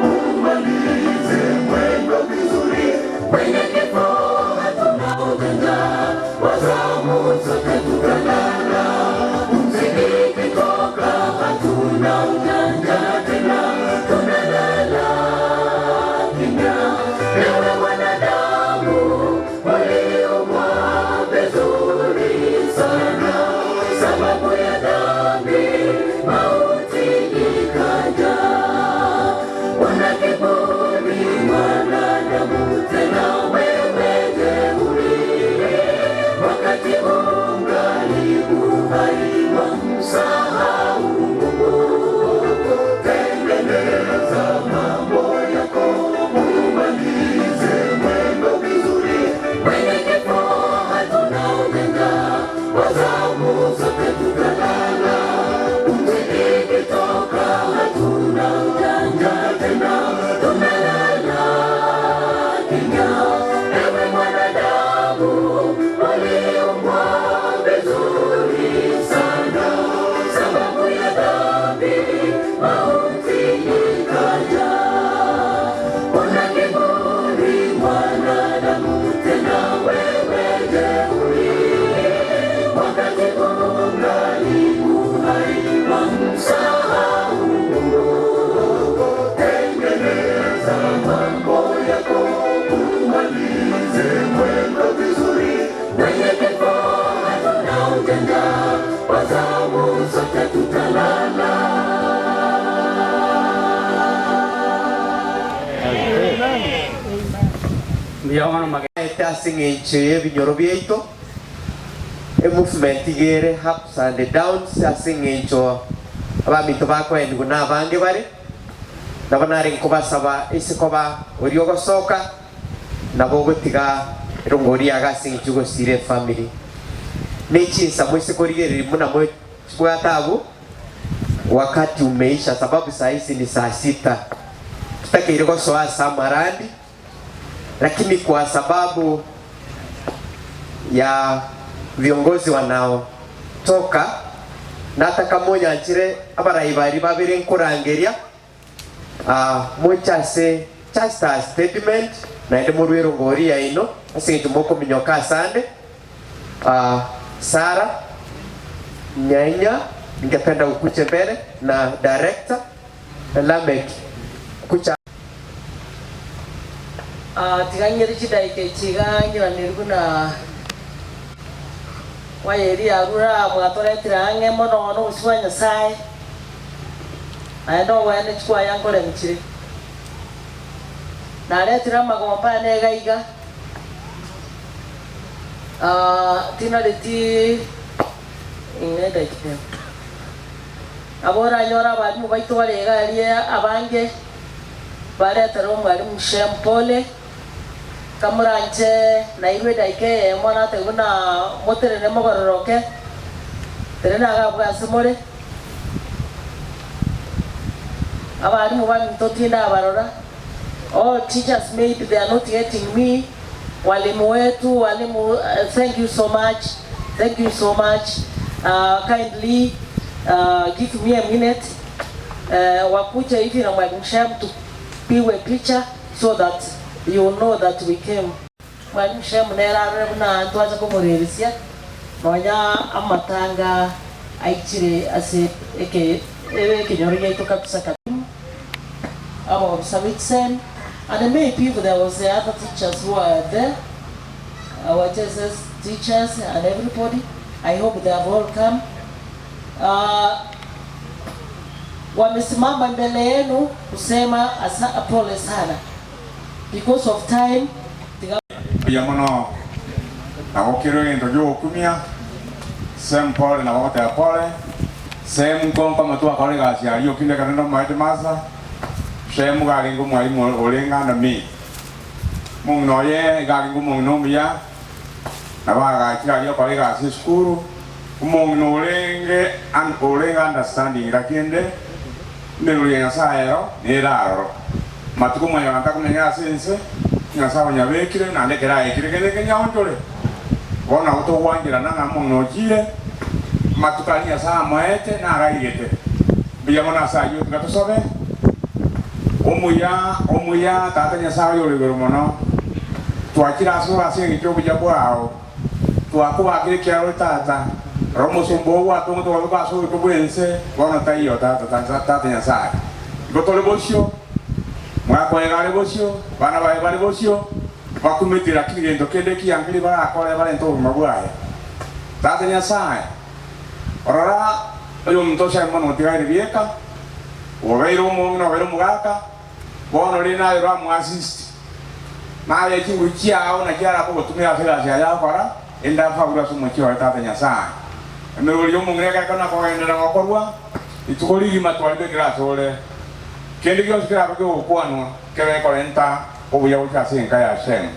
umalize mwendo vizuri. Kwenye kifo hatuna ujanja, kwa zamu zote tutalala. Pumzi ikitoka hatuna ujanja tena, tumelala kimya. Ewe mwanadamu uliumbwa vizuri sana, sababu ya dhambi mauti ikaja. Una kiburi mwanadamu, tena wewe jeuri, Wakati ungali uhai wamsahau Mungu. Tengeneza mambo yako, umalize mwendo vizuri. Kwenye kifo hatuna ujanja, kwa zamu zote tutalala. Pumzi ikitoka hatuna ujanja tena, tumelala kimya. Ewe mwanadamu, uliumbwa vizuri sana, sababu ya dhambi mauti ikaja. Una kiburi mwanadamu, tena wewe jeuri, wakati ungali uhai wamsahau Mungu. Tengeneza mambo yako, umalize mwendo vizuri. Kwenye kifo hatuna ujanja, kwa zamu zote tutalala. Ete ase eng'encho ya ebinyoro biaito emovement iga ere ups and downs ase eng'encho abaminto bakoenigwa na abange bare nabo nare nkobasaba ase koba oria ogosoka nabo ogotiga erongori yago ase eng'encho ogosira efamily. Na echinsa moise korigereria buna mochibwate abwo wakati umeisha sababu saa hizi ni saa sita tutakeire gosoa ase amarandi lakini kwa sababu ya viongozi wanaotoka nataka monyanchire abarai bari babere nkorangeria ah, moche ase just a statement naende morwe erongori yaino ase eng'encho mokominyoka asande. Ah, Sarah Nyaenya ningependa ukuje mbele na director Lamek kucha. Ah, tiga ng'ire chidaika echi iga ng'iraneri buna kwaya eria yarure aa mwatoretire ang'e mono na obosio bwa Nyasaye, naende oboene chikwaya nkoremi chire. Naretire amagomba ane iga iga, ah, tinareti ing'e edaika emo. Nabo oranyore abalimu baito bare iga aria abange, baretere omwalimu Shem pole, kamoranche nairwe edaika eyemo natebe buna moterere mogororoke, terena iga abwo ase more. Abalimu baminto tindabarora, all teachers maybe they are not getting me, walimu wetu, walimu thank you so much, thank you so much, kindly give me a minute, wakuje hivi na mwalimu Shem tupigwe picha so that you know that we came. Mwalimu Shem nere arore buna ntwacha komoreresia nonya amatanga aichire ase eke ekenyoro giaito kabisa kabisa. Abobisa Vixen and maybe if there was the other teachers who are there, our JSS teachers and everybody, I hope they have all come. Wamesimama mbele yenu kusema asa, pole sana because of time. Tiga Mbuya mono na gokirwe egento giogokumia, Sem pole nabo goteba pole, Sem nkonko amatuko akore egasi aria okinde ekero nde omoete masa, Sem iga arenge omwalimu orenge under me. Omong'ina oye iga arenge omong'ina omuya, nabo agachire aria okora egasi esukuru, omong'ina orenge orenge understanding lakini ende emeremo ya Nyasaye ero nere aroro. Amatuko mwanyabanto akomenya ase ense, Nyasaye onyabekire, naende ekero aekire kende kenyaonchore. Bono nabo togwancherana ng'a omong'ina ochire, amatuko aria Nyasae amoete naraigete. Mbuya mono ase ayio, tiga tosabe. Omuya, omuya, Tata Nyasae oyore igoro mono, twachire asore ase engencho y'obuya bwao, twakobakire ekiagera ore Tata. Rora omosomba oo gwatongete okobekwa ase oboiko bw'ense, bono taiyo, Tata, Tata Nyasae. Igo tore bosio, mwakoega are bosio, abana baye bare bosio, Bakumeti lakini gento kende ekiya nkeri barakore barente obogima bwaye. Tata Nyasae, rora oyominto ochaye mono otigaire bieka, obeire omong'ina obeire omogaka, bono rende aye oramoassist. Naye chinguru chiao nachio arabe ogotumia ase egasi yaye agokora. Ende afaure ase omochie oye Tata Nyasae. Emerori y'omong'ina egaika na kogenderera gokorwa, rituko rigima twaribekire asore. Kende gionsi kerabe kegokwanwa kebe gekorenta obuya gochia ase enka ya Shemu.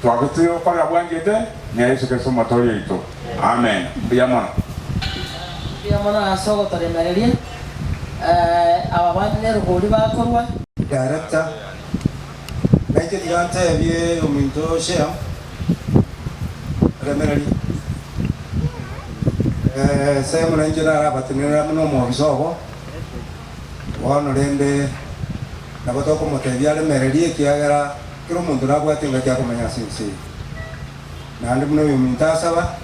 Twagotire gokorera bwanchete na Yeso Kristo Omotoori oito. Amen. Mbuya mono. Mbuya mono ase ogotoremereria. Aba bande nerogori bakorwa. Director, Nainche tiga ntebie ominto Shem, remereria. Shem nainche narabatenenera buna omobisa obo, bono rende nabo tokomotebia aremererie ekiagera kera omonto nabwate engaki akomenya ase ense eye. Naende buna oyominto asaba,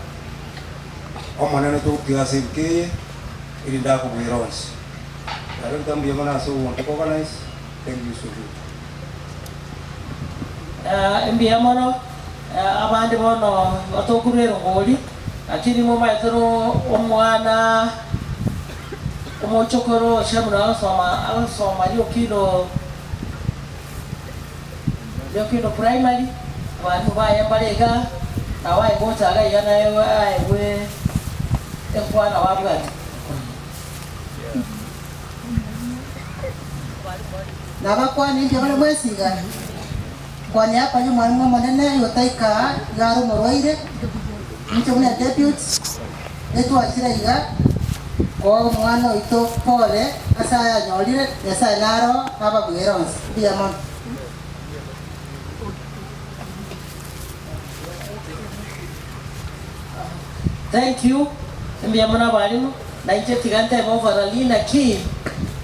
Omonene togotiga ase ebuku eye, erinde akobwere onsi. Director mbuya mono ase ogonto organize, thank you so good. Mbuya mono abande bono batokurwa erongori, lakini momaete omwana omochokoro Shemu agosoma agosoma Riokindo Riokindo primary, abalimu baye mbare igaa, nabo aye gocha iga iga naye aegwe enkwana babwate. Nabakwanie inche bare mwensi iga, nkwanie akonye omwalimu omonene oyotaika aa iga are omorwaire, inche buna deputy, netwachire iga koa omwana oito pole ase aya anyorire, Nyasaye naro ababuere onsi. Mbuya mono. Thank you, mbuya mono abalimu, na inche tiga ntebe overall naki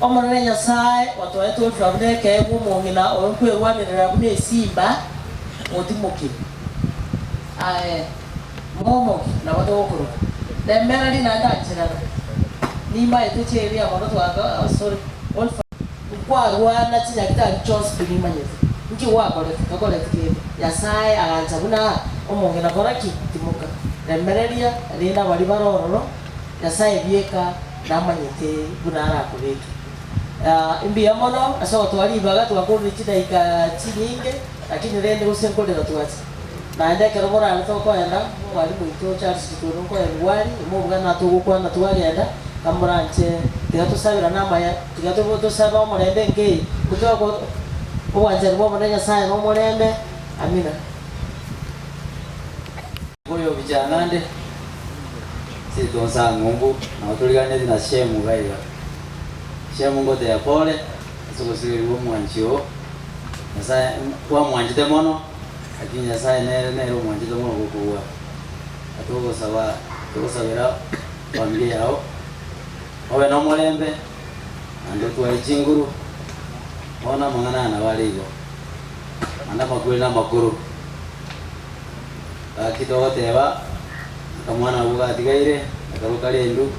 Omonene Nyasae otoete orira buna ekeegwa omong'ina oyo nkwerwanerera buna esimba otimokire. Aye momoki nabo togokoroka. Remereri naende ancherana. Nimaete chiria mono twaka sorry Olfa. Nkwarwana chinyagitari chionsi pi nimanyete. Nki gwakorete? Tokoreti kende. Nyasae agancha buna omong'ina kora ki? Timoka. Remereria, rende abaria bare ororo, Nyasae bieka namanyete buna arakobeke. Mbuya mono ase ogotoa ribaga twakorire chidaika chinyinge, lakini rende gose nkorera twacha. Naende ekero morare tokoenda, omwalimu oito Charles Gitweno nkoenigwa are, imobuga natogokwana twagenda, kamoranche tiga tosabirane amaya, tiga tosabe omorembe enka eye, obwanchani bwa Omonene Nyasae na omorembe. Amina. Oyo vijana nde sitonsa ng'umbu nabo toriganeti na Shemu iga iga. Shemu ngotebia pole ase ogosiberigwa omwanchi oo, Nyasaye kwamwanchete mono lakini Nyasaye nere nere omwanchete mono gokobua. Togosaba togosabera familia yao obe nomorembe naende otware chinguru bono amang'ana aya nabo are igo, naende amakweri namakoro. Gaki togoteba, akamwana abwo gatigaire, nakarwo kare endu,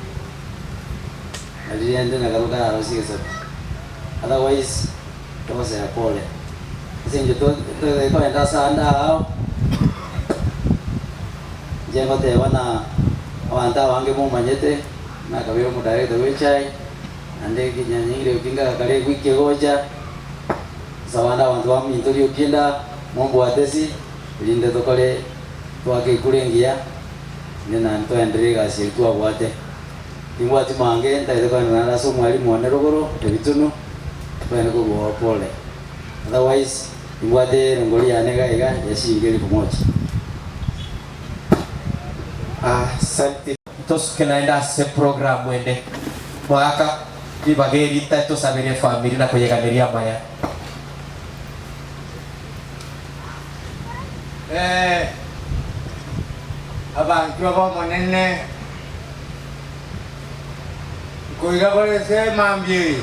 na rirende nakarwo kararosie egesaku. Otherwise, togosea pole. Ase eng'encho to totaete kogenda ase ande aao, inche ngoteba na abanto abange momanyete, nakabeire omodirector bwe echae, naende ekenyanyengire okinga gakare ewiki egocha, ase abande abanto baminto riokinda, mombwate ase. Erinde tokore twake ekura engiya, naende naende toenderere egasi eria twabwate. Timbwati mange ntagete kogenda naende ase omwalimu one rogoro ebitunu, togende korwa oo pole. Otherwise, nimbwate erongori yane iga iga ya shilingi elfu moja. Asante. Ntosuke naende ase programu ende. Mwaka ribaga eri ntae tosabere efamiri na koyeganeria amaya. Ee, abanchwa b'Omonene, nkoira bare ase emambia eye,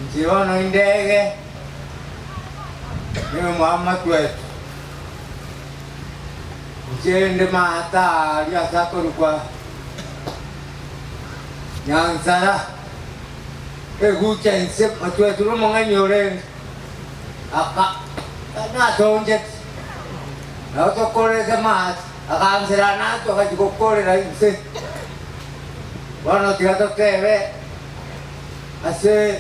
inche bono indege, nigo mwamatwete. Inche inde maata aaria ase akorokwa Nyansara, egucha inse matwetwe nomong'aini orenge. Aka natoonchete, nabo tokorete amache, akansera natwe agachia gokorera inse. Bono tiga totebe ase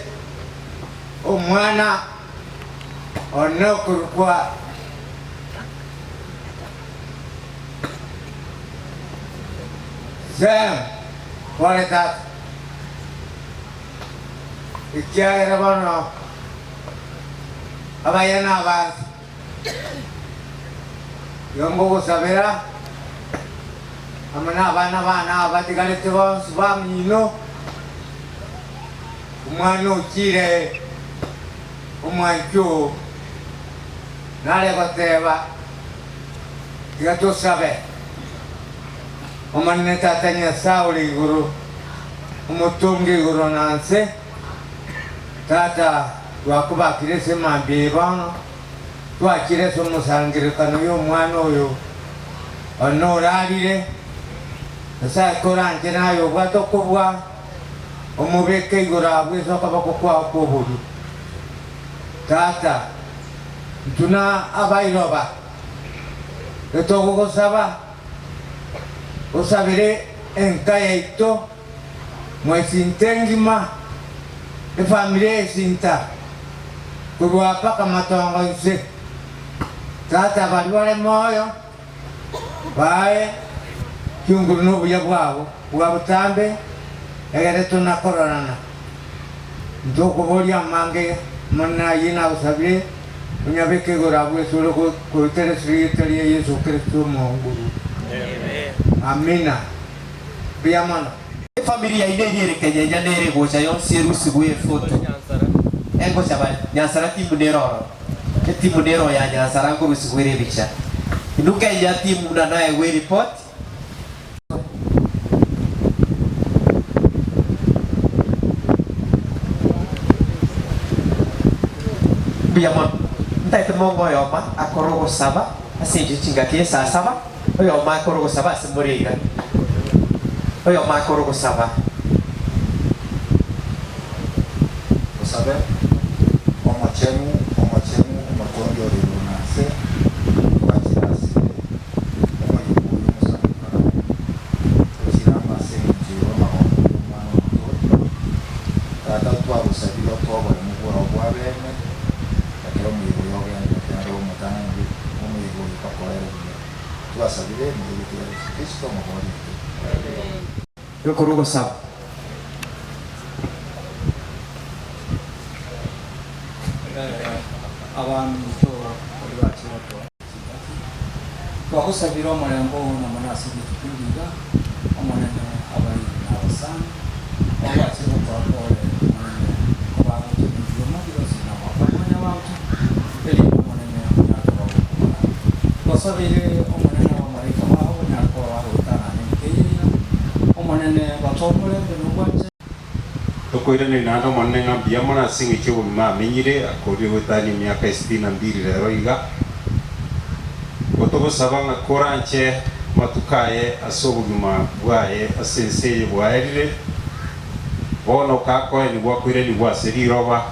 omwana one okorokwa. Sem, pole tata, ekiagera bono abaye nabanto, igo ngogosabera amo nabana bane aba batigarete bonsi bamino, omwana ochire omwanchi oo, nare goteba, Tiga tosabe. Omonene Tata Nyasae ore igoro, omotongi igoro na nse, Tata, twakobakire ase emambia eye bono, twachire ase omosangererekano y'omwana oyo one orarire. Nyasae koranche naye obwate okobua, omobeke igoro abwo ase okoboko kwao kw'oborio. Tata, intwe na abairoba, etogogosaba, osabere enka yaito, mwesinto engima, efamiri y'esinta, korwa mpaka matongo inse. Tata baria bare moyo, bae chinguru na obuya bwabo bwa botambe, egere tonakororana. Ntokoboria amange, Omonene ayio nagosabire, onyabeke igoro abwo ase ore goetera ase erieta ria Yeso Kristo Omonguru. Amina. Mbuya mono. Efamiri yaino eria ere kenyenya nere gocha yonsi erusigwe efoto. Engocha bare Nyansara timu nere ororo. Etimu nere oya Nyansara nkorusigwa ere ebicha. Inwe kenya timu buna naegwe ereport. Mbuya mono. Ntaete mongo oyomo akore ogosaba ase inche chingaki esaa saba, oyomo akore ogosaba ase more iga. Oyomo akore ogosaba. Tosabe, Omochenu, Omochenu, Omotongi ore igoro na nse, twachire ase omoyega oyo omosangererekano, tochire amo ase engencho y'amagombo y'Omwana Omotoori. Tata, twagosabire otoe oboremu bwao bwa bene, ekero omoyega oyo ogendererete naende obe omotang'ani bw'omoyega oyo mpaka oere buya. Twasabire nerieta ria Yeso Kristo, Omobori oito. Gokorwa ogosaba. Abanto baria bachire gotoa chingaki, twagosabire omorembe oo na mono ase rituko eri iga, Omonene abairi na abasani, abwo bachire gotoa pole, Omonene kobagocha ebioma bionsi na amaoko a Mwanyabanto, erinde Omonene onyare koba gokobara. Twasabeire Omonene abamalaika bao banyare koba bagoetanana enka eye iga, Omonene batoe omorembe na obwanchani. Tokoiraneria naende Omonene ng'a mbuya mono ase engencho y'obogima amenyire, akoorire goetania emiaka esitini na mbiri rero iga. Igo togosaba ng'a koranche amatuko aye ase obogima bwaye ase ense eye bwaerire, bono kakoenigwa koiranigwa ase riroba,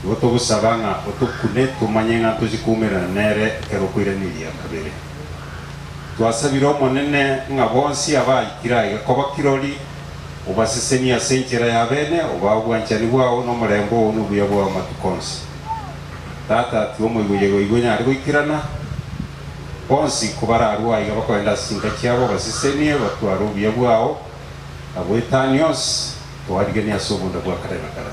igo togosaba ng'a otokune tomanye ng'a ntochie koumerana nere ekero okoiraneria kabere. Twasabire Omonene ng'a bonsi abaikire aiga koba kirori, Obasesenie ase enchera ya bene, obae obwanchani bwao, na omorembe oo, na obuya bwao amatuko onsi. Tata, tiga omoigwa oigo onyare goikerana, bonsi kobararue aiga bakogenda ase chinka chiabo, obasesenie, batware obuya bwao, na goetania onsi, toariganie ase obonda bwa kare na kare.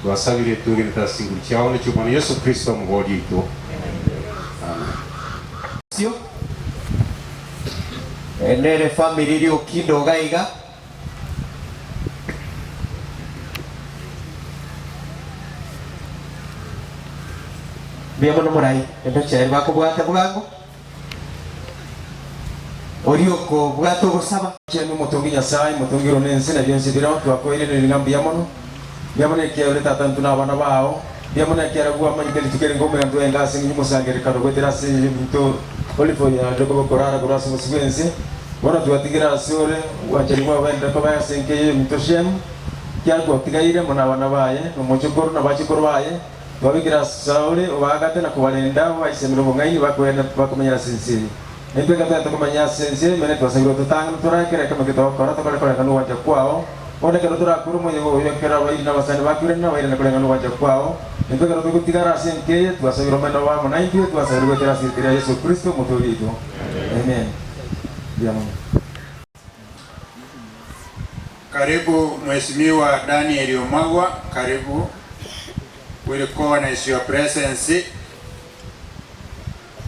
Twasabire twegenete ase chinguru chiao na chi'Omwana Yeso Kristo, Omobooria oito. Amen. Nere family riokindo iga iga. Mbuya mono morai endoche ere bakobwata bwango oria okobwata ogosaba. Chenu omotongi Nyasae, omotongi igoro na ense, na bionsi ebireo, twakoiraneria ng'a mbuya mono. Mbuya mono ekiagera ore Tata intwe na abana bao. Mbuya mono ekiagera gwamanyete rituko eri ngomera ntwenge ase engencho y'omosangererekano goetera ase ebinto Olive onyarire koba okorara korwa ase obosio bw'ense. Bono twatigire ase ore obwanchani bwao bwenderere koba ase enka eye y'ominto Shemu, ekiagera gwatigaire amo nabana baye, na omochokoro, na abachokoro baye, twabekire ase ore obaagate na kobarenda, obaisemere obong'aini bakomenyera ase ense eye. Naintwe ekero togenda komenya ase ense ime, netwasabirwe totang'ane torore kera ekemo eke togokora, tokore koreng'ana nogwancha kwao. Bono ekero torakure omoyega oyo, ekero abairi na abasani bakwirane, nabairane koreng'ana nogwancha kwao. Naintwe ekero togotigara ase enka eye, twasabirwe Omonene obe amo naintwe, twasabirwe goetera ase erieta ria Yeso Kristo, Omotooria oito. Amen. Mbuya mono. Karibu Mheshimiwa Daniel Omagwa, karibu. We recognize your presence.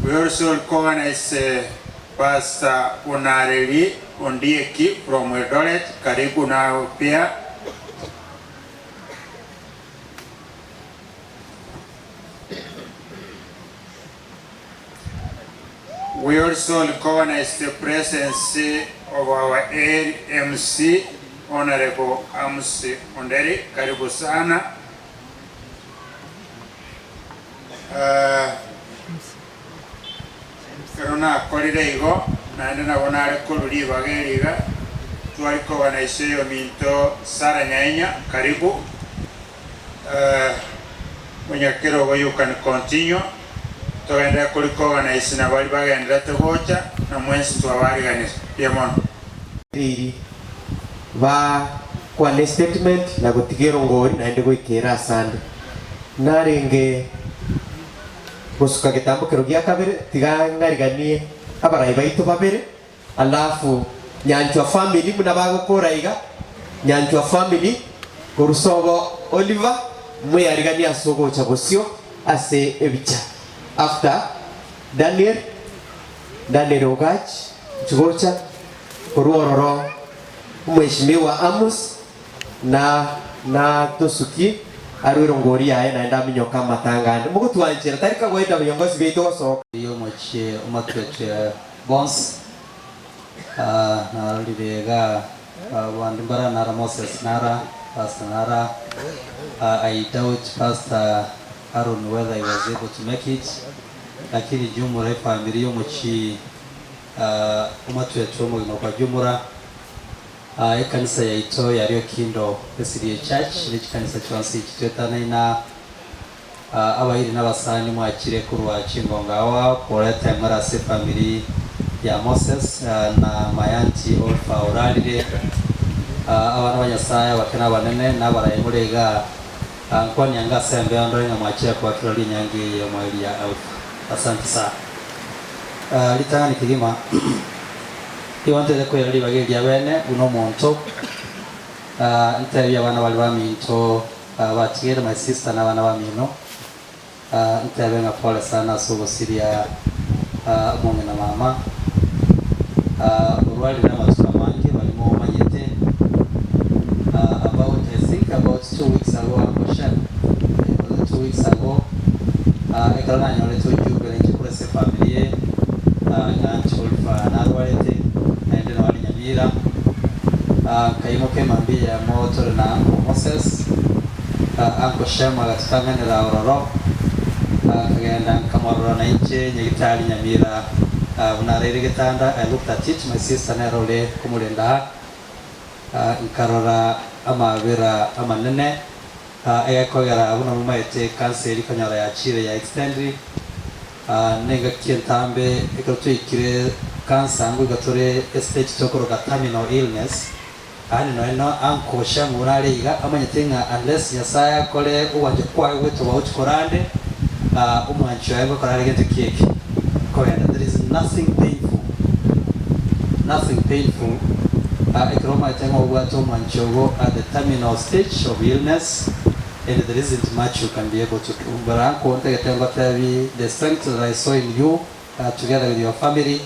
We also recognize Pastor Unareli Ondieki from Eldoret, karibu nao pia. We also recognize the presence of our AMC Honorable Amos Onderi, karibu sana. Uh, Ekero nakorire igo, naende nabo nare korwa ribaga eri iga, twarikogana ise oyominto Sarah Nyaenya, karibu. Uh, Monyakerogo you can continue. Togenderere korikogana ise na baria bagendererete gocha, na mwensi twabariganire. Mbuya mono. Riri ba kwane statement na gotiga erongori naende goikera asande. Narenge gosuka getambo kero gia kabere tiga ng'ariganie abarai baito babere alafu Nyanchwa family buna bagokora iga, Nyanchwa family korwa sobo Oliver mweyariganie ase ogocha bosio ase ebicha after Daniel, Daniel Ogach nchigocha korwa ororo Omweshimiwa Amos na na tosukie arwe erongori yaye naende aminyoke amatanga ande. Mogotwanchera tari kawaida viongozi biaito gosoka. Y'omochie omatwetwe bonsi, narorire iga abande mbara nara Moses nara, Pastor nara, I doubt Pastor Aaron whether he was able to make it, lakini jumura efamiri y'omochie omatwetwe omogima kwa jumura, ekanisa yaito ya Riokindo SDA Church ne chikanisa chionsi chitwetanaina abairi na abasani mwachire korwa chingongo ao ao koreta eng'ora ase efamiri ya Moses na my auntie Olpha orarire. Abana ba Nyasaye abake na abanene na abarayi more igaa, nkwania anga ase embeo ndore ng'a mwachire koba kirori enyangi eye y'omoerio ya Alpha. Asante sana. Ritang'ani kegima, igo ntete koira ribaga eri riabene buna omonto, ntebie abana baria baminto batigeire my sister na abana bamino, ntebe ng'a pole sana ase ogosiria omong'ina mama, orwarire amatuko amange baria momanyete, about I think about 2 weeks ago Uncle Shem, was it 2 weeks ago, ekero nanyorete ojumbe nainche korwa ase efamiri eye ng'a Auntie Oliver narwarete naende nabo are Nyamira, nkaimoka emambia eyemo tore na Uncle Moses, Uncle Shem agatotang'anera ororo, nkagenda nkamorora nainche nyagitari Nyamira buna araire getanda, I looked at it, my sister nere ore komorenda aa, nkarora amabera amanene egekogera buna momaete cancer eri konyora yachire ya extend nengaki entambe ekero twaikire cancer ngoika tore estage tokoroka terminal illness yaani nonya na Uncle Shem buna are iga amanyete ng'a unless Nyasaye akore ogwancha kwaye gwetobauti korande omwanchi oye ngokora are gento ki eke kogenda there is nothing painful nothing painful ekero omanyete ng'a obwate omwanchi ogo at the terminal stage of illness and there isn't much you can be able to do but uncle ntagete ngotebi the strength that I saw in you together with your family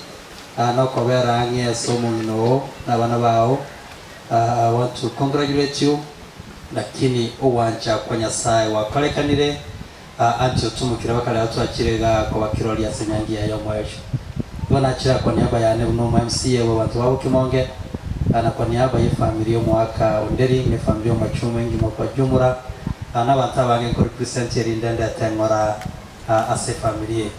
nokobera ang'e ase omong'ina oo na abana bao, I want to congratulate you lakini ogwancha kwa Nyasaye gwakorekanire Auntie otumokire bakareba twachire igaa koba kirori ase enyangi yaye omoerio. Igo nachire kwa niaba yane buna omo MCA bwa abanto ba Bokimonge na kwa niaba ye family y'omoaka Onderi ne family y'omochie engima kwa jumura na abanto abange nko represent erinde ndete ng'ora ase efamiri eye.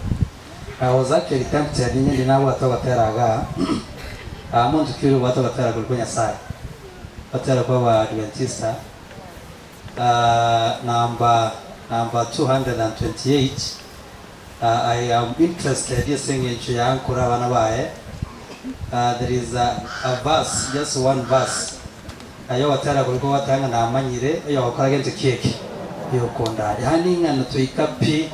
I was actually tempted inye ndi nabwate ogotera igaa monto ki oria obwate ogotera koria kwa Nyasaye gotera kwa aba Adventista number number 228 I am interested ase eng'encho ya nkore abana baye there is a, a verse just one verse aye ogotera koria kogoteba ng'a namanyire oyogokora gento ki eke yokondari yaani ng'a toika pi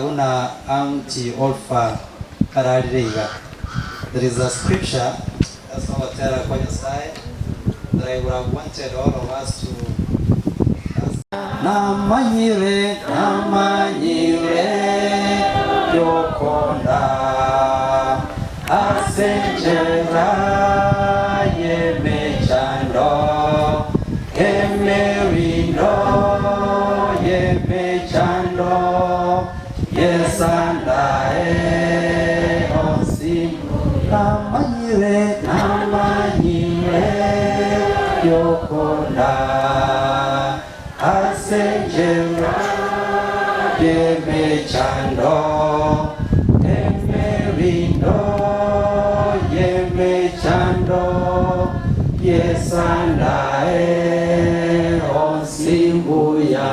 buna Auntie Olpha ararire iga. There is a scripture ase ogotera kwa Nyasaye. But I would have wanted all of us to Namanyire, namanyire yokonda ase enchera y'emechando, emerindo y'emechando, yesandae onsi. Namanyire, namanyire yokonda ase enchera y'emechando, emerindo y'emechando, yesandae onsi mbuya.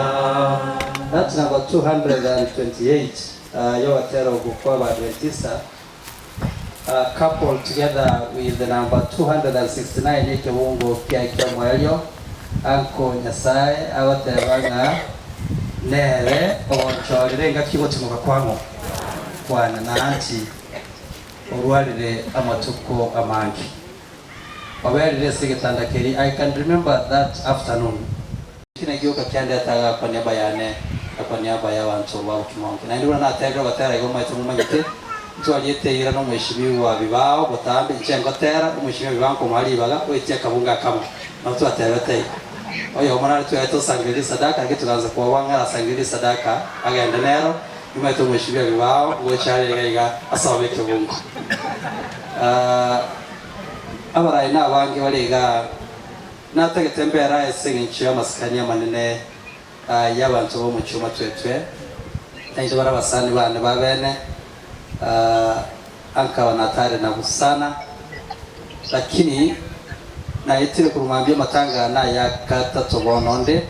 That's number 228, yowatera ogukwa Abadventista, coupled together with the number 269 ekebungo kia kiamwelio anko Nyasaye agoteba ng'a nere ogonchorire engaki gotimoka kwang'o kwana na anti orwarire amatuko amange oberire ase egetanda keria. I can remember that afternoon. Ekina gioka kiandetaga kwa niaba yane na kwa niaba y'abanto ba Bokimonge. Naende buna natebire ogotera igo momaete momanyete, ntwariete eira nomweshimiwa Bibao botambe, inche ngotera, omweshimiwa Bibao nkomoa ribaga goetia akabungo akamo. Nabo twatebete igo. Oyomo nare tweete osangereria esadaka, naki togansa koboa ng'a arasangererie esadaka agende nero, nimaete omweshimiwa Bibao ngocha are iga iga asome ekebungo. Abarai nabange bare igaa. Natagete mbere ase engencho y'amasikani amanene y'abanto b'omochie o Matwetwe, na intwe bare abasani baane ba bene, ankaba natare nabwo sana, lakini naetire korwa mambia amatanga naya gatato bono onde,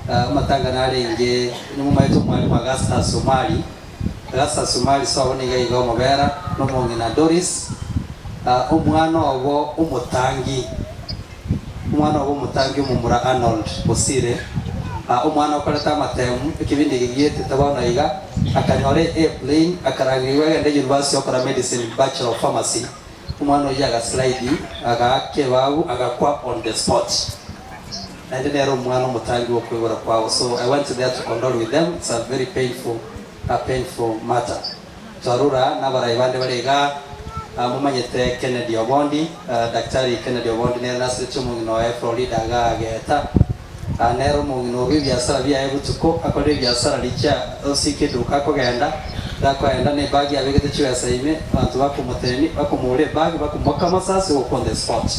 amatanga narenge nimomaete omwalimu Augustus Omari, Augustus Omari sobo niga iga omobera, nomong'ina Doris, Omwana obo omotangi, omwana obo omotangi omomura Arnold Bosire, omwana okorete amatemu, ekebindi eke gietete bono iga, akanyora A plain, akarangerigwa agende university okora medicine, Bachelor of Pharmacy, omwana oyio agaslide, agaaka ebabu, agakwa on the spot. Naende nere omwana omotangi bw'okoibora kwabo, so I went there to condole with them, it's a very painful, a painful matter. Twarora nabarai bande bare igaa, momanyete Kennedy Obondi, Daktari Kennedy Obondi nere naseretie omong'ina oye Florida igaa ageeta. Nere omong'ina orwa ebiasara biaye botuko, akorire ebiasara richa osike eduka akogenda, gakoenda ne ebag abegete chibesa ime, abanto bakomotenenia, bakomoura ebag, bakomoaka amasasi ogokwa on the spot.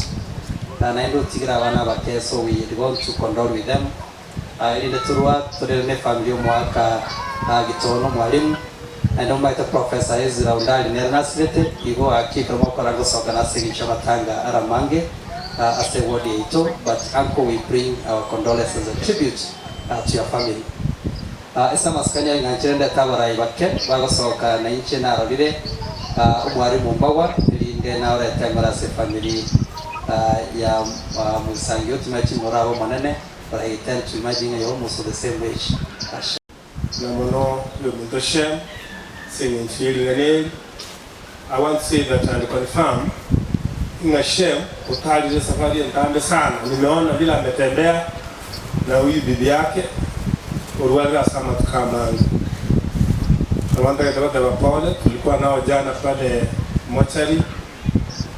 Naende otigire abana abake so we had gone to condole with them. Erinde torwa torere nefamiri y'omoaka Gitono omwalimu, naende momaete Professor Ezra Undari nere nasirete, igo gaki ekero mogokora ngosoka nase engencho y'amatanga are amange ase eward yaito, but uncle we bring our condolences and tribute to your family. Ase amasikani aye ng'anchire ndete abarai bake bagosoka nainche narorire omwarimu Mbagwa, erinde naorete eng'ora ase efamiri ya Mwisangio timanyeti morabe omonene. But I tend to imagine you're almost of the same age. Ashe. Na mono oyominto Shem, ase eng'encho ye ring'ana eri, I want to say that and confirm ng'a Shem otarire safari entambe sana, nimeona vile ametembea na huyu bibi yake orwarire ase amatuko amange. Nabo ntagete goteba pole, tulikuwa nao jana pale mochari,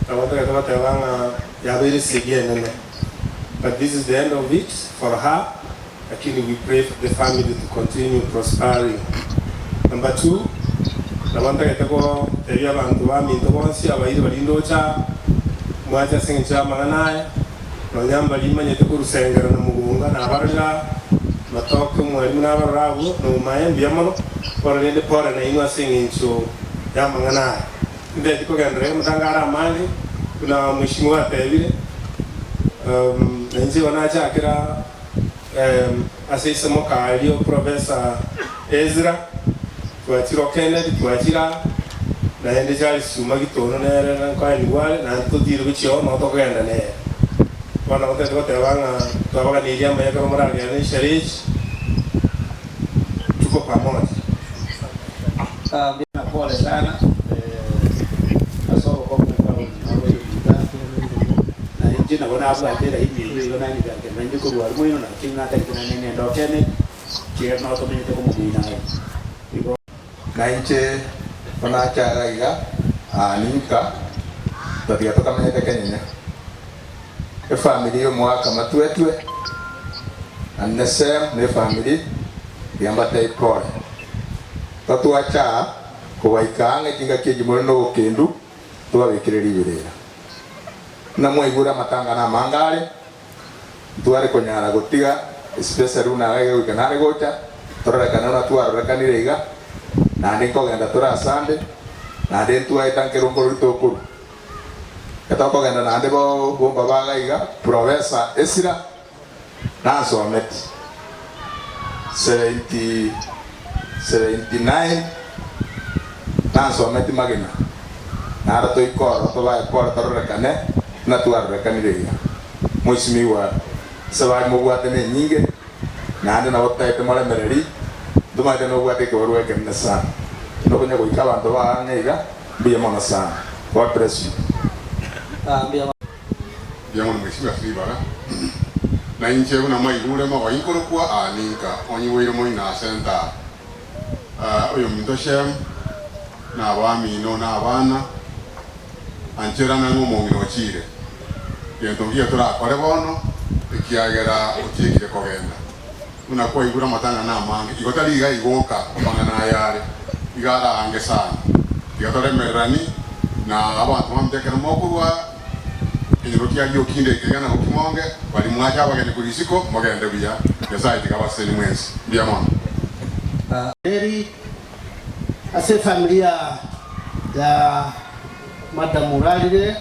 nabo ntagete goteba ng'a yabeire esegi enene. But this is the end of it for her lakini we pray for the family to continue prospering. Number two, nabo ntagete gotebia abanto baminto bonsi abairi baria ndoche aa, mwache ase eng'encho y'amang'ana aya, nonya mbaria manyete korusengera na mogonga nabarorire aa, matoke omwalimu nabarore abwo, nomaye mbuya mono, bono rende pore nainwe ase eng'encho y'amang'ana aya. Tinteti kogenderera amatanga are amange, buna mweshimiwa atebire, na inche igo nachakera ase ise mokario Professor Ezra, twachire o Kennedy, twachire aa, naende Charles Chuma Gitono nere nkoenigwa are, naende totiire gochia oo, nabo tokogenda nere. Bono nabo totagete goteba ng'a twabaganeirie amaya ekero moragende esherehe echi, tuko pamoja. Pole sana ase obokong'u bwa obogima bwa Yuda, na inche nabo nabwate eraini eyio igo nanyebangera naende korwa aria moino naki natagete naende ng'ende okene, ekiagera nabo tomenyete komomina aye. Igo. Na inche bonache iga iga, aa ninka, totatiga tokamenyete kenyenya. Efamiri y'omogaka Matwetwe, and the same ne efamiri tiga mbatebie pole. Totwacha aa kobaika ang'e chingaki echi more nobokendu tobabekere riberera. Buna mwaigure amatanga namange are, ntware konyara gotiga especially buna iga goika nare gocha, tororekane buna twarorekanire iga, naende nkogenda tore asande, naende ntwaeta nkero nkorori tokorwa. Etokogenda naende bomba baga iga, Professor Esira nansometi 70 79 nansometi magena naro toike ororo tobae pore tororekane buna twarorekanire iga. Mwesimigwa ase baria mobwate nenyinge naende nabo totaete moremereri ntomaete nobwate ekebarua ekenene sana. Nokonya goika abanto ba ang'e iga mbuya mono sana. God bless you. Mbuya mono mwesimigwa ase ribaga. Na inche buna mwaigure mogoyi nkorokwa aa ninka onyiboire moino ase nta oyominto Shem, na abamino na abana, ancherana ng'a omong'ina ochiire. Gento nkiya torakore bono, ekiagera otiekire kogenda. Buna kwaigure amatang'ana amange, igo tari iga igoka amang'ana aya are, iga are aange sana. Tiga toremererani na abanto baminto ekero mokorwa ekenyoro kia riokinde eke iga na gokimonge, baria mwache abageni korwa isiko, mogende buya. Nyasae tiga abasesenie mwensi. Mbuya mono. Eri ase efamilia ya Madam Orarire,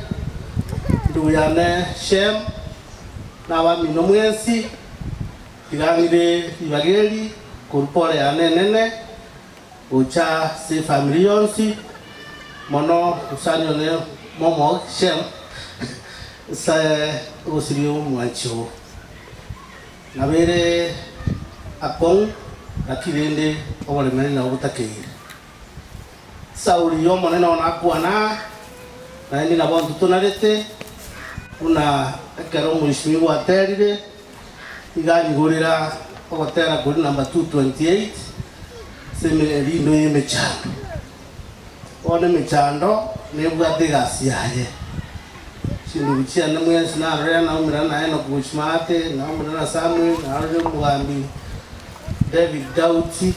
ndugu yane Shem, na abamino mwensi, tiga ng'ire ribaga eri korwa pole yane enene gocha ase efamiri yonsi, mono mosani one momo Shem, ase ogosiria omwanchi oo. Nabeire akong'u, naki rende oboremereri nabwo botakeire. Sauli y'Omonene one akwana, naende nabo ntutonarete, buna ekero omoisimigwa aterire, iga anyigorera ogotera koria number 228 ase emerindo y'emechando. Bono emechando nebwate egasi yaye. Chindugu chiane mwensi narorire naumera na Enock gochia maate, naumera na Samuel, narorire omogambi David Dauti,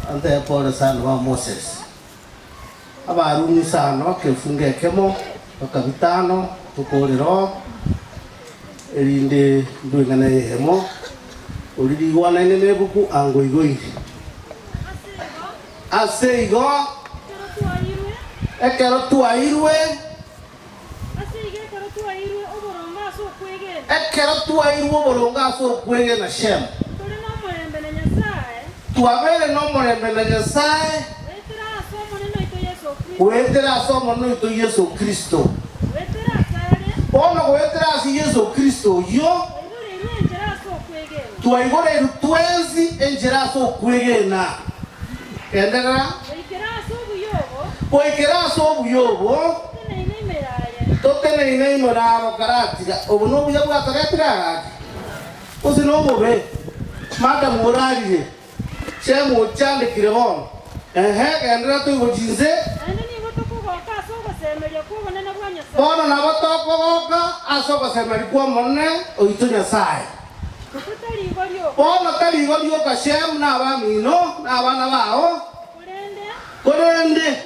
Antebia pole sana ba Moses. Abarumi isano, ekefungo ekemo, mpaka bitano, tokoorere oo, erinde ndue eng'ana eyemo, oria rigwanaine nebuku angoigoire. Ase igo, ekero twairwe, ekero twairwe oboronge ase okwegena Shem, twabeire nomorembe na Nyasae goetera ase Omonene oito Yeso Kristo. Bono goetera ase Yeso Kristo oyio, Twaigoreirwe twensi enchera ase okwegena. Genderera. Goikera ase obuya obo, toteneine ime nabo karatiga. Obo nobuya bwatoretire agaki, gose nobobe? Madam orarire, Shemu ochandekire bono. Ehe, genderera toigwe chinse. Bono nabo tokogoka ase ogosemeria kw'Omonene oito Nyasae. Bono tari igo rioka Shemu na abamino na abana bao, korende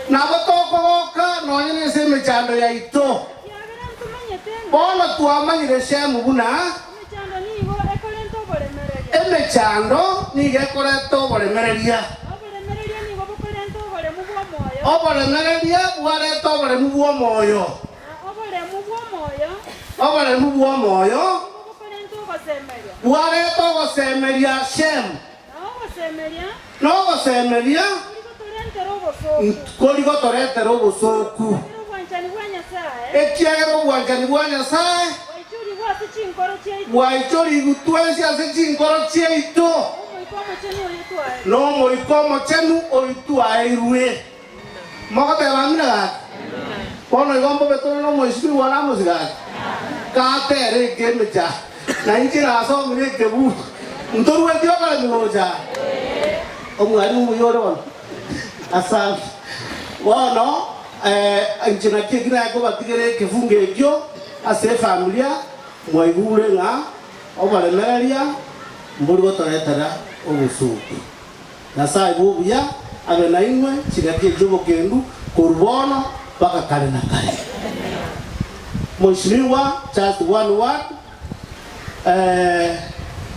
nabo tokogoka nonya nase emechando yaito. Bono twamanyire Shemu buna emechando nigo ekoreta oboremereria. Oboremereria bwareta oboremu bw'omoyo. Oboremu bw'omoyo bwareta ogosemeria Shemu, na ogosemeria nkori gotoretera obosooku, ekiagera obwanchani bwa Nyasae bwaichorigwe twensi ase chinkoro chiaito, na Omoika Omochenu oyio twaeirwe. Mogoteba amina gaki? Bono igo mbobe tore nomoisikigwa na omosigari, gatere ekemecha, na inche nasomire ekebuku, ntorueti okoremi gocha aa. Omwalimu mbuya ore bono? Asante. Bono inche naki eki naye kobatigera ekefungo ekio ase efamilia, mwaigure ng'a oboremereria mbori gotoretera obosuku. Nyasae bw'obuya abe nainwe chingaki echi obokendu korwa bono mpaka kare na kare. Mheshimiwa just one word eh,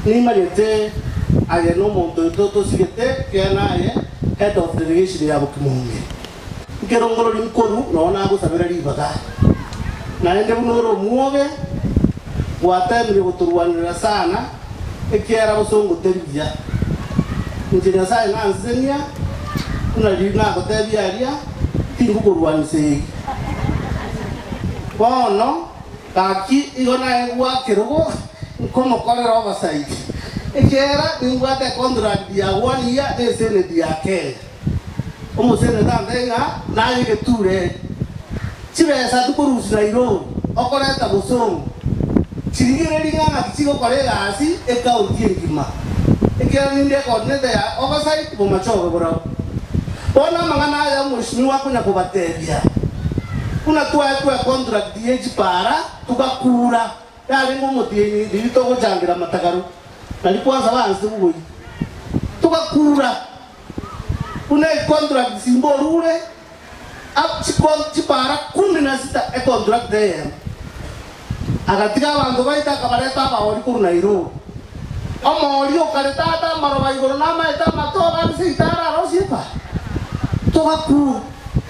nimanyete aye nomonto oito tosigete kiagera naye head of delegation ya Bokimonge. Nkerongorori nkoru noo nagosabera ribaga. Naende buna ore omwoge, gwateemire gotorwanerera sana, ekiagera bosongo teri buya. Inche Nyasae nansesenia, buna riria nagotebia aria, tingokorwania egi. Bono gaki igo naegwa kerogo nkomokorera obosaidi, ekiagera nimbwate ekontrakt ya one year ne eseneti ya Kenya. Omoseneta antebie ng'a naye egeture eke, chibesa tikorusia Nairobi okoreta bosongo, chirigererie ng'a ng'aki chigokora egasi ecounty engima, ekiagera ninde ecoordinator ya oversight bomachoge borabwo. Bono amang'ana aya omweshimiwa akonya kobatebia, buna twaetwe econtract ye chipara togakura, yarenge omotienyi riria togochangera amatagaro, nari kwansa banse bogoi, togakura. Buna econtract simba orure ab chipara kumi na sita econtract eyemo. Agatiga abanto baito akabareta abaori korwa Nairobi. Omoori okare tata amaroba igoro namaete amatobe ase seito ararosie epara. Togakura.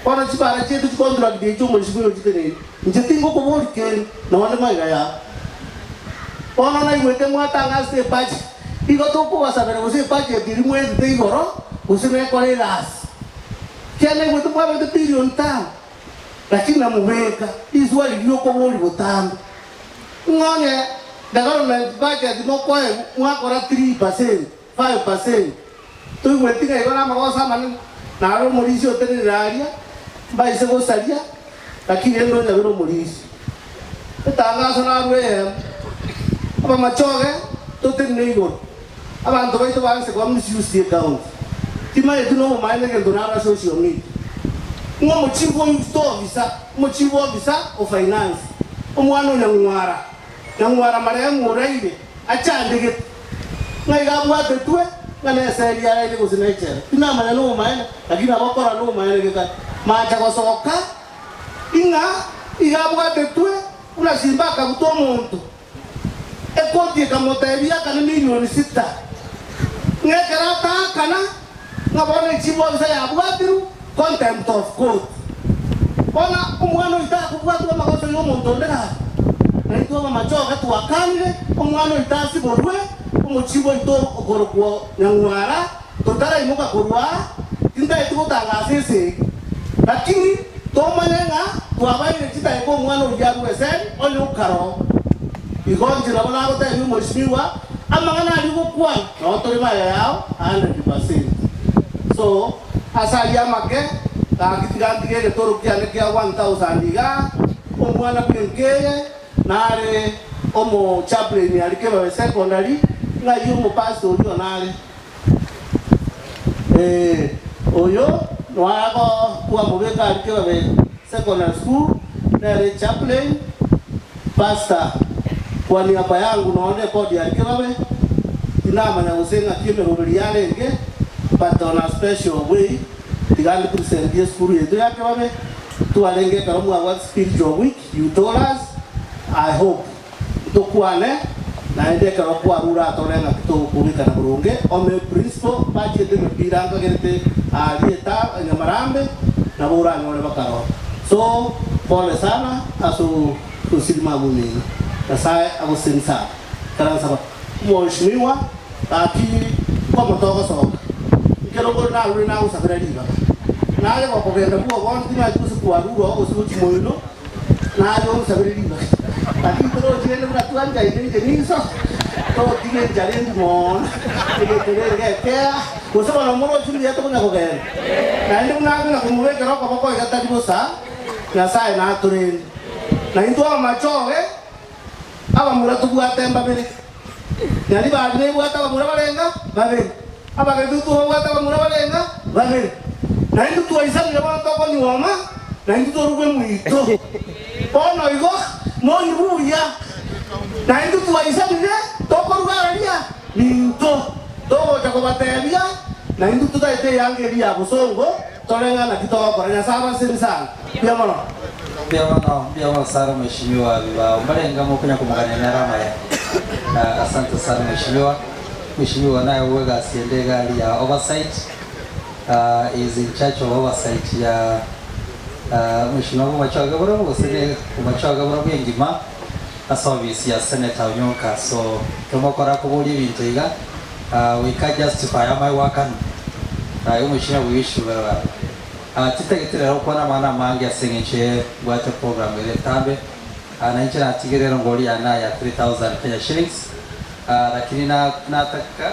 Bono chipara chiaito chicontract echi omoisiko oyo ochiteneine. Inche tingokobori kende nonde magega yao. Bono naigwete mwatang'asete ebudget. Igo tokobasabera gose ebudget eria mwerete igoro gose nekore egasi. Kiagera naigwete mwabete billion tano lakini namobeka riswali riokobori botambe. Ng'a onye the government budget mokoegwa mwakora 3%, 5% toigweti ng'a igo namagoso amanene naro omorisia otenenire aria mbaise gosaria lakini rende onyabere omorisia. Etangaso narue eyemo, Abamachoge totenene igoro, abanto baito baanse koba misused ecounty. Timanyeti nobomaene egento narora social media. Ng'a omochief o youth officer, omochief officer o finance, omwana o Nyang'wara, Nyang'wara marehemu oraire, achandegete, ng'a iga abwatetwe ng'a neseri araire gose nechela. Tinamanya nobomaene, lakini nabo okorora nobomaene gekare. Macha gosoka. Ing'a iga abwatetwe buna simba akabuta omonto. Ekoti ekamotebia akane milioni sita. Ng'a ekero ataakana, ng'a bono echibwa bisa yabwatirwe contempt of court. Bono omwana oito akobwatwa amagoso ya omonto onde gaki. Naintwe abamachoge twakanire omwana oito asiborwe, omochibu oito okorokwa Nyang'wara, Totaraimoka korwa aa, tintageti gotangasa esegi, lakini tomanye ng'a twabaire chidakika omwana oyio arue esegi onye okaroo. Igo inche nabo nagotebia omweshimiwa, amang'ana aria ogokwana nao tore magega yao 100%. So, ase ayio amake, gaki tiga ntige egetoro kiane kia 1000 igaa, omwana bw'enkeye, nare omo chaplain aria Kebabe Secondary, ng'ai omopastor oria one are? Ee, oyo noagokwamobeka aria Kebabe Secondary School, nere chaplain, pastor, kwa niaba yangu nonde ebodi aria Kebabe, tinamanya gose ng'aki emeroberi yarenge, but on a special way, tiga ndipresentie esukuru yaito ya Kebabe, twarenge ekero mwabwate spiritual week, You told us, I hope ntokwane naende ekero kwarure atore ng'aki togokobekana boronge ome principal bachiete emepira nkagerete aaria eta Nyamarambe nabo oranyore bakarora so pole sana ase osirima abwo omino Nyasaye agoseseni sana ikaransa Mheshimiwa gaki komotogosoka nkerongore narure nagosabera ribaga naye gokogenda bwobondi timanyeti gose kwarure oo gose gochia moino naye onsabere ribaga lakini torochi rende buna twanchaine inche niso totiga enchara endi mono egetore egekea gose bono morochi mbuya tokonya kogenda naende buna akonya komobekera okoboko iga tari bosa. Nyasae natorende. Na intwe abamachoge, abamura tobwate mbabere. Nyaribari nebwate abamura barenga babere, Abagetutu babwate abamura barenga babere. Na intwe twaisanire bono tokonyuoma, na intwe torugwe moito. Bono igo moigwe buya, na intwe twaisanire tokoruga aria minto. Togocha kobatebia, na intwe totaete eyanga eria ya bosongo, Tore ng'a naki togokora. Nyasae abasesenie sana. Mbuya mono. Mbuya mono, mbuya mono sana mheshimiwa Bibao. Mbarenga mokonya komogania nere amaya. Ah, asante sana mheshimiwa. Mheshimiwa naye bwegasi ende egari ya oversight. Ah, he is in charge of oversight ya ah, mheshimiwa bomachoge borobwo gose ne bomachoge borobwo engima ase ofisi ya Senator Onyonka. So, ekero mokora koboria ebinto iga, ah, goika justify amae goakanwa. Aye omochie we wish you very well. Ah, titagete rero gokwana amang'ana amange ase eng'encho ye mbwate program ere etambe. Ah, na inche natigire erongori yane aya 3000 Kenya shillings. Ah, lakini na nataka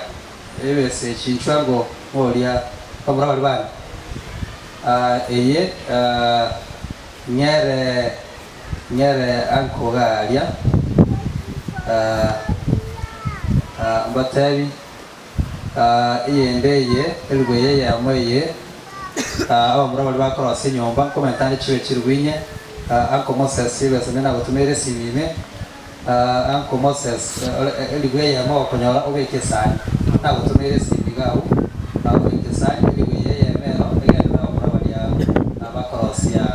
ebesa echi inchwe ango ng'oria bamura baria bane. Ah, eye ah, ng'ere ng'ere anko iga aria. Ah, ah, mbatebi. Eyende eye, elifu eye eyemo eye, abamura baria bakorosia enyomba, nkomenta ande chibe chilifu inye. Uncle Moses, ebesa ende nagotomeire esimi ime. Uncle Moses, elifu eyemo ogokonyora obeke esani. Nagotomeire esimi iga abwo, obeke esani, elifu eye eyemo ero egende nabamura baria bakorosia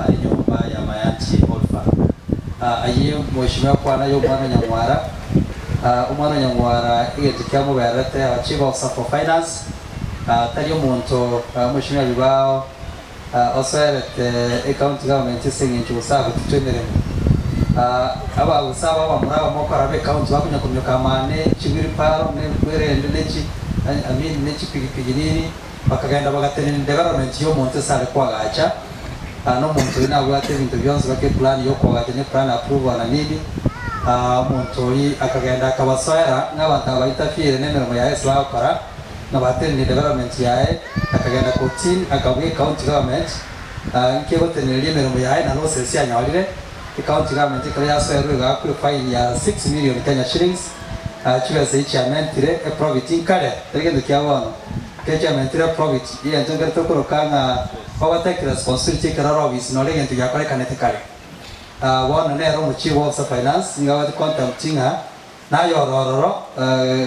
enyomba ya Mayanchi Old Farm. Ayio Mheshimiwa kwana ya omwana o Nyang'wara. Omwana o Nyang'wara egento kiamobererete our Chief Officer for Finance, tari omonto Mheshimiwa Bibao osoerete ecounty government ase eng'encho gose agotutwa emeremo. Abagusa aba abamura aba mokora be county bakonya kominyoka amane chiwheelbarrow ne kwerende ne chi I mean ne chipigipigi nini bakagenda bagatenenia development ya omonto ase are koagacha na omonto oyio nabwate ebinto bionsi baka eplan ya okoagacha ne plan approval na nini omonto oyio akagenda akabasoera ng'a abanto aba ba interfere ne emeremo yaye ase bagokora ng'a batenenie development yaye akagenda kotini akabua ecounty government nki egoteneneria emeremo yaye na losses anyorire ecounty government ekero yasoerwa egaakwa efine ya 6 million Kenya shillings chibesa echi chiamentire eprofit nkare tari gento kia bono. Ekero chiamentire profit, egento nkere tokoroka ng'a ogo take responsibility ekero ore ofisi nore egento giakorekanete kare. Bono nere omochief officer finance nigo abwate contempt ng'a naye ore ororo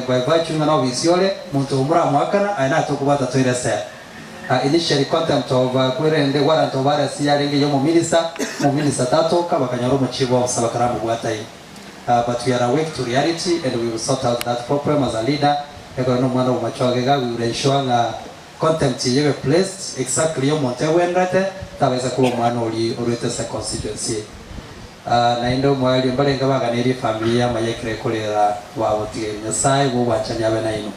by virtue ng'a nobisi ore, monto oyo moramoakana aye naye tokobwata toire cell. Initially contempt of kwerende warrant of arrest yarenge ya omominister, omominister tatoka bakanyora omochief officer bakaramobwata ime. But we are awake to reality and we will sort out that problem as a leader, ekero nomwana bw'omochoge iga we will ensure ng'a contempt eye ebe placed exactly omonto egwenerete tabaisa koba omwana oria orwete ase constituency eye. Naende omoerio mbarenge baganerie efamiri eye amaya ekero ekorera bagotigeire. Nyasaye bw'obwanchani abe nainwe.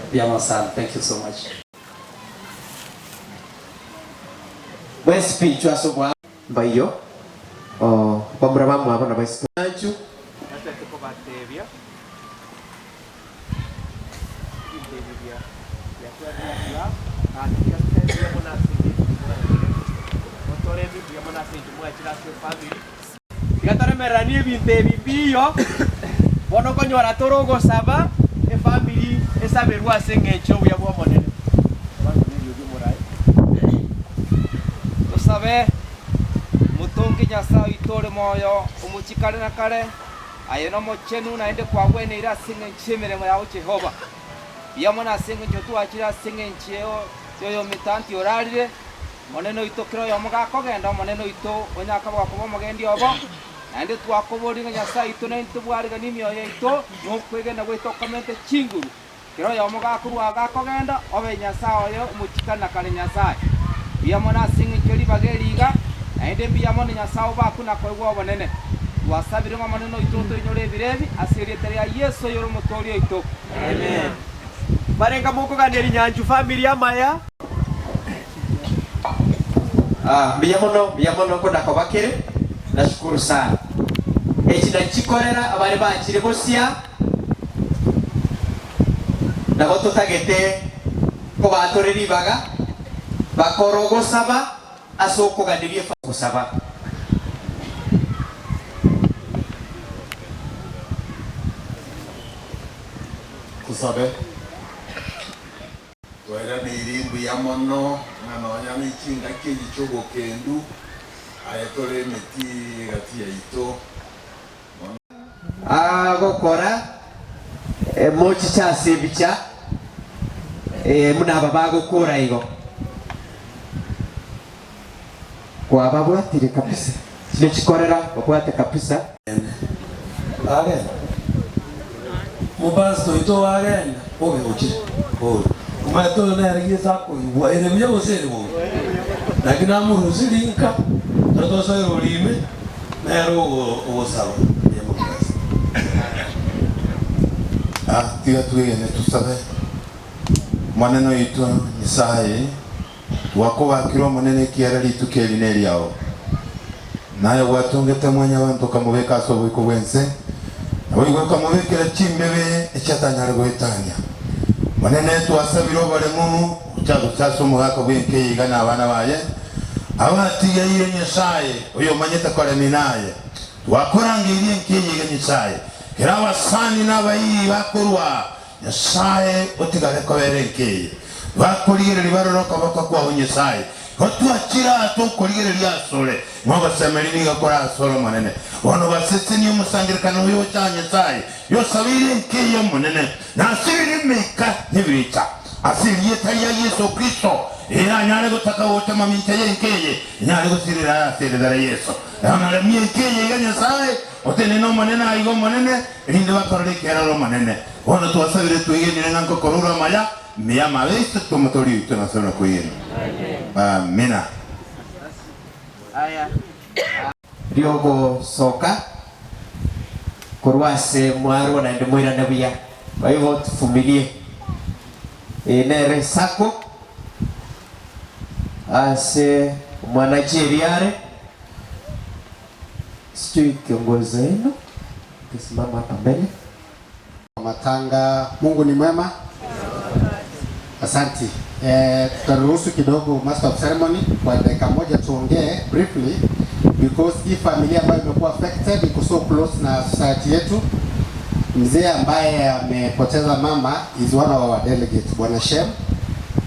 Mbuya mono sana. Thank you so much. Bwespi inchwe ase obwa. Mbaiyo bamura bamwabo na baisiko. Anchu. Natete kobatebia ebinto ebi bia biatwarire club, gaki tiga totebe mbuya mono ase eng'encho mwachire, motoreme mbuya mono ase eng'encho mwachire ase efamiri. Tiga toremereranie ebinto ebi mbiyo, bono okonyora tore ogosaba efamiri esaberwe ase eng'encho y'obuya bw'Omonene. Abanto neriogi omorae. Tosabe, Motongi Nyasae oito ore moyo, omochie kare na kare, aye nomochenu naende kwagweneire ase engencho y'emeremo yao Jehova. Mbuya mono ase engencho twachire ase engencho y'oyometanti orarire, Omonene oito kera oyomo gakogenda, Omonene oito onye akaboka koba omogendi obo, naende twakoboria ng'a Nyasae oito naintwe tobwariganie emioyo yaito nokwegena gwaito okomente chinguru. Kera oyomo gakorua gakogenda, obe Nyasae oye omochikani na kare Nyasae. Mbuya mono ase engencho ye ribaga eri iga, naende mbuya mono Nyasae obakwe na koegwa obonene. Twasabire ng'a Omonene oito otoinyore ebiro ebi, ase erieta ria Yeso oyore Omotooria oito. Amen. Barenga mokogania rinyanchu family amaya. Ah, mbuya mono, mbuya mono nkonakoba kere, nashukuru sana. Echi nachikorera abare bachire bosia. Nabo totagete kobatore ribaga bakore ogosaba. Ase okoganeria gosaba. Tosabe. Twairaneirie mbuya mono ng'a nonya ne chingaki echi chi'obokendu, aye tore emeti egati yaito. Mono. Agokora mochiche ase ebicha, ee, buna aba bagokora igo. Kwababwatire kabisa, chire chikorera babwate kabisa. Agenda Mopastor oito agenda obe ochire bobe. Omanyete oyo nere gese akoigwa ere buya gose ere bobe. Naki namorusia rinka ekero tosoire oria ime nere ogosaba mbuya mono Pastor. Ah, tiga twegene tosabe. Omonene oito Nyasaye, Twakobakire Omonene ekiagera rituko eri neriao. Naye gwatongete Mwanyabaanto okamobeka ase oboiko bw'ense, naboigo okamobekera chimbebe echiatanyare goetania. Omonene, twasabire oboremu gocha gocha ase omogaka bw'enka eye iga na abana baye, abatigeire Nyasae, oyomanyete koremia naye. Twakorangeirie enka eye iga Nyasae, kera abasani na abairi bakorwa Nyasae otigare kobera enka eye. Bakorigereria barore okoboko kwao Nyasae, igo twachire aa tokorigereria asore, ng'a ogosemeria nigo kore asore Omonene. Bono basesenie omosangererekano oyo ocha aa Nyasae, yosabeire enka eye Omonene, na asibire emeika nebirecha, ase erieta ria Yeso Kristo, eranyare gotaka gocha mamincha y'enka eye, enyare gosirera ase erieta ria Yeso. Bono remia enka eye iga Nyasae, otenene Omonene aiga Omonene, erinde bakorore ekiagera Omonene. Bono twasabire twegenire ng'a nkokorora amaya ime y'amabe aito tw'Omotoori oito na nokwegena. Amina. Riogosoka korwa ase mwarwo naende moirane buya. Kwa hivyo tuvumilie. Eye nere sacco ase omwanachi are. Sijui kiongozi wenu akisimama hapa mbele. Matanga, Mungu ni mwema. Asanti. Eh, tutaruhusu kidogo master of ceremony kwa dakika moja tuongee briefly because hii familia ambayo imekuwa affected iko so close na society yetu. Mzee ambaye amepoteza mama is one of our delegates, Bwana Shem.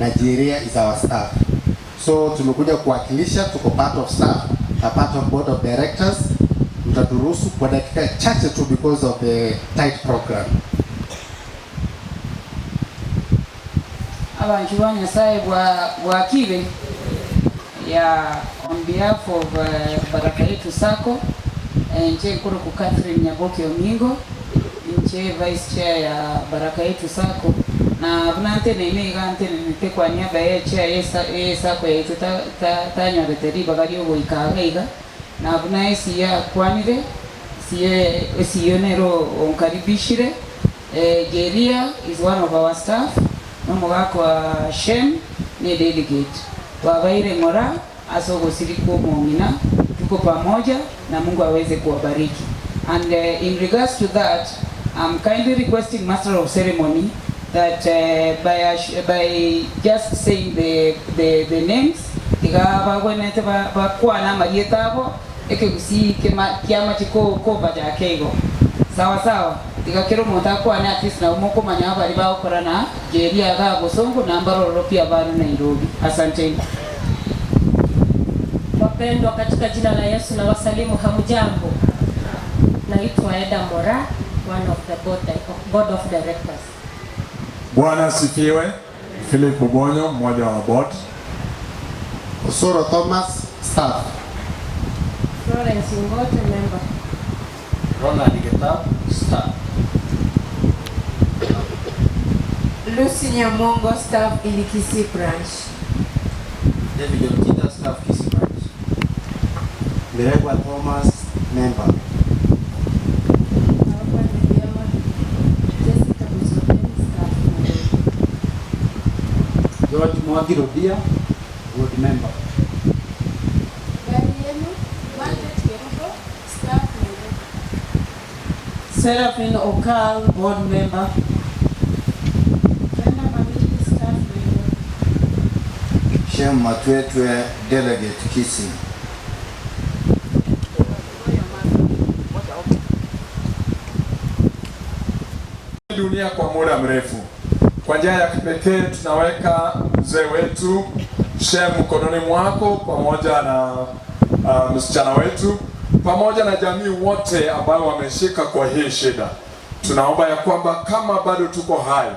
Nigeria is our staff. So tumekuja kuwakilisha, tuko part of staff, a part of board of directors. Mtaturuhusu kwa dakika chache tu because of the tight program. Abanchwa ba Nyasaye bwa bwakire ya on behalf of Baraka Yetu Sacco, inche nkorokwa Catherine Nyaboke Omingo, inche vice chair ya Baraka Yetu Sacco, na buna nteneine iga ntenenete kwa niaba ye chair ye sacco yaito tanyorete ribaga riogoika iga iga, na buna esiyo akwanire, esiyo nere onkaribishire, Jeria is one of our staff, na omogaka wa Shem ne delegate. Twabaire ng'ora ase ogosiri kw'omong'ina, tuko pamoja na Mungu aweze kuwabariki. And in regards to that, I'm kindly requesting master of ceremony that by, by just saying the, the, the names, tiga bagwenerete bakwane amarieta abo, ekegusii kiamache kobachaka igo. Sawa sawa, tiga kera omonto akwane at least nabo mokomanya abaria bagokora na Jeria igaa Bosongo na mbarororo pi abare Nairobi. Asanteni. Wapendwa katika jina la Yesu na wasalimu hamjambo. Naitwa Eda Mora, one of the board, board of directors. Bwana asifiwe. Philip Obonyo, mmoja wa board. Osoro Thomas, staff. Florence Ngote, member. Ronald Getap, staff. Lucy Nyamongo, staff in Kisii branch. David Otita, staff Kisii branch. Miregwa Thomas, member. Jessica Busoben, staff Nairobi. George Mwangi Rodia, board member. Garienu, Margaret Kerubo, staff Nairobi. Seraphine Okal, board member. Brenda Mamili, staff Nairobi. Shem Matwetwe, Delegate Kisii. Dunia kwa muda mrefu. Kwa njia ya kipekee tunaweka mzee wetu Shem mkononi mwako pamoja na msichana wetu pamoja na jamii wote ambao wameshika kwa hii shida. Tunaomba ya kwamba kama bado tuko hai,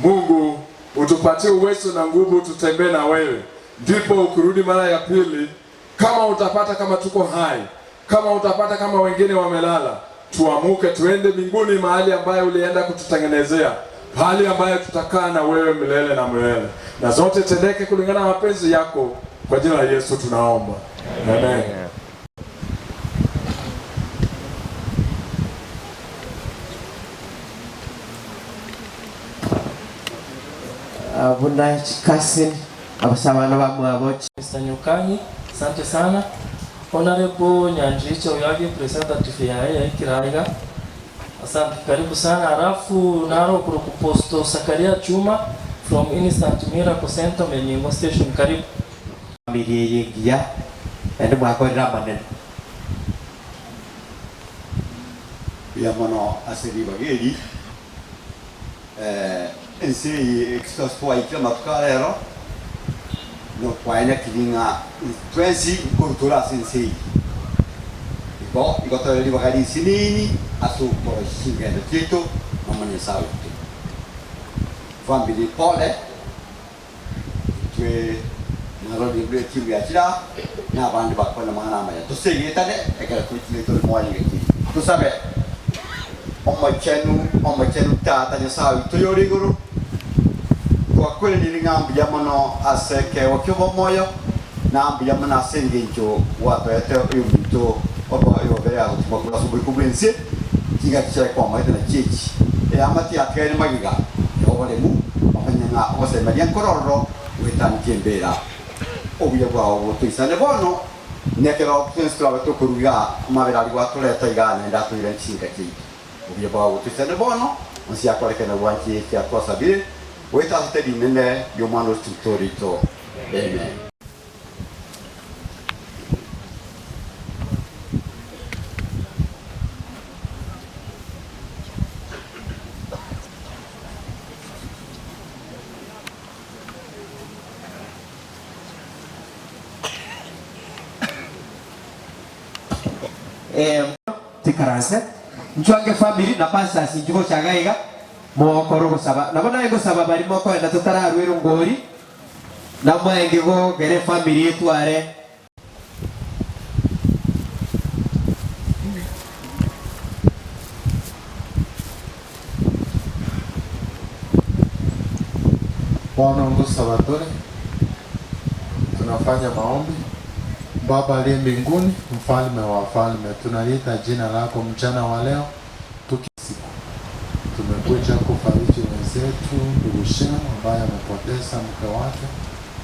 Mungu utupatie uwezo na nguvu tutembee na wewe, ndipo ukirudi mara ya pili, kama utapata kama tuko hai, kama utapata kama wengine wamelala, tuamuke tuende mbinguni, mahali ambayo ulienda kututengenezea, pahali ambayo tutakaa na wewe milele na milele, na zote tendeke kulingana na mapenzi yako. Kwa jina la Yesu tunaomba, amen. Buna chikasin abasabana bamwabo. Mr. Nyukanyi, asante sana. Honorable Nyanjicha Uyagi, representative ya ya Kiraiga. Asante, karibu sana. Halafu naro kuruku Posto Sakaria Chuma from Instant Miracle Center Menyingo Station. Karibu. Famiri eye engiya, naende mwakorire amanene. Mbuya mono ase ribaga eri. Ense eye ekero twaikire amatuko a rero, nigo twaenekiri ng'a twensi nkorwa tore ase ense eye. Igo igo tore ribaga risinini ase okoroisia chingendo chiaito nomo Nyasae oito. Family pole, intwe narorire buna etimu yachire aa, na abande bakwane amang'ana amaya. Tosegetane ekero tochire tore moyo egekiri. Tosabe. Omochenu, Omochenu Tata Nyasae oito oyore igoro, twakwereneire ng'a mbuya mono ase ekeegwa ki'obomoyo, na mbuya mono ase engencho gwatoete oyominto obe oyobere agotimwa korwa ase oboiko bw'ense, chingaki chiaye kwamaete nachio echi. Eamate yatigaire magega y'oboremu, bamanye ng'a ogosemeria nkorororo goetanitie embera. Obuya bwao botoisane bono, Nekero twensi torabe tokoruga amabera aria gwatoreta igaa naende atoiranie chinka chiaito. Obuya bwao botoisane bono, onsi akoreke na bwanche ekia twasabire, goeta ase rinene ri'Omwana o Kristo. Amen. Tikaranse nchwange family na pastors inchu gocha iga iga mogokora ogosaba. Nabo naye ngosaba baria mokoenda totararwa erongori namwenge gogera efamily etware. Bono ngosaba tore, tunafanya maombi. Baba aliye mbinguni, mfalme wa wafalme, tunaliita jina lako mchana wa leo tukisiku. Tumekuja kufariji wenzetu ndugu Shem ambaye amepoteza mke wake.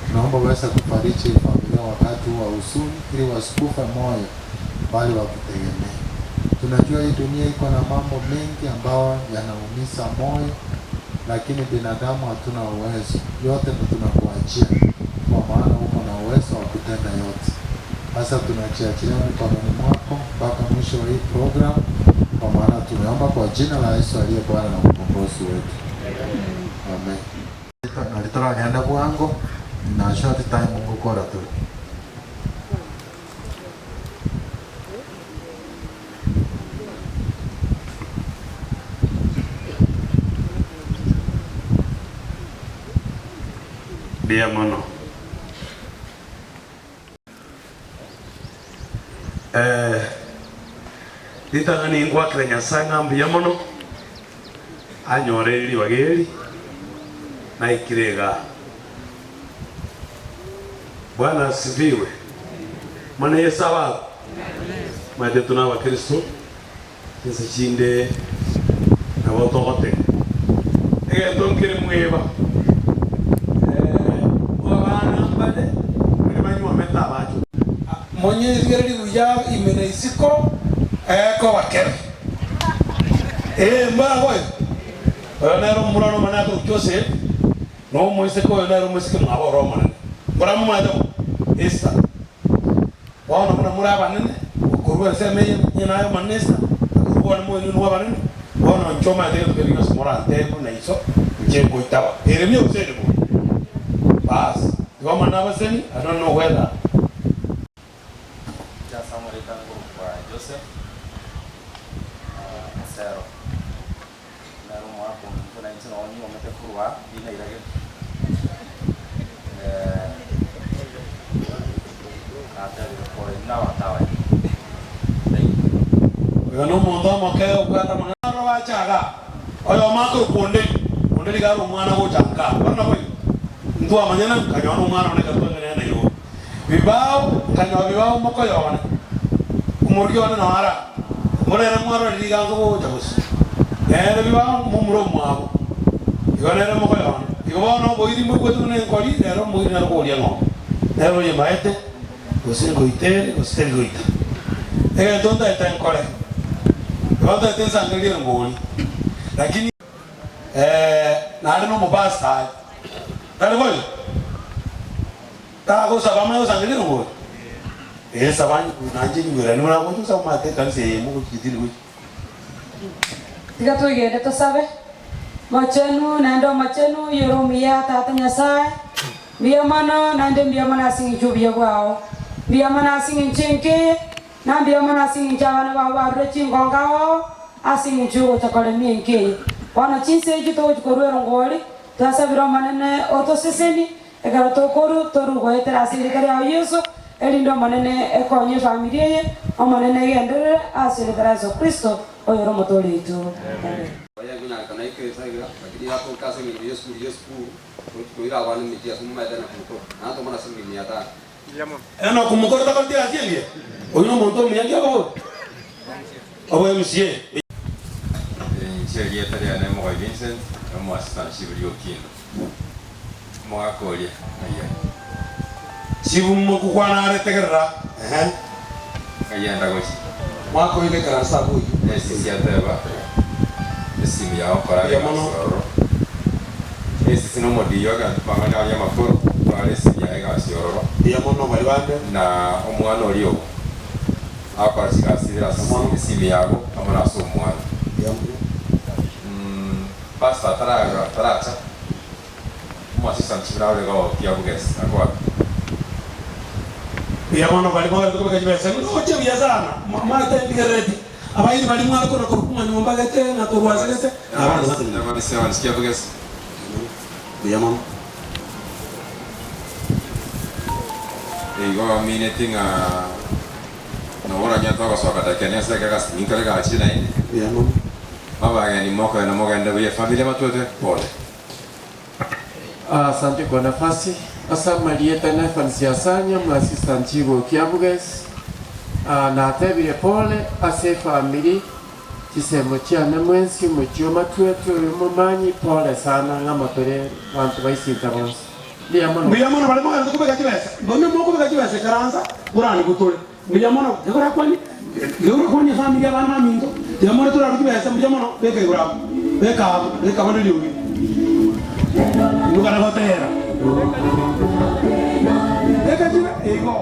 Tunaomba uweze kufariji familia wakati huu wa huzuni, ili wasikufe moyo, bali wakutegemee. Tunajua hii dunia iko na mambo mengi ambayo yanaumiza moyo, lakini binadamu hatuna uwezo. Yote ndo tunakuachia, kwa maana uko na uwezo wa kutenda yote. Sasa tunajiachilia mikononi mwako mpaka mwisho wa hii program, kwa maana tumeomba kwa jina la Yesu aliye Bwana na mkombozi wetu. Amen. Nari toragende bwango na short time ngokora tore. Mbuya mono. Eh, ritang'ani ngwakera Nyasae ng'a mbuya mono, anyoreire ribaga eri, naikire igaa. Bwana asifiwe. Mana Yeso abakwe. Omanyete intwe na abakristo, chinse chinde nabo togotega. Egento nkere mweba, eh, abana mbare baria banywomete abacho. Monyerigererie buya ime na isiko, ekoba kebe. Ee, mbaboe. Oyo nere omomura ore omonene akorokwa Joseph, na omoiseke oyo nere omoiseke mwabo ore omonene. Moramomanyete bo? Esther. Bono buna more abanene, okorua ensemo eye onye naye omonene Esther, na korwa bono moenwe inwe abanene, bono inche omanyete gento keria gionsi morantebie buna iso, inche ngoitaba. Ere mbuya gose ere bobe? Baas, igo Omonene abaseni, aye nonye nogwetana. Inche ase amarieta nkorokwa Joseph Osero, nere omwaka ominto na inche nonye nyuomete korwa Dina Irage, natebire pole inwe abanto abaye. Thank you. Oyo nomonto omoke obwate amang'ana aro bache igaa, oyomo akorokwa Onderi, Onderi iga are omwana gocha nka, bono naboigo? Ntwamanyana, nkanyora nomwana one ekero twang'anire Nairobi. Bibao, nkanyora bibao mokoyo one, omorugi one nao are aa, bono ere mwarorire riganso gocha bosio, nere bibao momura omwabo, igo nere mokoyo one. Igo bono oboiri mboigwete buna enkori, rero omoiri nare koboria ng'ombe, nere oyemaete, gose ngoita ere, gose teri goita. Egento ntaete nkore, igo ntaete nsangererie erongori, lakini. Ee, naende nomopastor aye. Tari boigo? Tagosaba amanye gosangereria erongori? Ee, saba nainche nyigwerane buna agocha gosaba omanyete ekanisa eye mogochia tindi gochia. Tiga twegende tosabe. Mochenu, naende omochenu, oyore omuya, Tata Nyasae, mbuya mono, naende mbuya mono ase eng'encho y'obuya bwao. Mbuya mono ase eng'encho enke eye, Na mbuya mono ase engencho abana bao barure chingongo ao ase engencho y'ogocha koremia enka eye. Bono chinsa echio togochia korua erongori, twasabire Omonene otosesenie, ekero tokorua, torue goetera ase erieta riao Yeso, erinde Omonene ekonye efamiri eye, Omonene egenderere ase erieta ria Yeso Kristo, oyore Omotoori oito. Amen. Oye nkonyarekana aike ase iga, lakini yatoka ase engencho y'esukuru y'esukuru, gochi koira abana emechie ase omomaete na kumokora, naende tomona ase emia mia tano. Enock mokoro takoreti egasi engiya? Oyio nomonto omuya nki akobora? Obo MCA. Inche erieta riane Mogoi Vincent, omo assistant chief Riokindo. Omogaka oria ng'ai are? Chief mokokwana are tegerera ehe. Ng'ai enda gochia? Mwaka oyo nekaranse abwo oyio. Esisi ateba esimu yao kora Mbuya egasi mono. ororo. Esisi nomodiyo egento mang'ana aria amakoro kora esimu yaye egasi ororo. Mbuya mono baria bande. Na omwana oria obo agokora chigasi ibere ase esimu yago amo na ase omwana. Mbuya mono. Pastor taracha omo assistant chief naro iga okia bugesi akoaka. Mbuya mono baria mogerete kobeka chibesa noche buya sana maete ndigerereti abairi baria mware kona korwa manyomba gete na korwa ase gete na abana batenenire. Mbuya mono. Igo amineti ng'a nabo oranyete ogosoka dakika ene ase ekegasi ninkore gachire naende. Mbuya mono. Abageni mokogenda mogende buya efamiri abatwetwe pole. Asante kwa nafasi. Ase amarieta na Evans Asanya omo assistant chief o Kiabuges. Natebire pole ase efamiri chisemo chiane mwensi omochie o Matwetwe oyo omomanyi pole sana ng'amo tore banto ba Isinta bonsi. Mbuya mono. Mbuya mono baria mogenderete kobeka chibesa, bono mokobeka chibesa ikaransa borani gotore. Mbuya mono, iga orakwanie, iga orakwanie efamiri y'abana baminto, tiga more torarue chibesa, mbuya mono, beka igoro abwo, beka abwo, beka bono eriogi. Inwe kana gotera. Beka chibe, igo.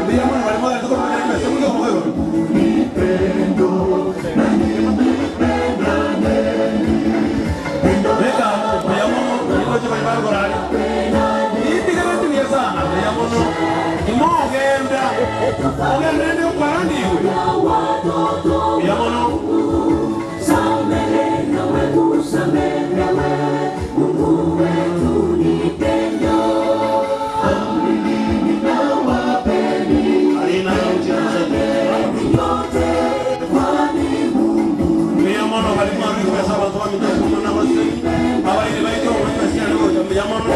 Mbuya mono baria mogenderete kobeka chibesa, mbuya mono igoro. Beka abwo, mbuya mono, nigo chibaria barigoro aria. Intigereti buya sana, buya mono. Timogenda, ogende rende okwaranigwe. Buya mono. Mbuya mono baria mwarure chibesa abanto baminto ase na abasemi abairi baito omanywe basiane gocha mbuya mono.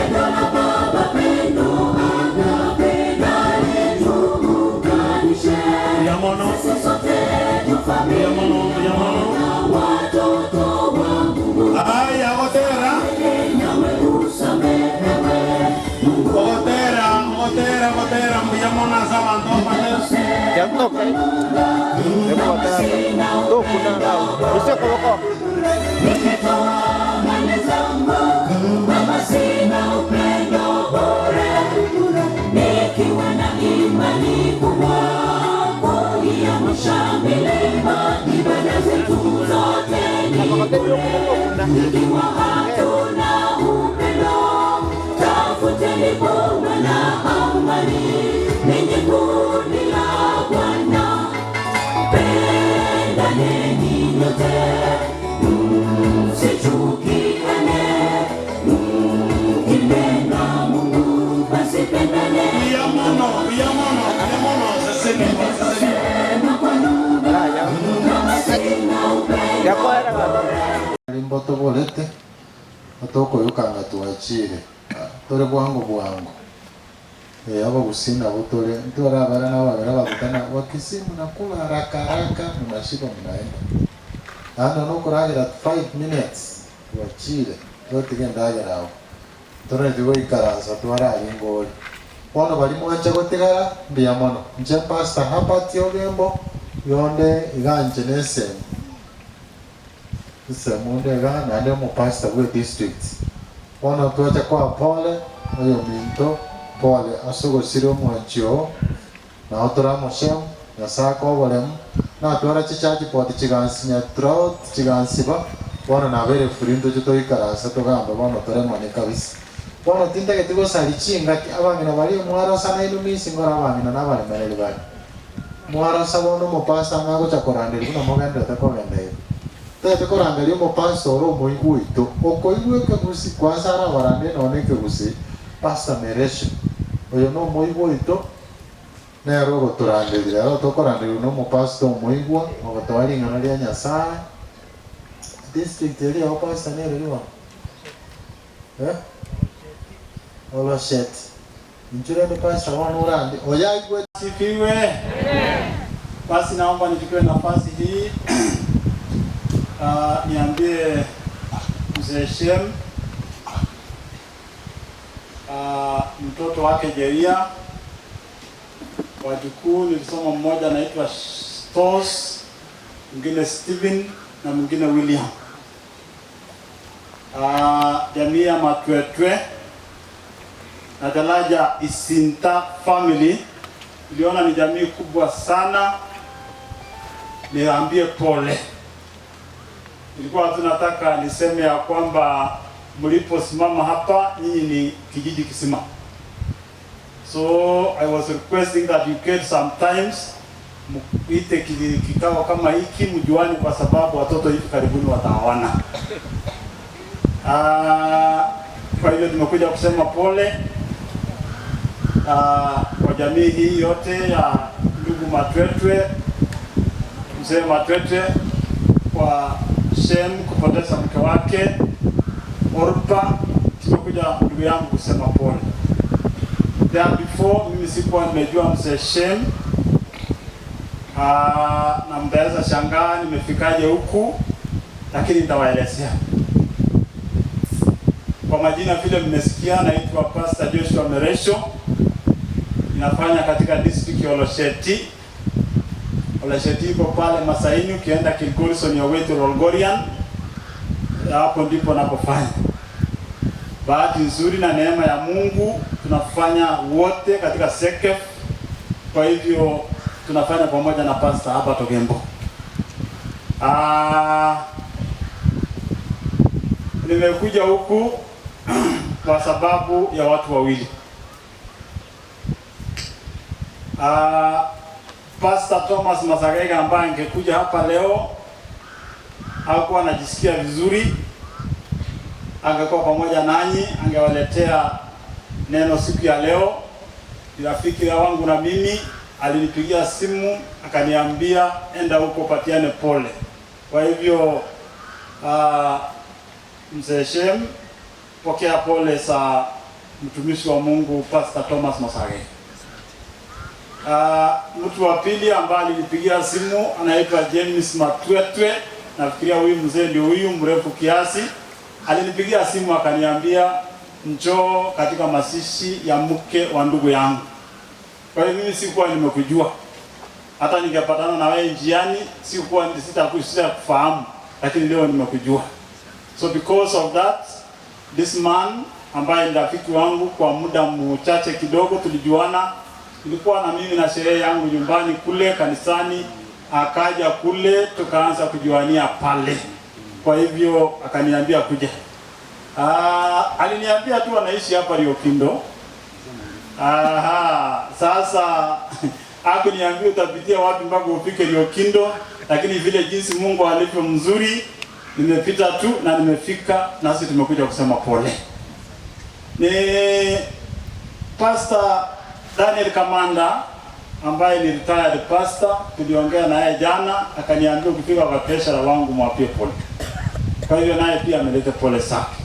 Mbuya mono mbuya mono mbuya mono Aya gotera ogotera ogotera ogotera mbuya mono ase abanto abande. Teremsha milima, ibada zetu zote ni bure. Ikiwa hatuna upendo, tafuteni Bwana na amani, ninyi kundi la Bwana. Pendaneni nyote, msichukiane, mkimpenda Mungu basi pendaneni. Rimbo toborete, atokoyokanga twachire tore bwango bwango eh abagusii nabo tore ntore abana na ababere abagutana Wakisii mnakula haraka haraka mnashiba mnaenda naende nokoragera 5 minutes twachire totiga endagera abwo ntoraeti goikaransa twararia ngori bono baria mwancha gotigara mbuya mono inche Pastor Herbert Ogembo yonde iga inche na esemi Ensemo onde iga naende omopastor bwe district. Bono twacha koa pole oyominto pole ase ogosiria omwanchi oo, nao toramoshemu, Nyasae akoe oboremu, natwara chichurch board chigansinya throughout chigansiba, bono nabeire free ntoche toikaranse togambe bono toremane kabisa. Bono tintageti gosaria chingaki, abang'ina baria mwarosa nainwe misi nkore abang'ina na abaremereri baria. Mwarosa bono omopastor ang'e agocha koranderia buna mogenderete kogenda iga. Totagete korangeria omopastor ore omoigwa oito, okoigwa ekegusii, kwansa arabarandie nonya na ekegusii, Pastor Meresho. Oyo nomoigwa oito, nere ogotoranderia. Rero tokoranderigwa na omopastor omoigwa, ogotoa ring'ana ria Nyasaye. District eria yao pastor nere ribono? Eh? Orosheti. Inchuo rende pastor bono orande oyo aigwete. Asifiwe. Basi naomba nichukue nafasi hii niambie mzee Shem mtoto wake Jeria, wajukuu nilisoma, mmoja anaitwa Stos, mwingine Steven na mwingine William. Jamii ya Matwetwe na Daraja Isinta family, niliona ni jamii kubwa sana, niambie pole. Nilikuwa tu nataka niseme ya kwamba mliposimama hapa nyinyi ni kijiji kisima. So I was requesting that you get sometimes muite kikao kama hiki mjuani, kwa sababu watoto hivi karibuni wataoana. Kwa hivyo tumekuja kusema pole kwa jamii hii yote ya ndugu Matwetwe, mzee Matwetwe, kwa Shem kupoteza mke wake Orpa. Tumekuja ndugu yangu kusema pole. There before mimi sikuwa nimejua mzee Shem. Na mtaweza shangaa nimefikaje huku, lakini nitawaelezea. Kwa majina vile mmesikia, naitwa Pastor Joshua Meresho, ninafanya katika district ya Olosheti. Olosheti iko pale Masaini, ukienda Kilgoris on your way to Lolgorian, hapo ndipo napofanya. Bahati nzuri na neema ya Mungu tunafanya wote katika SECF, kwa hivyo tunafanya pamoja na Pastor hapa Togembo. Nimekuja huku kwa sababu ya watu wawili. Pastor Thomas Masagega ambaye angekuja hapa leo hakuwa anajisikia vizuri, angekuwa pamoja nanyi, angewaletea neno siku ya leo. Ni rafiki wangu na mimi, alinipigia simu akaniambia enda huko patiane pole. Kwa hivyo mzee Shem, pokea pole za mtumishi wa Mungu Pastor Thomas Masage. Mtu wa pili ambaye alinipigia simu anaitwa James Matwetwe. Nafikiria huyu mzee ndio huyu mrefu kiasi. Alinipigia simu akaniambia njoo katika mazishi ya mke wa ndugu yangu. Kwa hiyo mimi sikuwa nimekujua. Hata ningepatana na wewe njiani sikuwa sitakufahamu, lakini leo nimekujua. So because of that, this man ambaye ni rafiki wangu kwa muda mchache kidogo tulijuana, nilikuwa na mimi na sherehe yangu nyumbani kule kanisani. akaja kule tukaanza kujuania pale. Kwa hivyo akaniambia kuja. Ah, aliniambia tu anaishi hapa Riokindo. Aha, sasa hakuniambia utapitia wapi mpaka ufike Riokindo, lakini vile jinsi Mungu alivyo mzuri, nimepita tu na nimefika, nasi tumekuja kusema pole. Ni Pastor Daniel Kamanda ambaye ni retired pastor, tuliongea naye jana, akaniambia ukifika kwa treasurer wangu mwapie pole. Kwa hivyo naye pia ameleta pole zake.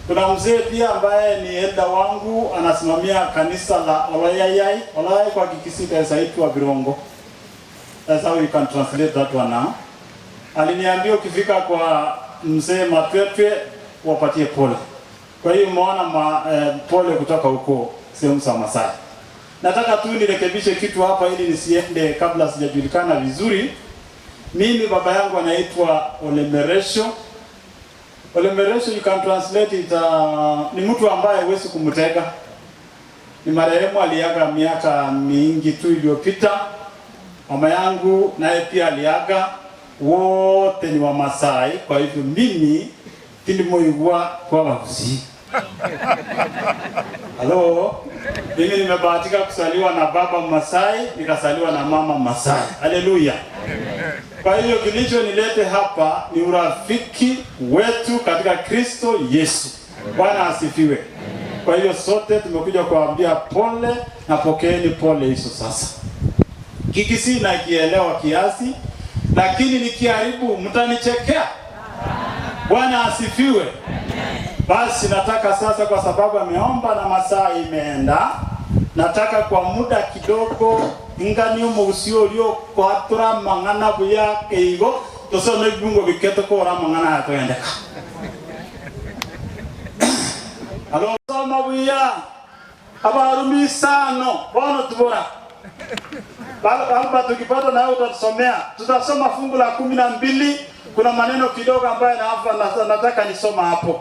Kuna mzee pia ambaye ni elder wangu anasimamia kanisa la Oloyayai. Oloyayai kwa Kikisii inaitwa Birongo. That's how you can translate that one now. Aliniambia ukifika kwa mzee Matwetwe wapatie pole. Kwa hiyo umeona ma, eh, pole kutoka huko sehemu za Masai. Nataka tu nirekebishe kitu hapa ili nisiende kabla sijajulikana vizuri. Mimi baba yangu anaitwa Olemeresho. Olemeresho you can translate it, uh, ni mtu ambaye huwezi kumtega. Ni marehemu aliaga miaka mingi tu iliyopita. Mama yangu naye pia aliaga, wote ni Wamasai. Kwa hivyo mimi tindimoigwa kwa Wagusii. Halo, mimi nimebahatika kusaliwa na baba Masai, nikasaliwa na mama Masai. Haleluya. Kwa hiyo kilichonilete hapa ni urafiki wetu katika Kristo Yesu. Bwana asifiwe. Kwa hiyo sote tumekuja kuambia pole na pokeeni pole hizo sasa. Kikisii nakielewa kiasi, lakini nikiharibu mtanichekea. Bwana asifiwe. Basi nataka sasa, kwa sababu ameomba na masaa imeenda, nataka kwa muda kidogo ingani omogusii oria okwatora amang'ana buya keigo tosome ebibungo bike tokore amang'ana aya toendeka. Alo soma buya Abarumi isano bono tubora Baba, tukipata na wewe utatusomea. Tutasoma fungu la 12. Kuna maneno kidogo ambayo na, nataka nisoma hapo.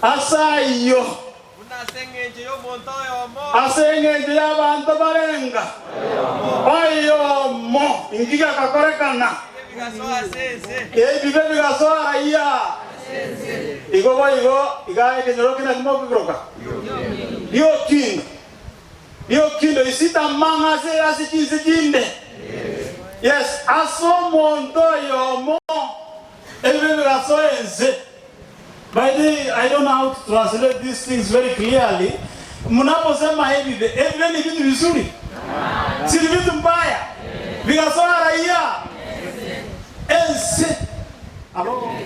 Asa iyo ase eng'encho y'abanto barenga oyomo inki gakakorekana ebibe bigasoa raia igo boigo iga ekenyoro kina kimokikoroka riokindo riokindo isitamang'a ase ase chinse chinde yes ase omonto oyomo ebibe bigasoa ense. By the way, I don't know how to translate these things very clearly. Mnaposema hivi, hivi ni vitu vizuri, si ni vitu mbaya, vikasoa raia ense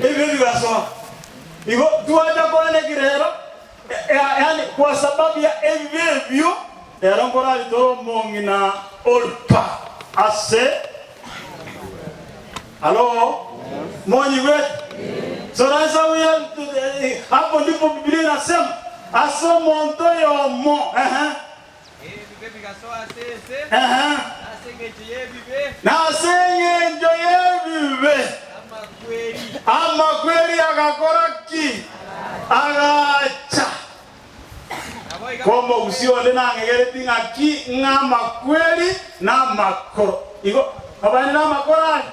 hivi vikasoa igo tuacha kone kirero yani kwa sababu ya ebyo rero nkora litoro mongina olpa ase halo monyi wetu so that's how we are, hapo ndipo Biblia inasema aso monto yomo ehe ehe na aseng'encho yebibe amakweri agakora ki agacha kombo gusionde nang'egereti ng'aki ng'a amakweri na amakoro igo abande na amakoro aya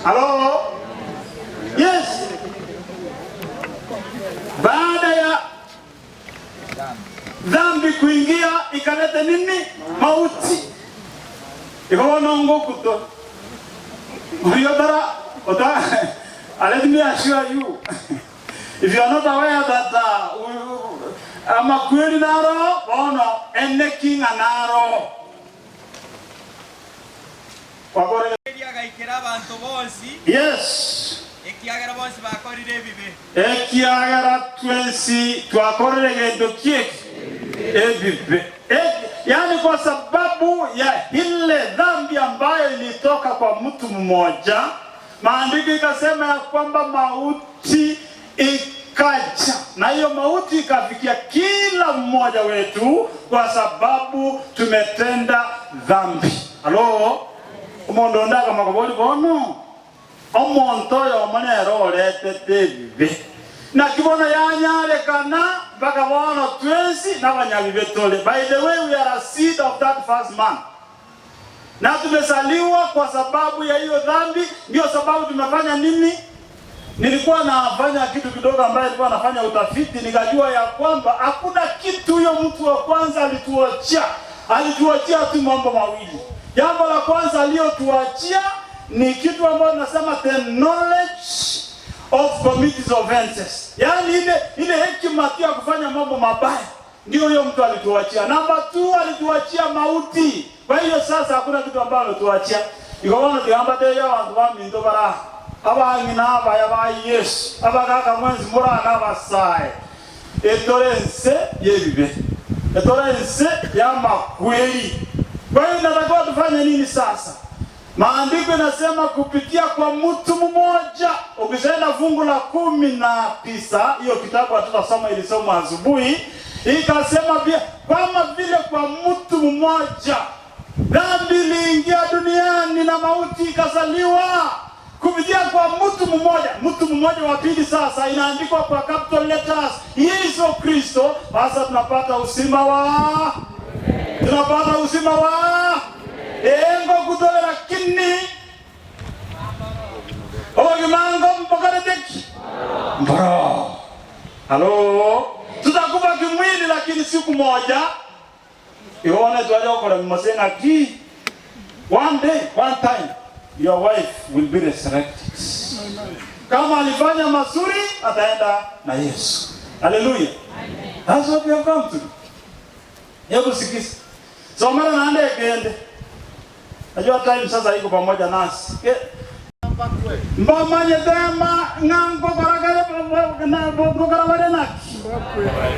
Halo? Yes. Baada ya dhambi kuingia ikaleta nini? Mauti. Ikawa ngokuto. Uriotara ota let me assure you if you are not aware that uh, amakweri naro bono ene kinga naro wakore agaikera abanto bonsi yes ekiagera bonsi bakorire ebibe ekiagera twensi twakorire gento kieki ebibe e, yani kwa sababu ya ile dhambi ambayo ilitoka kwa mtu mmoja, maandiko ikasema ya kwamba mauti ikaja, na hiyo mauti ikafikia kila mmoja wetu kwa sababu tumetenda dhambi. Halo, omonto onde akamakobori bono omonto oyomo nere oretete ebibe naki bono yanyarekana mpaka bono twensi n'abanyabibe tore. By the way, we are a seed of that first man. Na tumesaliwa kwa sababu ya hiyo dhambi, ndio sababu tumefanya nini? Nilikuwa nafanya kitu kidogo ambaye nilikuwa nafanya utafiti, nikajua ya kwamba hakuna kitu huyo mtu wa kwanza alituachia. Alituachia tu mambo mawili. Jambo la kwanza aliyotuachia ni kitu ambayo tunasema the knowledge of committees offenses, yaani ile ile hekima tu ya kufanya mambo mabaya ndio huyo mtu alituachia. Namba 2 alituachia mauti. Kwa hiyo sasa hakuna kitu ambayo alituachia. Iko bono tiga mbatebie abanto baminto bara abang'ina abaya ba Yesu abagaka mwensi murana abasae etore ense y'ebibe etore ense ya makweli. Kwa hiyo inatakiwa tufanye nini sasa? Maandiko inasema kupitia kwa mtu mmoja. Ukishaenda fungu la 19, hiyo kitabu hatutasoma, ilisomwa asubuhi, ikasema pia kama vile kwa mtu mmoja dhambi iliingia duniani na mauti ikazaliwa kupitia kwa mtu mmoja. Mtu mmoja wa pili sasa inaandikwa kwa capital letters, Yesu Kristo. Sasa tunapata uzima wa tunapata uzima wa engo kutolera kini ogimango mpokareteki mboro halo, tutakufa kimwili, lakini siku moja ione twaja okora mimosenga ki one day one time your wife will be resurrected. Kama alifanya mazuri ataenda na Yesu. Haleluya. That's what we have come to. Hebu sikiza. Somera naende ekende. Najua time sasa iko pamoja nasi. Mbamanye tema ng'ango ngokora bare naki.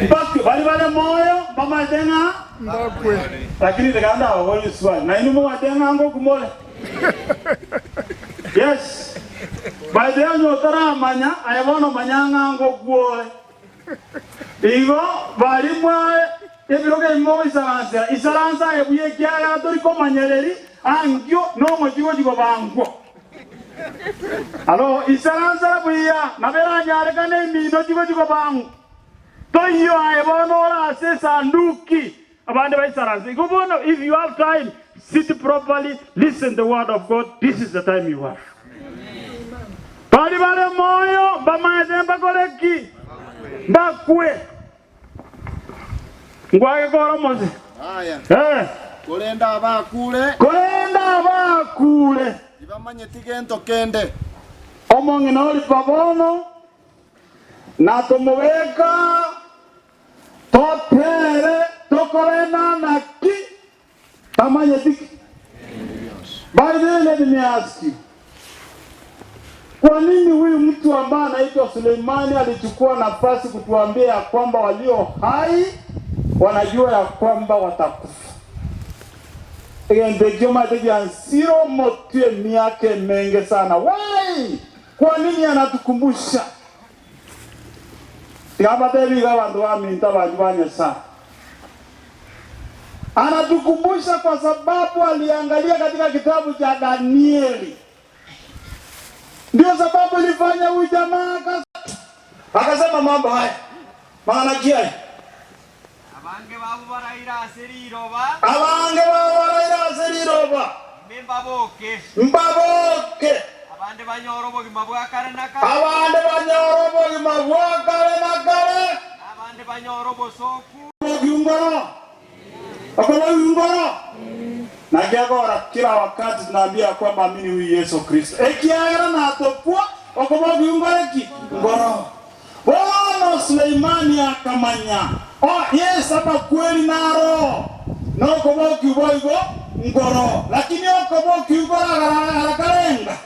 Mbakwe bali bale moyo mbamanye ng'a Mbakwe. Lakini tikanda awoni swali. Na inu mwa ng'ango kumole. Yes. By the way otaramanya aye bono manya ng'ango kuole. Igo bari mwa ebirogo ebimo isaransa isaransa ebuye kiagera tori komanyereri angio nomochigo chigo bangwo. Alo isaransa buya naberanyarekana emino chigo chigo bangwo. Toiyo aye bono orase sanduki abande baisaransa. Igo bono if you have time sit properly listen the word of God this is the time you have. Bali bale moyo bamaete mbakoreki mbakwe ngwage kora moze Aya. eh Korenda abakure. Korenda abakure. Tibamanyeti gento kende. Omong'ina ori pabono na tumubeka totere tokorena naki tamanyeti. By the way, let me ask you. Kwa nini huyu mtu ambaye anaitwa Suleimani alichukua nafasi kutuambia ya kwamba walio hai wanajua ya kwamba watakufa? Egente motue miaka menge sana. Why? Kwa nini anatukumbusha? Tigabatebiga bantu baminta banyu ba Nyasaye. Anatukumbusha kwa sababu aliangalia katika kitabu cha Danieli. Ndio sababu ilifanya huyu jamaa akasema mambo haya. Maana kiai Abange babo baraira ase riroba abange babo baraira ase riroba mbaboke mbaboke abande banyora obogima bwa kare na kare abande banyora obogima bwa kare na kare abande banyora obosoku Kiungoro akola kiungoro na kiagora kila wakati tunaambia kwamba amini huyu Yesu Kristo ekiagera natokwa okoba kiungoro ngoro bono Suleimani akamanya oh yes ama kweli naro nokoba kiuboigo ngoro lakini okoba kiungoro akarakarenga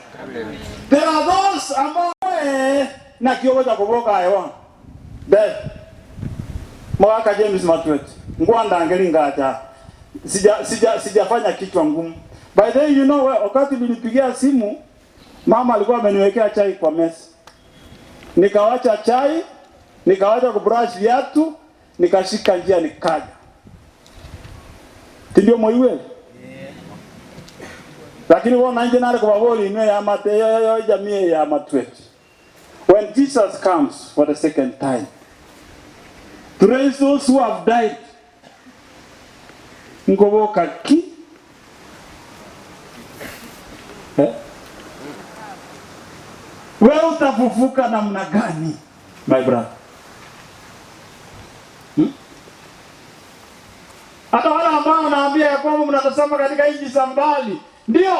there are those ambao na kiogoja kuboka ayo be mwaka James Matwet ngwanda ngacha sija sija sijafanya kichwa ngumu. By the way you know wakati nilipigia simu mama alikuwa ameniwekea chai kwa meza. Nikawacha chai, nikawacha kubrush viatu, nikashika njia nikaja. Tindio moiwe? Lakini wona nje nare kubaboli inwe ya mate yo yo jamii ya Matwet. When Jesus comes for the second time to raise those who have died ngoboka ki? Utafufuka namna gani my brother? Hmm? Hata wale ambao naambia ya kwamba mnatazama katika nchi za mbali, ndio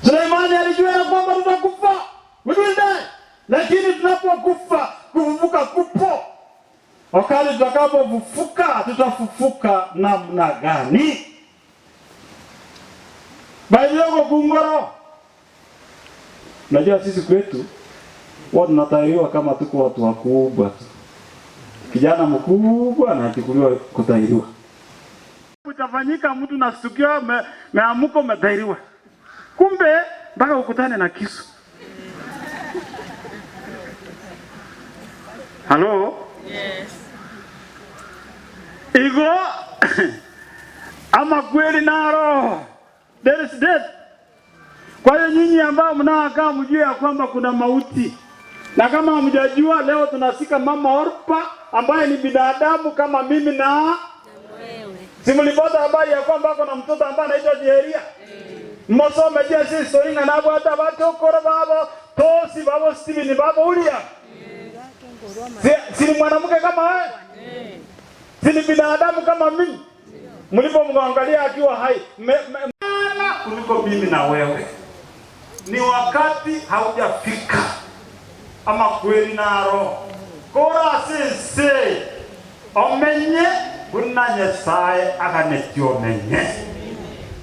Suleimani alijua ya kwamba tutakufa, we will die, lakini tunapokufa kufufuka kupo. Wakati tutakapofufuka, tutafufuka namna gani? Bailoko kungoro. Unajua sisi kwetu huwa tunatahiriwa kama tuko watu wakubwa tu. Kijana mkubwa anachukuliwa kutahiriwa. Utafanyika mtu nashtukia meamuka umetahiriwa. Kumbe mpaka ukutane na kisu. Halo? Yes. Igo ama kweli naro there is death. Kwa hiyo nyinyi ambao mnaokaa mjue ya kwamba kuna mauti, na kama hamjajua, leo tunasika mama Orpa ambaye ni binadamu kama mimi na si mlipata habari ya kwamba ako na mtoto ambaye anaitwa Jeria mosome jesi story ng'a nabwate abatokoro babo Tosi babo Steven babo William si, si ni mwanamke kama wewe? Si ni binadamu kama mimi? Mlipomwangalia akiwa hai me, me, kuliko mimi na wewe. Ni wakati haujafika ama kweli naro kora sese omenye buna Nyasaye aganeti omenye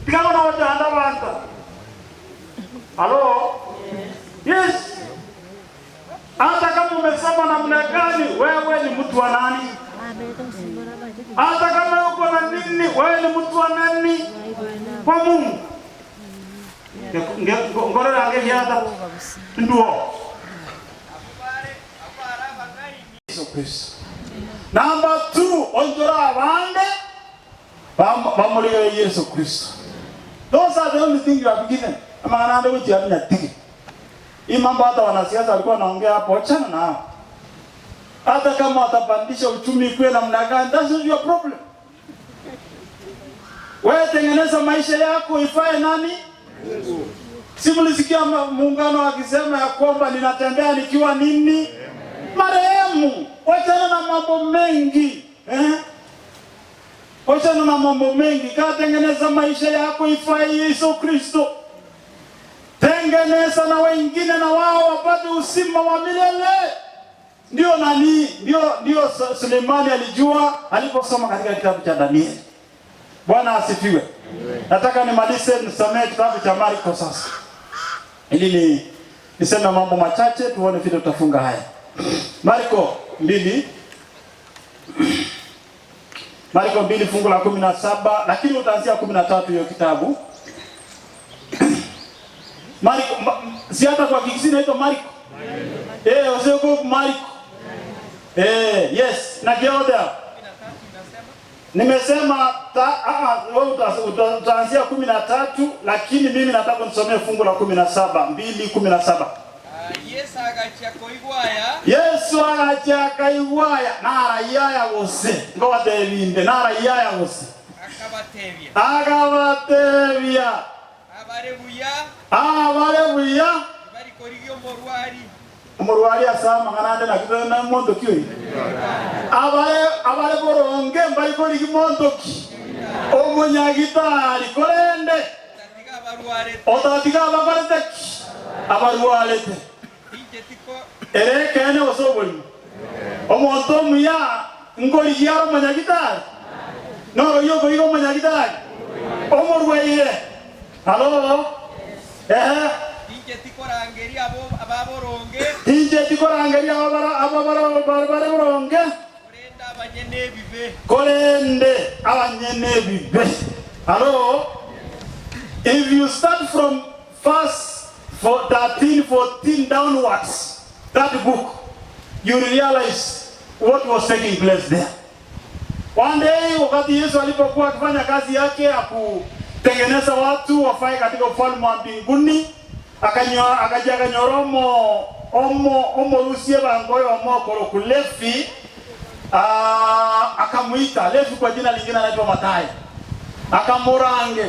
tigabona bachanda banta halo yes hata kama umesoma namna gani wewe ni mtu wa nani hata kama uko na nini wewe ni mtu wa nani kwa Mungu ngorora ngehiata nduo Yesu Kristo. Number 2 onjora abande bamuligere Yesu Kristo. Those are the only thing you have given. Amang'ana ande gochia nyatige. Hii mambo hata wanasiasa walikuwa wanaongea hapo, achana na hao. Hata kama watapandisha uchumi ikuwe namna gani, that's not your problem. Wewe tengeneza maisha yako ifae nani? Si mlisikia muungano akisema ya kwamba ninatembea nikiwa nini? Marehemu. Wachana na mambo mengi eh? Wachana na mambo mengi, katengeneza maisha yako ifae Yesu Kristo. Tengeneza na wengine na wao wapate uzima wa milele. Ndio nani? Ndio ndio Sulemani alijua aliposoma katika kitabu cha Danieli. Bwana asifiwe. Nataka nimalize nisomee kitabu cha Marko sasa. Ili ni niseme mambo machache tuone vile tutafunga haya. Marko 2 Marko 2 fungu la 17 lakini utaanzia 13 hiyo kitabu. Marko ma, si hata kwa Kikisii inaitwa Marko. Eh, usio Marko. Eh, yes, na kioda. Nimesema ta, a, wewe uta, utaanzia 13 lakini mimi nataka nisomee fungu la 17, 2:17. Yesu agachia koigwaya Yesu agacha akaigwaya narayaya gose ngobatebinde narayaya gose akabatebia akabatebia abare buya abare buya bari korigia omorwari omorwari ase amang'ana ande nakio na montoki oyo abare abare boronge mbari korigi montoki omonyagitari korende otatiga abakorete ki abarwarete ere ekene gose oborimo omonto omuya nkorigia are omonyagitari nororia okoiga omonyagitari omorwaire halo ehe inche tikorangeria abo ababoronge tinche tikorangeria abo bare boronge korende abanyene ebibe korende abanyene ebibe halo if you start from verse 13 14 downwards that book you realize what was taking place there one day wakati Yesu alipokuwa akifanya kazi yake ya kutengeneza watu wafae katika ufalme wa mbinguni akaja akanyoromo omo omorusie bangoyo omokoro ku Levi akamuita Levi kwa jina lingine anaitwa Mathayo akamurange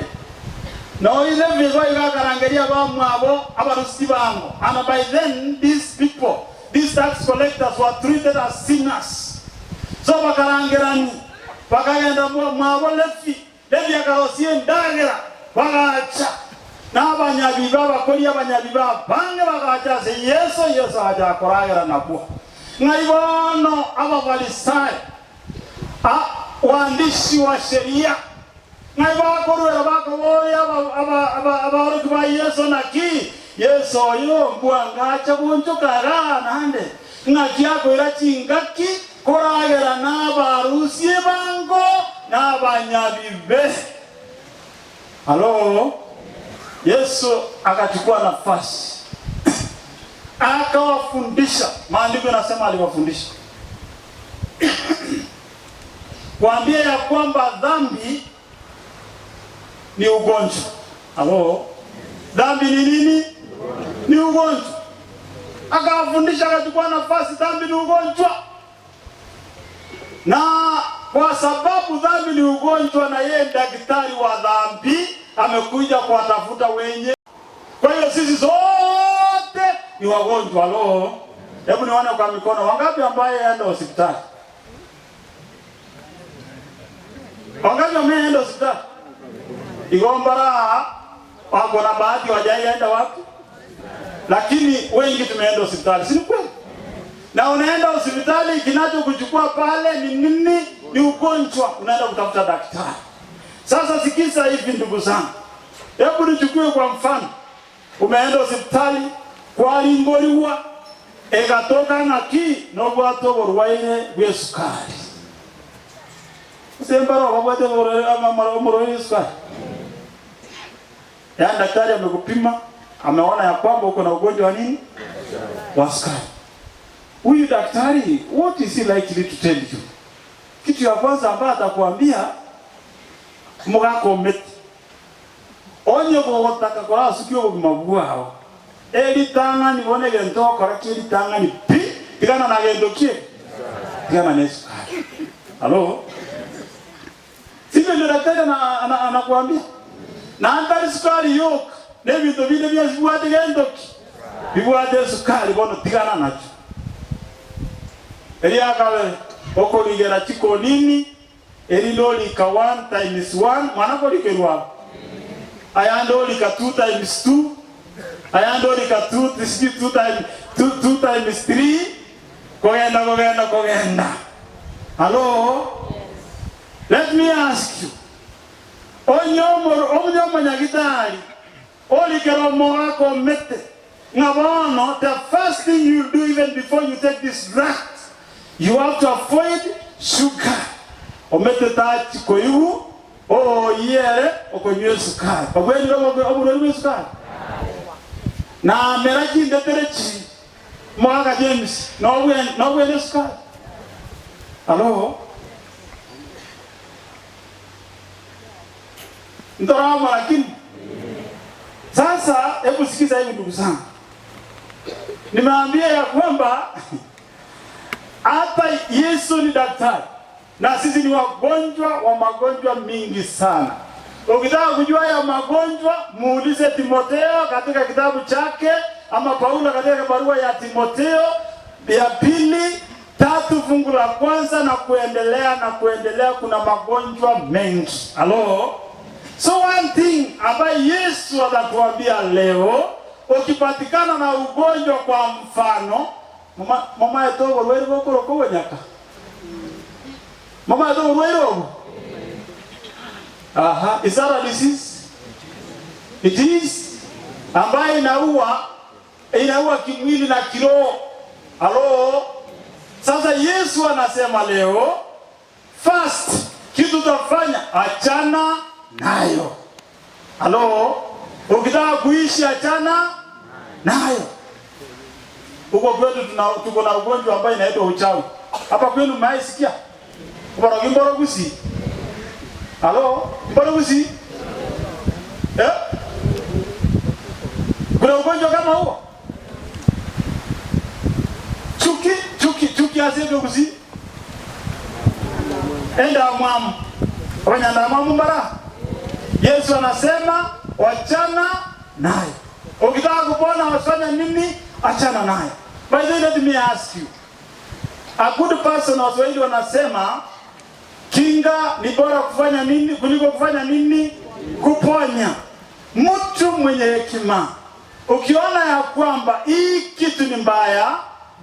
Na oyio Levi boigo akarangeria abamwabo abarusia chibango, and by then these people, these tax collectors were treated as sinners. So bakarangerani, bakagenda mwabo Levi, Levi akarosia endagera, bagacha. Na abanyabibe, abakori abanyabibe abange bagacha ase Yeso, Yeso agacha koragera nabwo. Ng'ai bono Abafarisai, a waandishi wa sheria, Ng'ai bakoruera bakoboria abaorokia ba Yeso, Naki Yeso oyo mbwangacha gonchoka igaa naende? Ng'aki akoira chingaki koragera nabarusia ebango na abanyabibe? Alo, Yeso akachukua nafasi akawafundisha. Maandiko yanasema aliwafundisha kuambia ya kwamba dhambi ni ugonjwa. Halo, dhambi ni nini? Ni ugonjwa. Akawafundisha, akachukua nafasi, dhambi ni ugonjwa. Na kwa sababu dhambi ni ugonjwa, na yeye daktari wa dhambi amekuja kuwatafuta wenye. Kwa hiyo sisi sote ni wagonjwa. Halo, hebu nione kwa mikono, wangapi ambaye enda hospitali? Wangapi wameenda hospitali? Igombara wako na bahati wajaienda wapi? Lakini wengi tumeenda hospitali, si ni kweli? Na unaenda hospitali, kinachokuchukua pale ni nini? Ni ugonjwa, unaenda kutafuta daktari. Sasa sikiza hivi ndugu zangu, hebu nichukue kwa mfano, umeenda hospitali kwaringoriwa egatoka ng'aki nobwate oborwaire bwa esukari ase mbaro babwate omorwaire esukari yaani daktari amekupima ameona ya kwamba uko na ugonjwa wa nini wa sukari huyu daktari what is he likely to tell you kitu ya kwanza ambayo atakwambia mugakomete onye gogotaka korasukia obogima bwao eritang'ani bono egento ogokora ki eritang'ani pi tigana na gento ki tigana na esukari alo sivyo ndio daktari anakuambia na ntari sukari yoka na ebinto binde bionsi bibwate gento ki bibwate esukari bono tigana nakio eriakabere okorigera chikonini Erinde orika one times one, mwana korikerwa abo. Ayande orika two times two, ayande orika two, sijui two times, two, two times three, kogenda kogenda kogenda. Hello? Let me ask you. Onye omoro, onye omonyagitari, orikera omogaka omete, ng'a bono the first thing you do even before you take this drug, you have to avoid sugar. Omete tachi koigwa ooyie ere okonywa esukari. Obwenire oborwaire bwa esukari? Namera chindetere chi omogaka James, nobwene esukari? Hallo? Ntorama lakini sasa, hebu sikiza hivi ndugu zangu, nimeambia ya kwamba hata Yesu ni daktari na sisi ni wagonjwa wa magonjwa mingi sana. Ukitaka kujua ya magonjwa muulize Timotheo katika kitabu chake, ama Paulo katika barua ya Timotheo ya pili tatu fungu la kwanza na kuendelea na kuendelea, kuna magonjwa mengi. Halo? So one thing ambayo Yesu atatuambia leo, ukipatikana na ugonjwa kwa mfano, mama mama yetu oborwaire bokoroka obonyaka. Mama yetu oborwaire obo. Aha, is that a disease? It is ambayo inaua inaua kimwili na kiroho. Halo? Sasa Yesu anasema leo, first kitu utafanya achana nayo. Halo? Ukitaka kuishi achana nayo. Huko kwetu tuna tuko na ugonjwa ambayo inaitwa uchawi. Hapa kwenu mmeisikia? Kubara mborogusi. Halo? Mborogusi? Eh? Kuna ugonjwa kama huo? Chuki, chuki, chuki asende gusi. Enda mwamu. Abanyanda mwamu mbara. Yesu anasema Wachana naye. Ukitaka kupona wafanya nini? Achana naye. By the way, let me ask you. A good person, Waswahili wanasema kinga ni bora kufanya nini kuliko kufanya nini? Kuponya. Mtu mwenye hekima, ukiona ya kwamba hii kitu ni mbaya,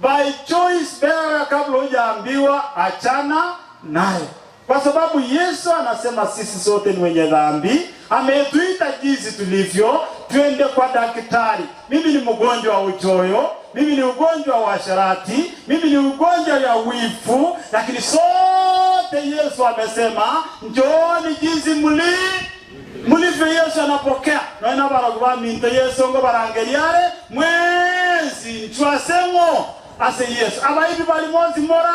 by choice bera, kabla hujaambiwa, achana naye, kwa sababu Yesu anasema sisi sote ni wenye dhambi. Ametuita jinsi tulivyo, twende kwa daktari. Mimi ni mgonjwa wa uchoyo, mimi ni ugonjwa wa asherati, mimi ni ugonjwa ya wivu, lakini sote Yesu amesema njooni jinsi mli mulivyo. Yesu anapokea noina baragu baminto Yesu ngo barangeriare mwezi nchwaseng'o ase Yesu abaibi bali monsi mora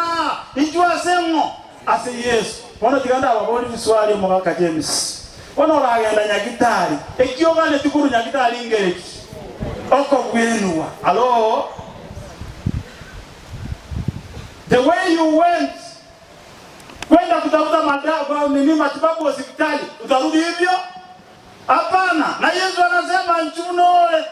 inchwaseng'o ase Yesu bono tiganda ababori biswali omogaka James bono oragenda nyagitari ekiogane tikuru nyagitari ngereki okobwenwa alo the way you went kwenda kutafuta madawa nini matibabu hospitali utarudi hivyo? Hapana. Na Yesu anasema nchunole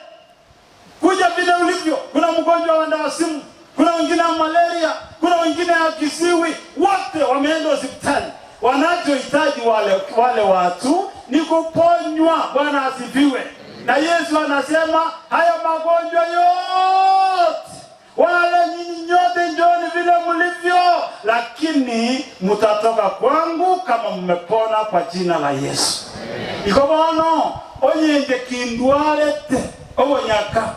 kuja vile ulivyo. Kuna mgonjwa wa ndawasimu, kuna wengine wa malaria, kuna wengine wa kisiwi, wote wameenda hospitali. Wanachohitaji wale, wale watu ni kuponywa. Bwana asifiwe. Na Yesu anasema haya magonjwa yote wale nyinyi nyote njooni vile mlivyo, lakini mtatoka kwangu kama mmepona kwa jina la Yesu. Iko bono onyenje kindwarete obonyaka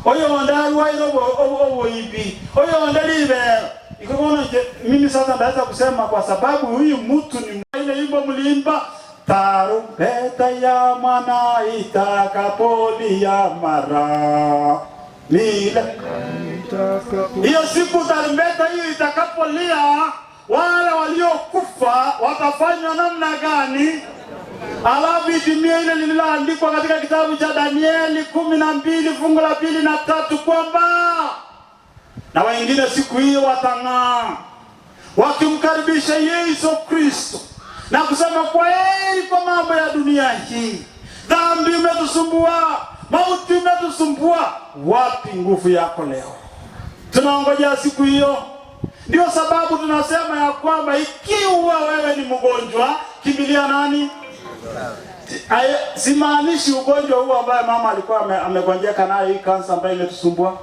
oyonde arwaire oboibi oyonde libero iko bono nje mimi sasa ndaweza kusema kwa sababu huyu mtu ni ile imbo mliimba tarumbeta ya mwana itakapolia mara mile hiyo siku tarumbeta hiyo itakapolia, wale waliokufa watafanywa namna gani? Alafu itimie ile lililoandikwa katika kitabu cha Danieli 12 fungu la 2 na 3 kwamba na wengine siku hiyo watang'aa wakimkaribisha Yesu Kristo na kusema kwa heri kwa mambo ya dunia hii, dhambi imetusumbua, mauti imetusumbua, wapi nguvu yako leo? Tunaongojea siku hiyo. Ndio sababu tunasema ya kwamba ikiwa wewe ni mgonjwa, kimbilia nani? Simaanishi ugonjwa huu ambaye mama alikuwa amegonjeka nayo, hii kansa ambayo imetusumbua,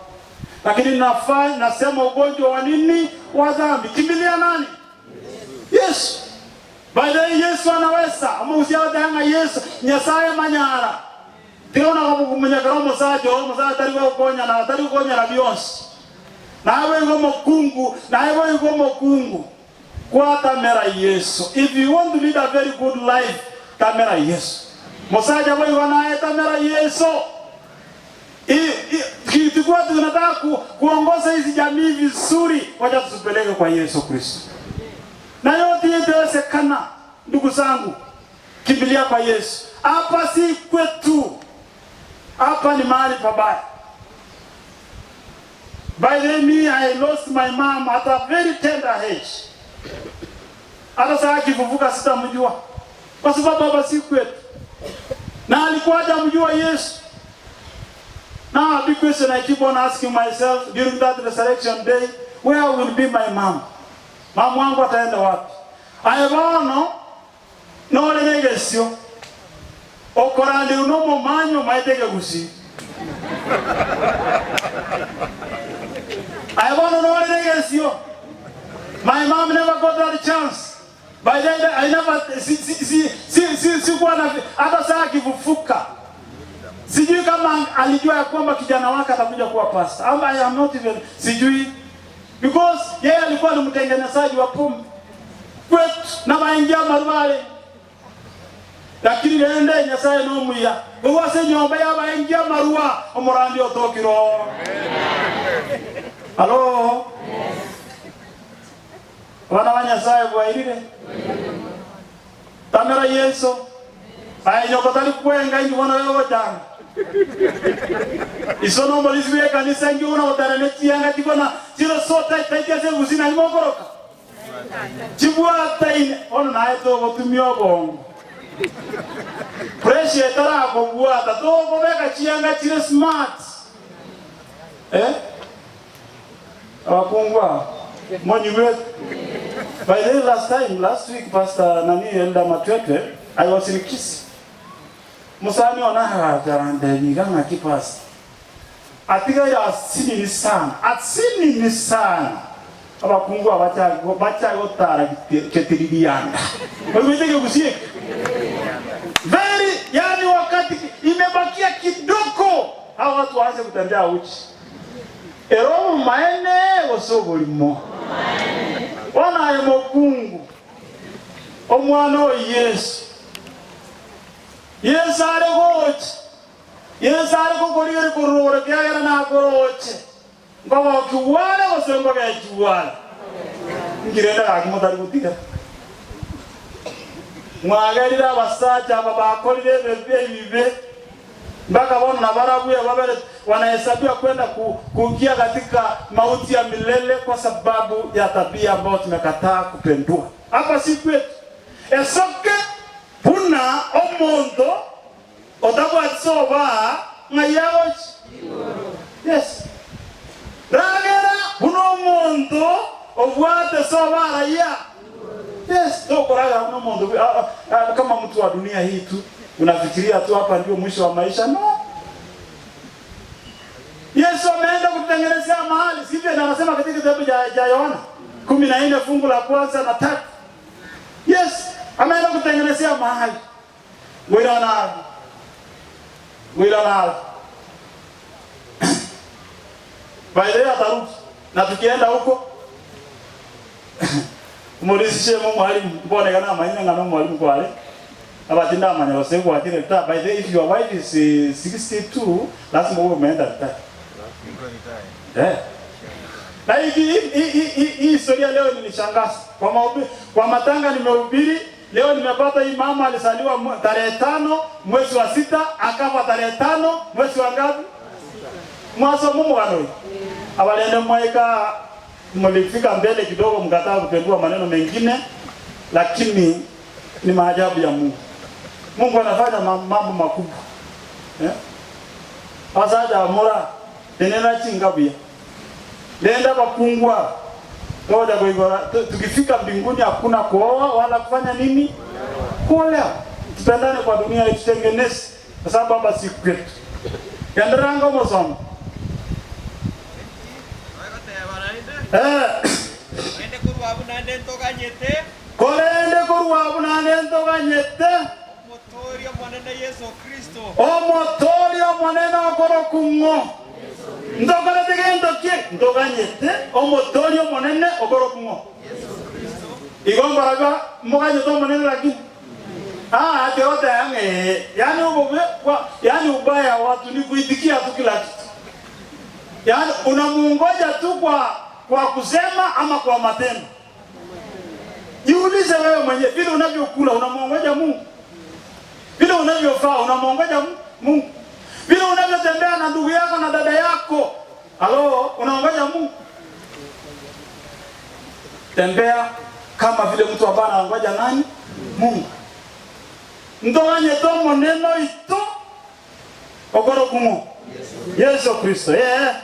lakini nafanya nasema ugonjwa wa nini? Wa dhambi. Kimbilia nani? Yesu. By the way, Yesu anaweza amusiadanga Yesu Nyasaye manyara tirona kumunyakara omusacha oo omusacha tari gokonyana tari gokonyana bionsi nawe igo mokungu nawe igo mokungu kwatamera Yesu. If you want to lead a very good life, tamera Yesu. Musacha boigo naye tamera Yesu. Tukiwa tunataka kuongoza hizi jamii vizuri, wacha tusipeleke kwa Yesu Kristo. Na yote itawezekana, ndugu zangu, kimbilia kwa Yesu. Hapa si kwetu, hapa ni mahali pabaya. By the way, me, I lost my mom at a very tender age. Hata saa akifufuka sitamjua, kwa sababu hapa si kwetu, na alikuwa hajamjua Yesu. Now a big question I keep on asking myself during that resurrection day, where will be my mom? Mama wangu ataenda wapi? Aye bono noregegesio okorandi uno momanyo maetege gusi. Aye bono noregegesio. My mom never got that chance. By then I never si si si si si sikuwa na hata saa akifufuka. Sijui kama alijua ya kwamba kijana wake atakuja kuwa pastor. Ama I am not even sijui. Because yeye alikuwa ni mtengenezaji wa pombe kwetu na maingia marubale. Lakini rende Nyasaye nomuya. Gugwase nyomba yabaingia marua omorandi otokiro. Halo. Bana ba Nyasaye bwairire. Tamera Yesu. Aye nyoko tali kwenga ingi bona yogochanga. Iso nombo lisiwe kanisa ingi bona otarane chianga chikona chiro sota itaitia se gusina imokoroka. Chibwata ine ono naye togotumia obongo. Pressure etarakobwata tokobeka chianga chire smart eh? Abakungu aba monyigwete? By the way last time last week pastor nani Elder Matwetwe I was in Kisii Mosani one agacha arantebia iga ng'aki pastor atigaire asinini sana asinini sana abakungu aba bachake gotara getiririanda oigwete ekegusii eke very yani wakati imebakia kidogo hao watu waanze kutembea uchi ere obomaene gose oborimo bono aye mokungu omwana o Yesu Yeso are gocha, Yeso are gokorigereria korwa igoro ekiagera nakoroche, nkogokigwa are gose nkogechigwa are? Inki rende gaki motari gotigera? Mwagerire abasacha aba bakorire ebibe ebibe, mpaka bono nabarabwo babere wanahesabiwa kwenda ku, kuingia katika mauti ya milele kwa sababu ya tabia ambayo tumekataa kupendua. Hapa si kwetu. Esoke Buna omonto otabwati soba ng'ai agochia? Yes. Ragera buna omonto obwate soba araiya. Yes, tokoragera buna omonto kama mtu wa dunia hii tu unafikiria tu hapa ndio mwisho wa maisha. No. Yesu ameenda kututengenezea mahali, sivyo? Na anasema katika kitabu cha Yohana 14 fungu la kwanza na tatu. Yes, ameenda kutengenezea mahali. Ngwirana. Ngwirana. By the way atarudi. Na tukienda huko umurisishe mu mwalimu mboneka namanyire ng'a no mwalimu kware abati ndamanya gose gwachire retire. By the way, if your wife is 62 lazima uwe umeenda retire. Eh. Na hii hii historia leo ilinishangaza. Kwa mahubiri, kwa matanga nimehubiri, leo nimepata hii mama alizaliwa tarehe 5 mwezi wa 6 akafa tarehe 5 mwezi wa ngapi? Mwaso mumu wanoi. Abalende mwaika mlifika mbele kidogo mkataa kupendua maneno mengine, lakini ni maajabu ya Mungu. Mungu anafanya mambo makubwa. Eh? Asaja amura tenena chingabuya. Lenda bakungwa. Toja kuigora tukifika mbinguni hakuna kuoa wala kufanya nini? Kuolewa. Tupendane kwa dunia tutengeneze kwa sababu hapa si kwetu. Enderanga omosomo. Korende korwa abwo naende ntoganyete. Korende korwa abwo naende ntoganyete. Omotoori Omonene Yeso Kristo. Omotoori Omonene okorokwa ng'o? Ntokorete gento ki? Ntoganyete Omotoori Omonene okorokwa ng'o? Igo mbarabwo moganyete Omonene lakini ah, ati ogoteba ng'a ee, yaani obobe bwa yaani ubaya watu ni kuitikia tu kila kitu. Yaani unamungoja tu kwa kwa kusema ama kwa matendo. Jiulize wewe mwenyewe vile unavyokula unamuongoja Mungu. Vile unavyofaa unamuongoja Mungu. Vile unavyotembea na ndugu yako na dada yako, halo, unaongoja Mungu. Tembea kama vile mtu ambaye anaongoja nani? Mungu. Ntoganyete omonene oito okorokwa ng'o? Yesu Kristo. Eh.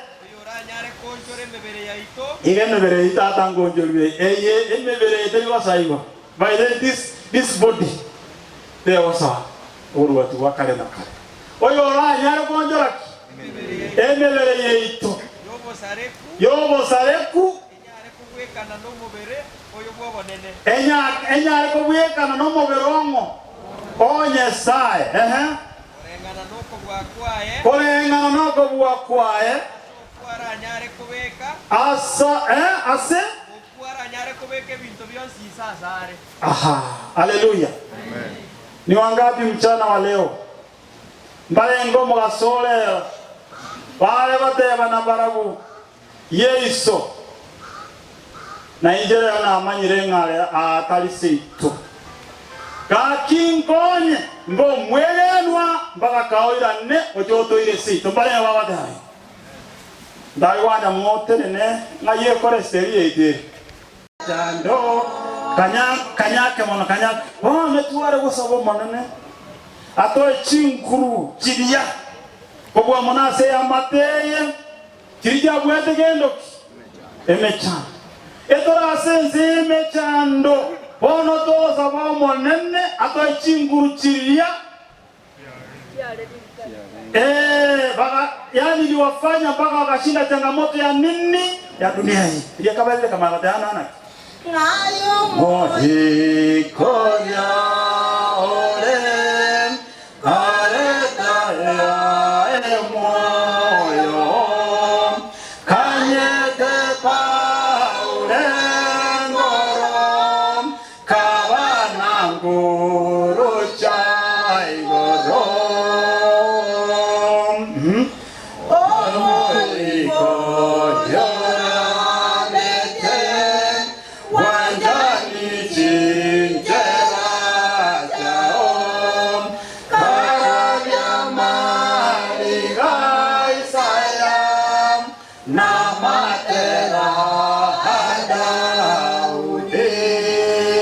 Iga emebere yaito tata ngonchorwe eye emebere yaito egosaigwa. By the way, this, this body tegosoa oborwati bwa kare na kare. Oyo oranyare koonchora ki? Emebere yaito y'obosareku enyare kobwekana nomobere ong'o o Nyasae. Ehe. Koreng'ana nokobua kwaye asa eh, ase Aha, haleluya. Ni wangapi mchana wa leo mbarenge omogaso orero bare goteba na barabwo Yeso na inche rero namanyire ng'a are aatari seito. Gaki nkonye mbe omwegenwa mpaka kaoirane oche otoire seito. Mbarenge bagotebi, Ndagwana motenene ng'ai ekore eseri yaito ere. Chando. Kanya kanyake mono kanyake. Bono tware gosaba Omonene atoe chinguru chiria kobua mono ase eamate eye, chiria chiabuete gento ki? Emechando. Etore ase ense y'emechando, bono togosaba Omonene atoe chinguru chiria. Eh, baka, yani iliwafanya mpaka wakashinda changamoto ya nini? Ya dunia hii. Iliakabalile kama wataana naki. Mohikoria ore aretaya emoyo kanyete paure ngoro kabana nguru cha igoro. Omoikoria orarete wanjani chinjera chao karabya mariga Isaya namatera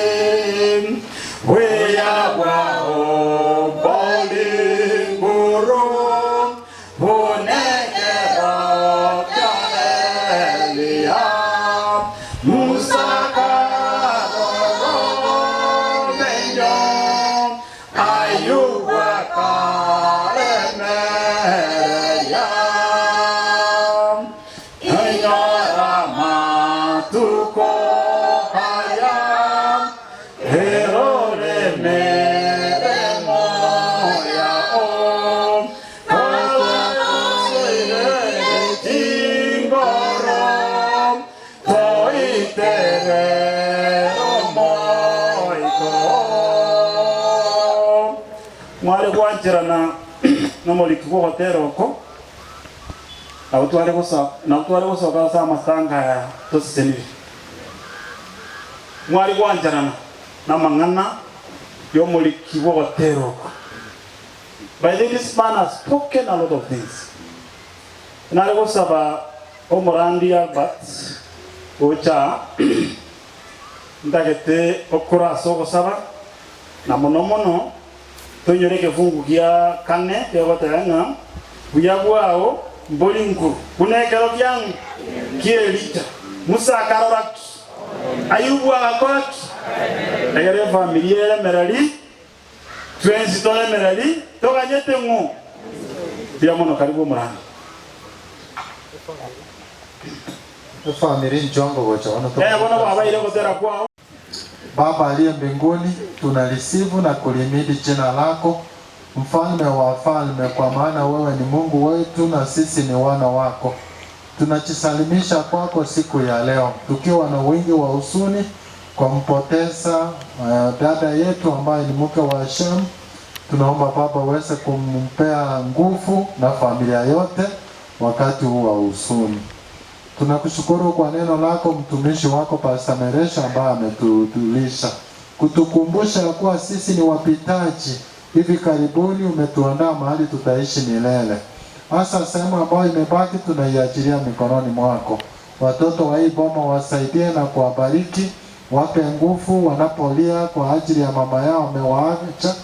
Daudi weya bwao bolinguru bonekera bya Eliya Musa karoromenyo Ayubu akaremereya Inyora matuko haya Herore moya o Kalakosire chingoro Toitere omoiko Mware gwancherana nomoriki gwogotera oko nabo tware gosoka nabo tware gosoka ase amatanga aya tosesenire mware gwancherana namang'ana yomoriki bwogotera oko. By the way, this man has spoken a lot of things. Nare gosaba omorandi Albert gocha ntagete okora ase ogosaba na mono mono toinyore ekefungu gia kane kegoteba ng'a buya bwao mbori nkuru buna ekero kiang'u ki'Elija. Musa akarora ki? Ayubu agakora ki? Egere efamiri eremereri, twensi toremereri, toganyete ng'o? Mbuya mono, karibu omorandi. Efamiri nchongo gocha bono Eh, bono babaire ogotera kwao. Baba aliye mbinguni, tunalisifu na kulimidi jina lako, mfalme wa wafalme, kwa maana wewe ni Mungu wetu na sisi ni wana wako. Tunajisalimisha kwako siku ya leo tukiwa na wingi wa huzuni kwa mpoteza dada yetu ambaye ni mke wa Shem. Tunaomba Baba uweze kumpea nguvu na familia yote wakati huu wa huzuni. Tunakushukuru kwa neno lako mtumishi wako Pastor Meresha ambaye ametutulisha kutukumbusha ya kuwa sisi ni wapitaji. Hivi karibuni umetuandaa mahali tutaishi milele. Hasa sehemu ambayo imebaki tunaiachilia mikononi mwako. Watoto wa hii boma wasaidie na kuwabariki, wape nguvu wanapolia kwa ajili ya mama yao amewaacha.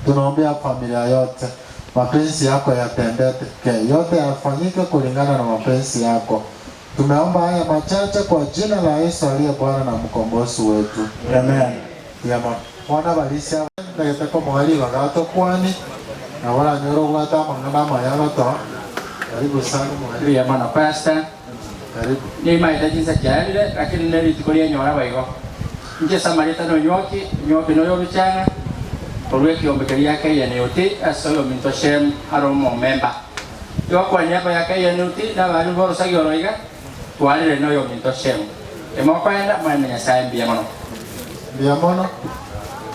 Tunaombea familia yote, mapenzi yako yatendeke, yote yafanyike kulingana na mapenzi yako. Tumeomba haya machache kwa jina la Yesu aliye Bwana na mkombozi wetu. Amen. Yama. Mwana balisia ndagete komoa ribaga tokwani na baranyora obwate amang'ana amaya gotoa. Karibu sana mwalimu. Mbuya mono pastor. Karibu. Nimaete chinsa chiaerire lakini ne rituko ri'enyora boigo. Inche Samaritano onywoki, onywoki noyo oruchang'a korwa ekiombe keria gia KNUT ase oyominto Shem are omomemba. Igo kwanya eba ya KNUT na abaria b'orosagia oro iga twarire noyominto Shem. Emokoenda mwene Nyasae mbuya mono. Mbuya mono.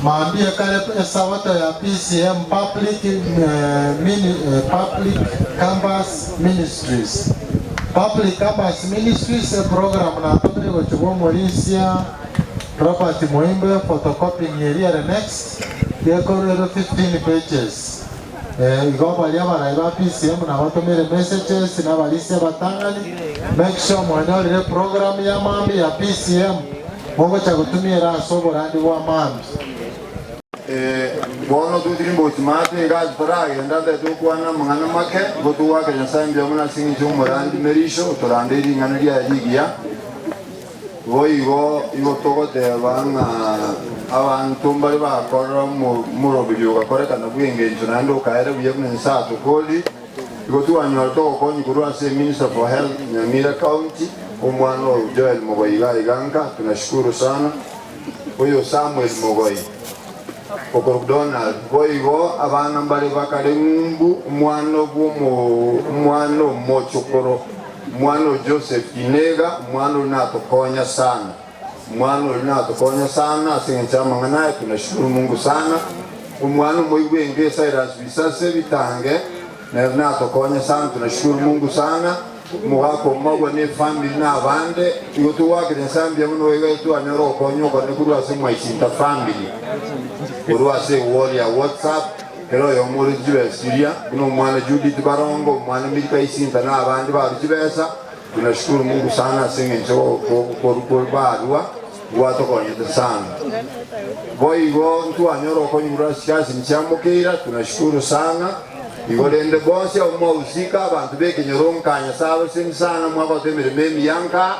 Mambia kare esabato ya PCM Public, eh, mini, eh, Public Campus Ministries. Public Campus Ministries eprogram natomire gochia bwa omorisia Robert Moimbe photocopying eria ere next gekorwa ere 15 pages. Eh, igo baria abarai ba PCM nabatomire messages na abarisia abatang'ani make sure mwanyorire program ya mambia ya PCM. Mogocha gotumia ere ase oborandi bwa mambia. Bono totirimboki maate iga totaragenda ntaete gokwana amang'ana make, igo togoaka Nyasae mbuya mono ase engencho y'omorandi Merisho otorandeire ring'ana riaye rigiya. Boigo igo togoteba ng'a abanto mbare bakorora omoroberio ogakorekana bw'engencho naende okaera buya buna Nyasae atokorie. Igo twanyora togokonyi korwa ase Minister for Health Nyamira County, omwana oyo Joel Mogoi iga iga nka, tunashukuru sana. Oyo Samuel Mogoi okorokwa Donald, boigo abana mbare bakare ng'umbu, omwana bw'omwana omochokoro, omwana o Joseph Kinega, omwana oria natokonya sana, omwana oria natokonya sana ase engencho y'amang'ana aya, tunashukuru Mungu sana. Omwana omoigwenge Cyrus Bisase Bitange nere natokonya sana, tunashukuru Mungu sana. Omogaka omogwe ne efamiri na abande, igo togoakera Nyasae mbuya mono iga twanyora ogokonya okone korwa ase Mwaisinta family, korwa ase ewall ya WhatsApp, kera oyomo ore chibesa chiria, buna omwana Judith Barongo, omwana Milka Isinta na abande barwa chibesa, tunashukuru Mungu sana ase eng'encho barwa gwatokonyete sana. Boigo ntwanyora ogokonya korwa ase chikasini chia Mokeira, tunashukuru sana. Igo rende bonsi abwo mwausika, abanto b'ekenyoro nka Nyasae abasemi sana, mwagota emeremo emiya nka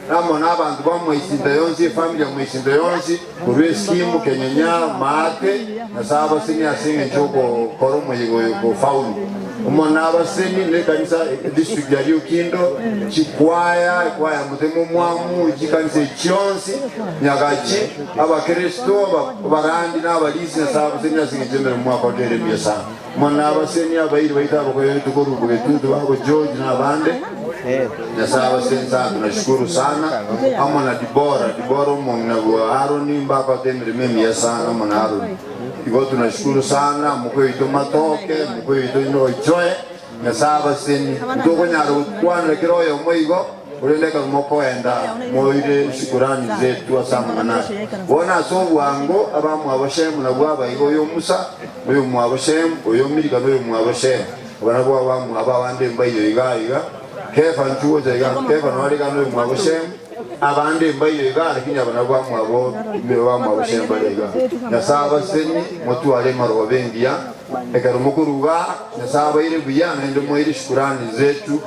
amo nabanto ba mwaisinto yonsi, efamiri ya mwaisinto yonsi, korwa Esikimu, Kenyenya, Maate, Nyasae abasemi ase engencho y'ogokora omoyega oyo kofaulu. Omo nabasemi nekanisa edistrict ya Riokindo, chikwaya, ekwaya ya Motema Omwamu, chikanisa echi chionsi, Nyagachi, Abakristo, abarandi na abarisia, Nyasae abasemi ase engencho y'emeremo mwakorire ere emiya sana. Mono nabaseni abairi baito abakoyoete korwa Bogetutu babo George na abande, Nyasae abaseni sana, tunashukuru sana, amo na Dibora, Dibora omong'ina bwa Aroni mbakote emeremo emiya sana amo na Aroni. Igo tunashukuru sana, mokoyoito matoke, mokoyoito oichoe, Nyasae abaseni. Ntokonyara gokwanera kera oyomo igo, korende ekero mokoenda moire shukurani zetu ase amang'ana aya. Bono ase obwango abamwabo Shemu nabwo abaiga oyo Musa, oyomwabo Shemu, oyo Milika na oyomwabo Shemu. Aba nabwo abamwabo abande mbaiyo iga iga. Kefa nchwo gocha iga, Kefa nao are iga na oyomwabo Shemu, abande mbaiyo iga, lakini aba nabwo abamwabo abamwabo Shemu bare iga. Nyasae abaseni, motware emarogoba engiya, ekero mokoruga aa, Nyasae abaire buya, naende moire shukurani zetu.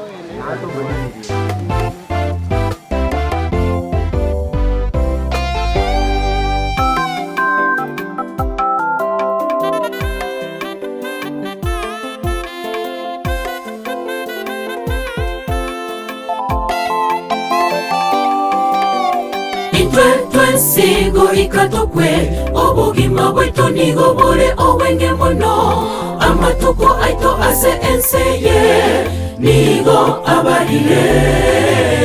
Intwe twensi goika tokwe, obogima bwaito nigo bore obwenge mono. Amatuko aito ase ense eye nigo abarire,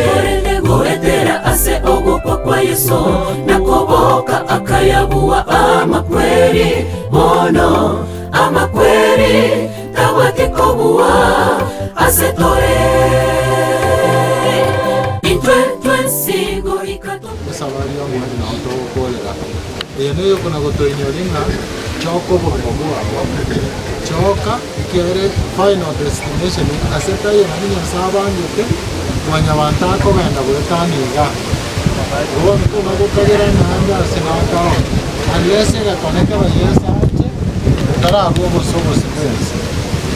korende goetera ase ogokwa kwa Yeso na koboka akayabua amakweri. Bono amakweri tabwati kobua ase tore. Intwe twensi goika tokwe. Esabari y'omweri nao togokorera. Eye neyokona gotoinyoria ng'a choka obogima bwao, choka ekiagera final destination ase taiyo naende Nyasae abangete, mwanyabanto akogenda goetania igaa. Igo bono tona gokagera naende ase nakaro unless egekone kebe Yeso ache, otararwa obosobosi bwensi.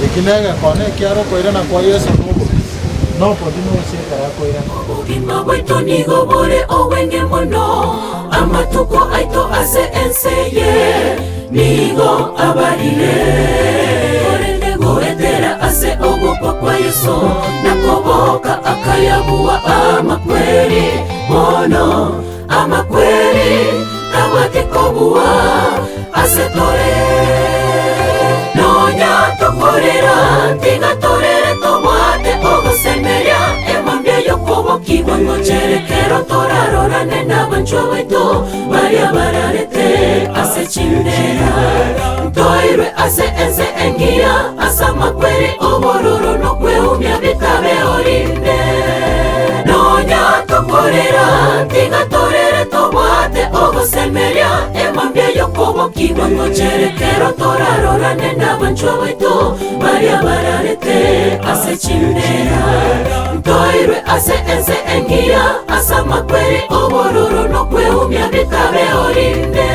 Eki negekone ekiagera okoirana kwa Yeso nobobisi, nobobisi nonsi ekero akoirana. Obogima bwaito nigo bore obwenge mono, amatuko aito ase ense eye nigo abarire. Korende goetera ase ogokwa kwa Yeso na koboka akayabua amakweri, bono amakweri tabwati kobua ase tore. Nonya tokorera, tiga torere tobwate ogosemeria emambia y'okobokigwa ngochere kero torarorane n'abanchwa baito baria bararete ase chimbera. Ntoirwe ase ense engiya ase amakweri obororo nokweumia bitabeo rinde. Nonya tokorera, tiga torere tobwate ogosemeria emambia y'okobokigwa. yokobokigwa ngocherekero torarorane n'abanchwa baito baria bararete ase chimbera ntoirwe ase ense engiya ase amakweri obororo nokweumia bitabe orinde.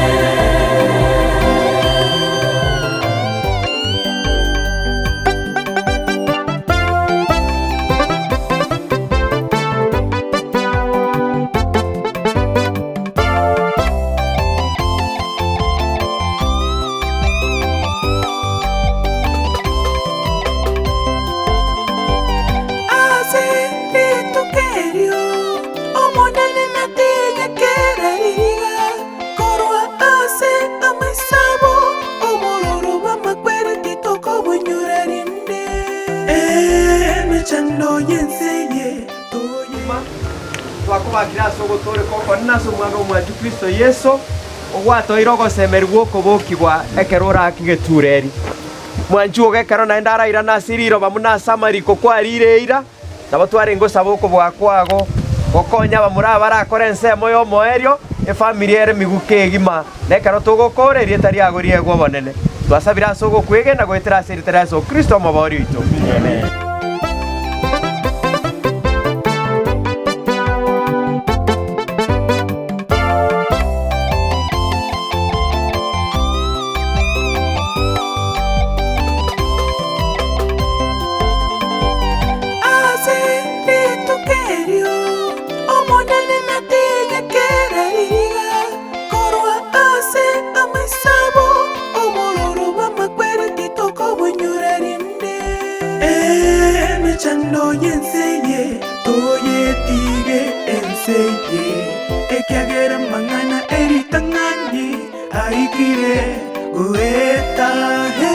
Ase rituko erio Omonene natige kera riiga korwa ase amaiso abo, obororo bw'amakweri titokobonyora rinde. Emechando y'ense eye toye. Twakobakire ase ogotooreka okonene ase Omwana omwanchu Kristo Yeso, ogwatoeire ogosemeria gw'okobokigwa ekero oraake egetureri. Mwanchu ogo ekero naende arairane ase riroba buna ase amariko kwariire eira, nabo twarenge gosaba okobua kwago gokonya abamura aba barakore ensemo y'omoerio, efamiri ere miguka egima, na ekero togokoora erieta riago riegwe obonene. Twasabire ase ogokwegena goetera ase erieta ria Yeso Kristo Omobooria oito. Amen. Ase rituko erio Omonene natige kera riiga korwa ase amaiso abo, obororo bw'amakweri titokobonyora rinde. Emechando y'ense eye toyetige ense eye, ekiagera amang'ana e ritang'ani Aikire goeta he.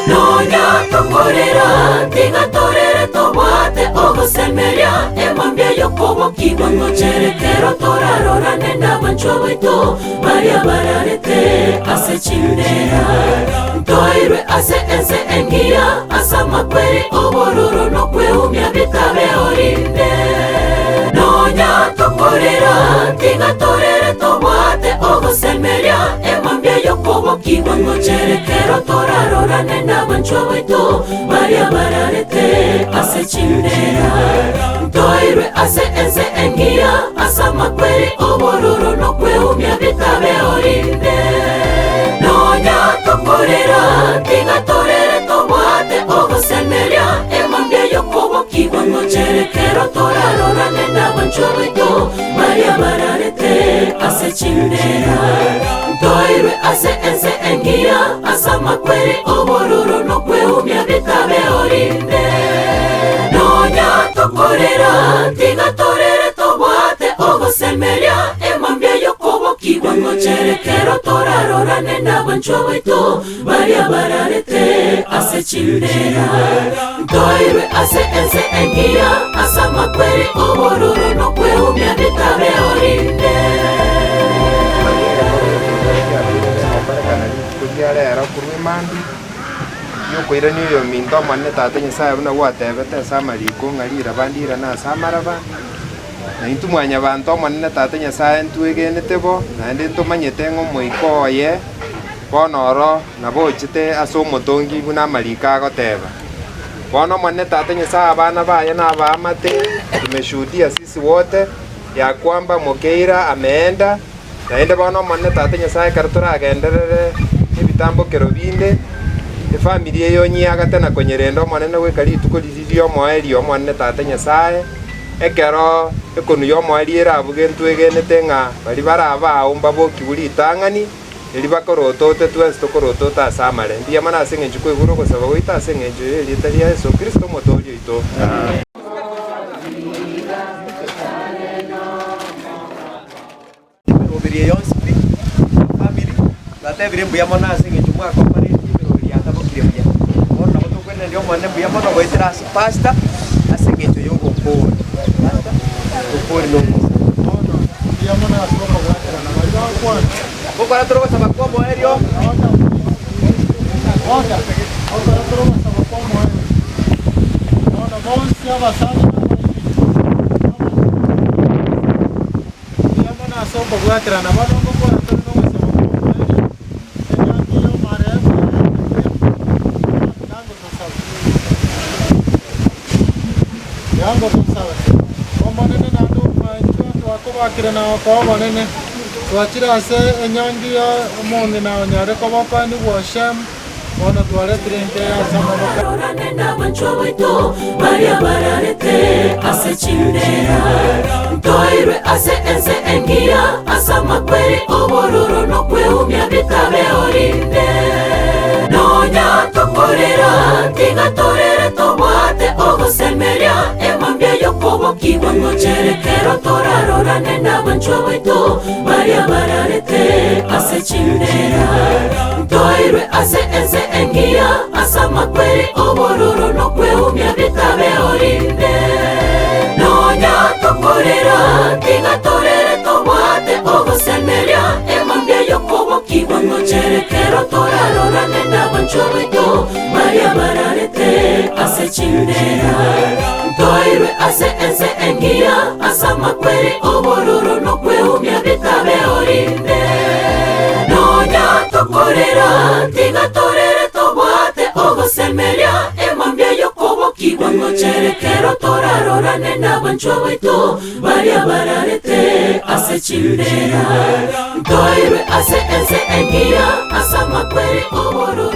Nonya tokorera, tiga torere tobwate ogosemeria emambia y'okobokigwa ngochere kero torarorane n'abanchwa baito baria bararete ase chimbera. Ntoirwe ase ense engiya ase amakweri obororo nokweumia bitabeo rinde. Nonya tokorera, tiga torere tobwate ogosemeria emambia y'okobokigwa ngochere kero torarorane n'abanchwa baito baria bararete ase chimbera. Ntoirwe ase ense engiya ase amakweri obororo nokweumia bitabeo rinde. Nonya tokorera, tiga torere tobwate ogosemeria emambia y'okobokigwa ngochere kero torarorane n'abanchwa baito baria bararete ase chimbera. Ntoirwe ase ense engiya ase amakweri obororo nokweumia bitabeo rinde. Nonya tokorera, tiga torere tobwate ogosemeria emambia y'okobokigwa ngochere kero torarorane n'abanchwa baito baria bararete ase chimbera. Ntoirwe ase ense engiya ase amakweri obororo nokweumia bitabeo rinde. Okorekana rituko ria rero korwa emambia, riokoirania oyominto Omonene Tata Nyasae buna gwatebete ase amariko ng'a riraba ndirane ase amaraba, Na intwe mwanyabanto Omonene Tata Nyasae ntwegenete bo, naende ntomanyete ng'a Omoika oye bono oro nabo ochete ase omotongi buna amariko agoteba. Bono Omonene Tata Nyasae abana baye na abaamate, tumeshuhudia sisi wote, ya kwamba Mokeira ameenda, naende bono Omonene Tata Nyasae ekero toragenderere ebitambokero binde, efamiri eye onyiagate na konyerenda Omonene goika rituko riria ri'omoerio Omonene Tata Nyasae, Ekero ekonu y'omoerio erabuge ntwegenete ng'a baria barabe ao mbabokigwe ritang'ani, erio bakorotote twensi tokorotota ase amare. Mbuya mono ase engencho kwaigure ogosaba gwaito ase engencho y'erieta ria Yeso Kristo Omotooria oito. Emeroberi eye yonsi pi, family, twatebire mbuya mono ase eng'encho mwakomparetie emeroberi yatabokire buya. Bono nabo tokweneria Omonene mbuya mono goetera ase pastor, ase eng'encho ya ogokori. Pastor, gokori na ogosaba. Bono mbuya mono ase okobwaterana baria bagokwana. Gokora tore ogosaba kwa omoerio. Oda, gokora tore ogosaba kwa omoerio. Bono bonsi abasacha na abaibori, Mbuya mono ase okobwaterana. Bono ngokwana tore nogosaba kw'omoerio. Twakobakire na okoa obonene, twachire ase enyangi ya omong'ina onyare koba okoenigwa Shemu, bono twaretire enka eye ase amaboko. Rorane n'abanchwa baito baria bararete ase chimbera, ntoirwe ase ense engiya, ase amakweri, obororo nokweumia bitabeo rinde. Nonya tokorera, tiga torere tobwate ogosemeria emambia y'okobokigwa ngochere kero torarorane n'abanchwa baito baria bararete ase chimbera, ntoirwe ase ense engiya, ase amakweri, obororo nokweumia bitabeo rinde. Nonya tokorera, tiga torere tobwate ogosemeria emambia y'okobokigwa ngochere kero torarorane n'abanchwa baito baria bararete ase chimbera, ntoirwe ase ense engiya, ase amakweri, obororo nokweumia bitabeo rinde. Nonya tokorera, tiga torere tobwate ogosemeria emambia y'okobokigwa ngochere kero torarorane n'abanchwa baito baria bararete ase chimbera, ntoirwe ase ense engiya, ase amakweri, obororo.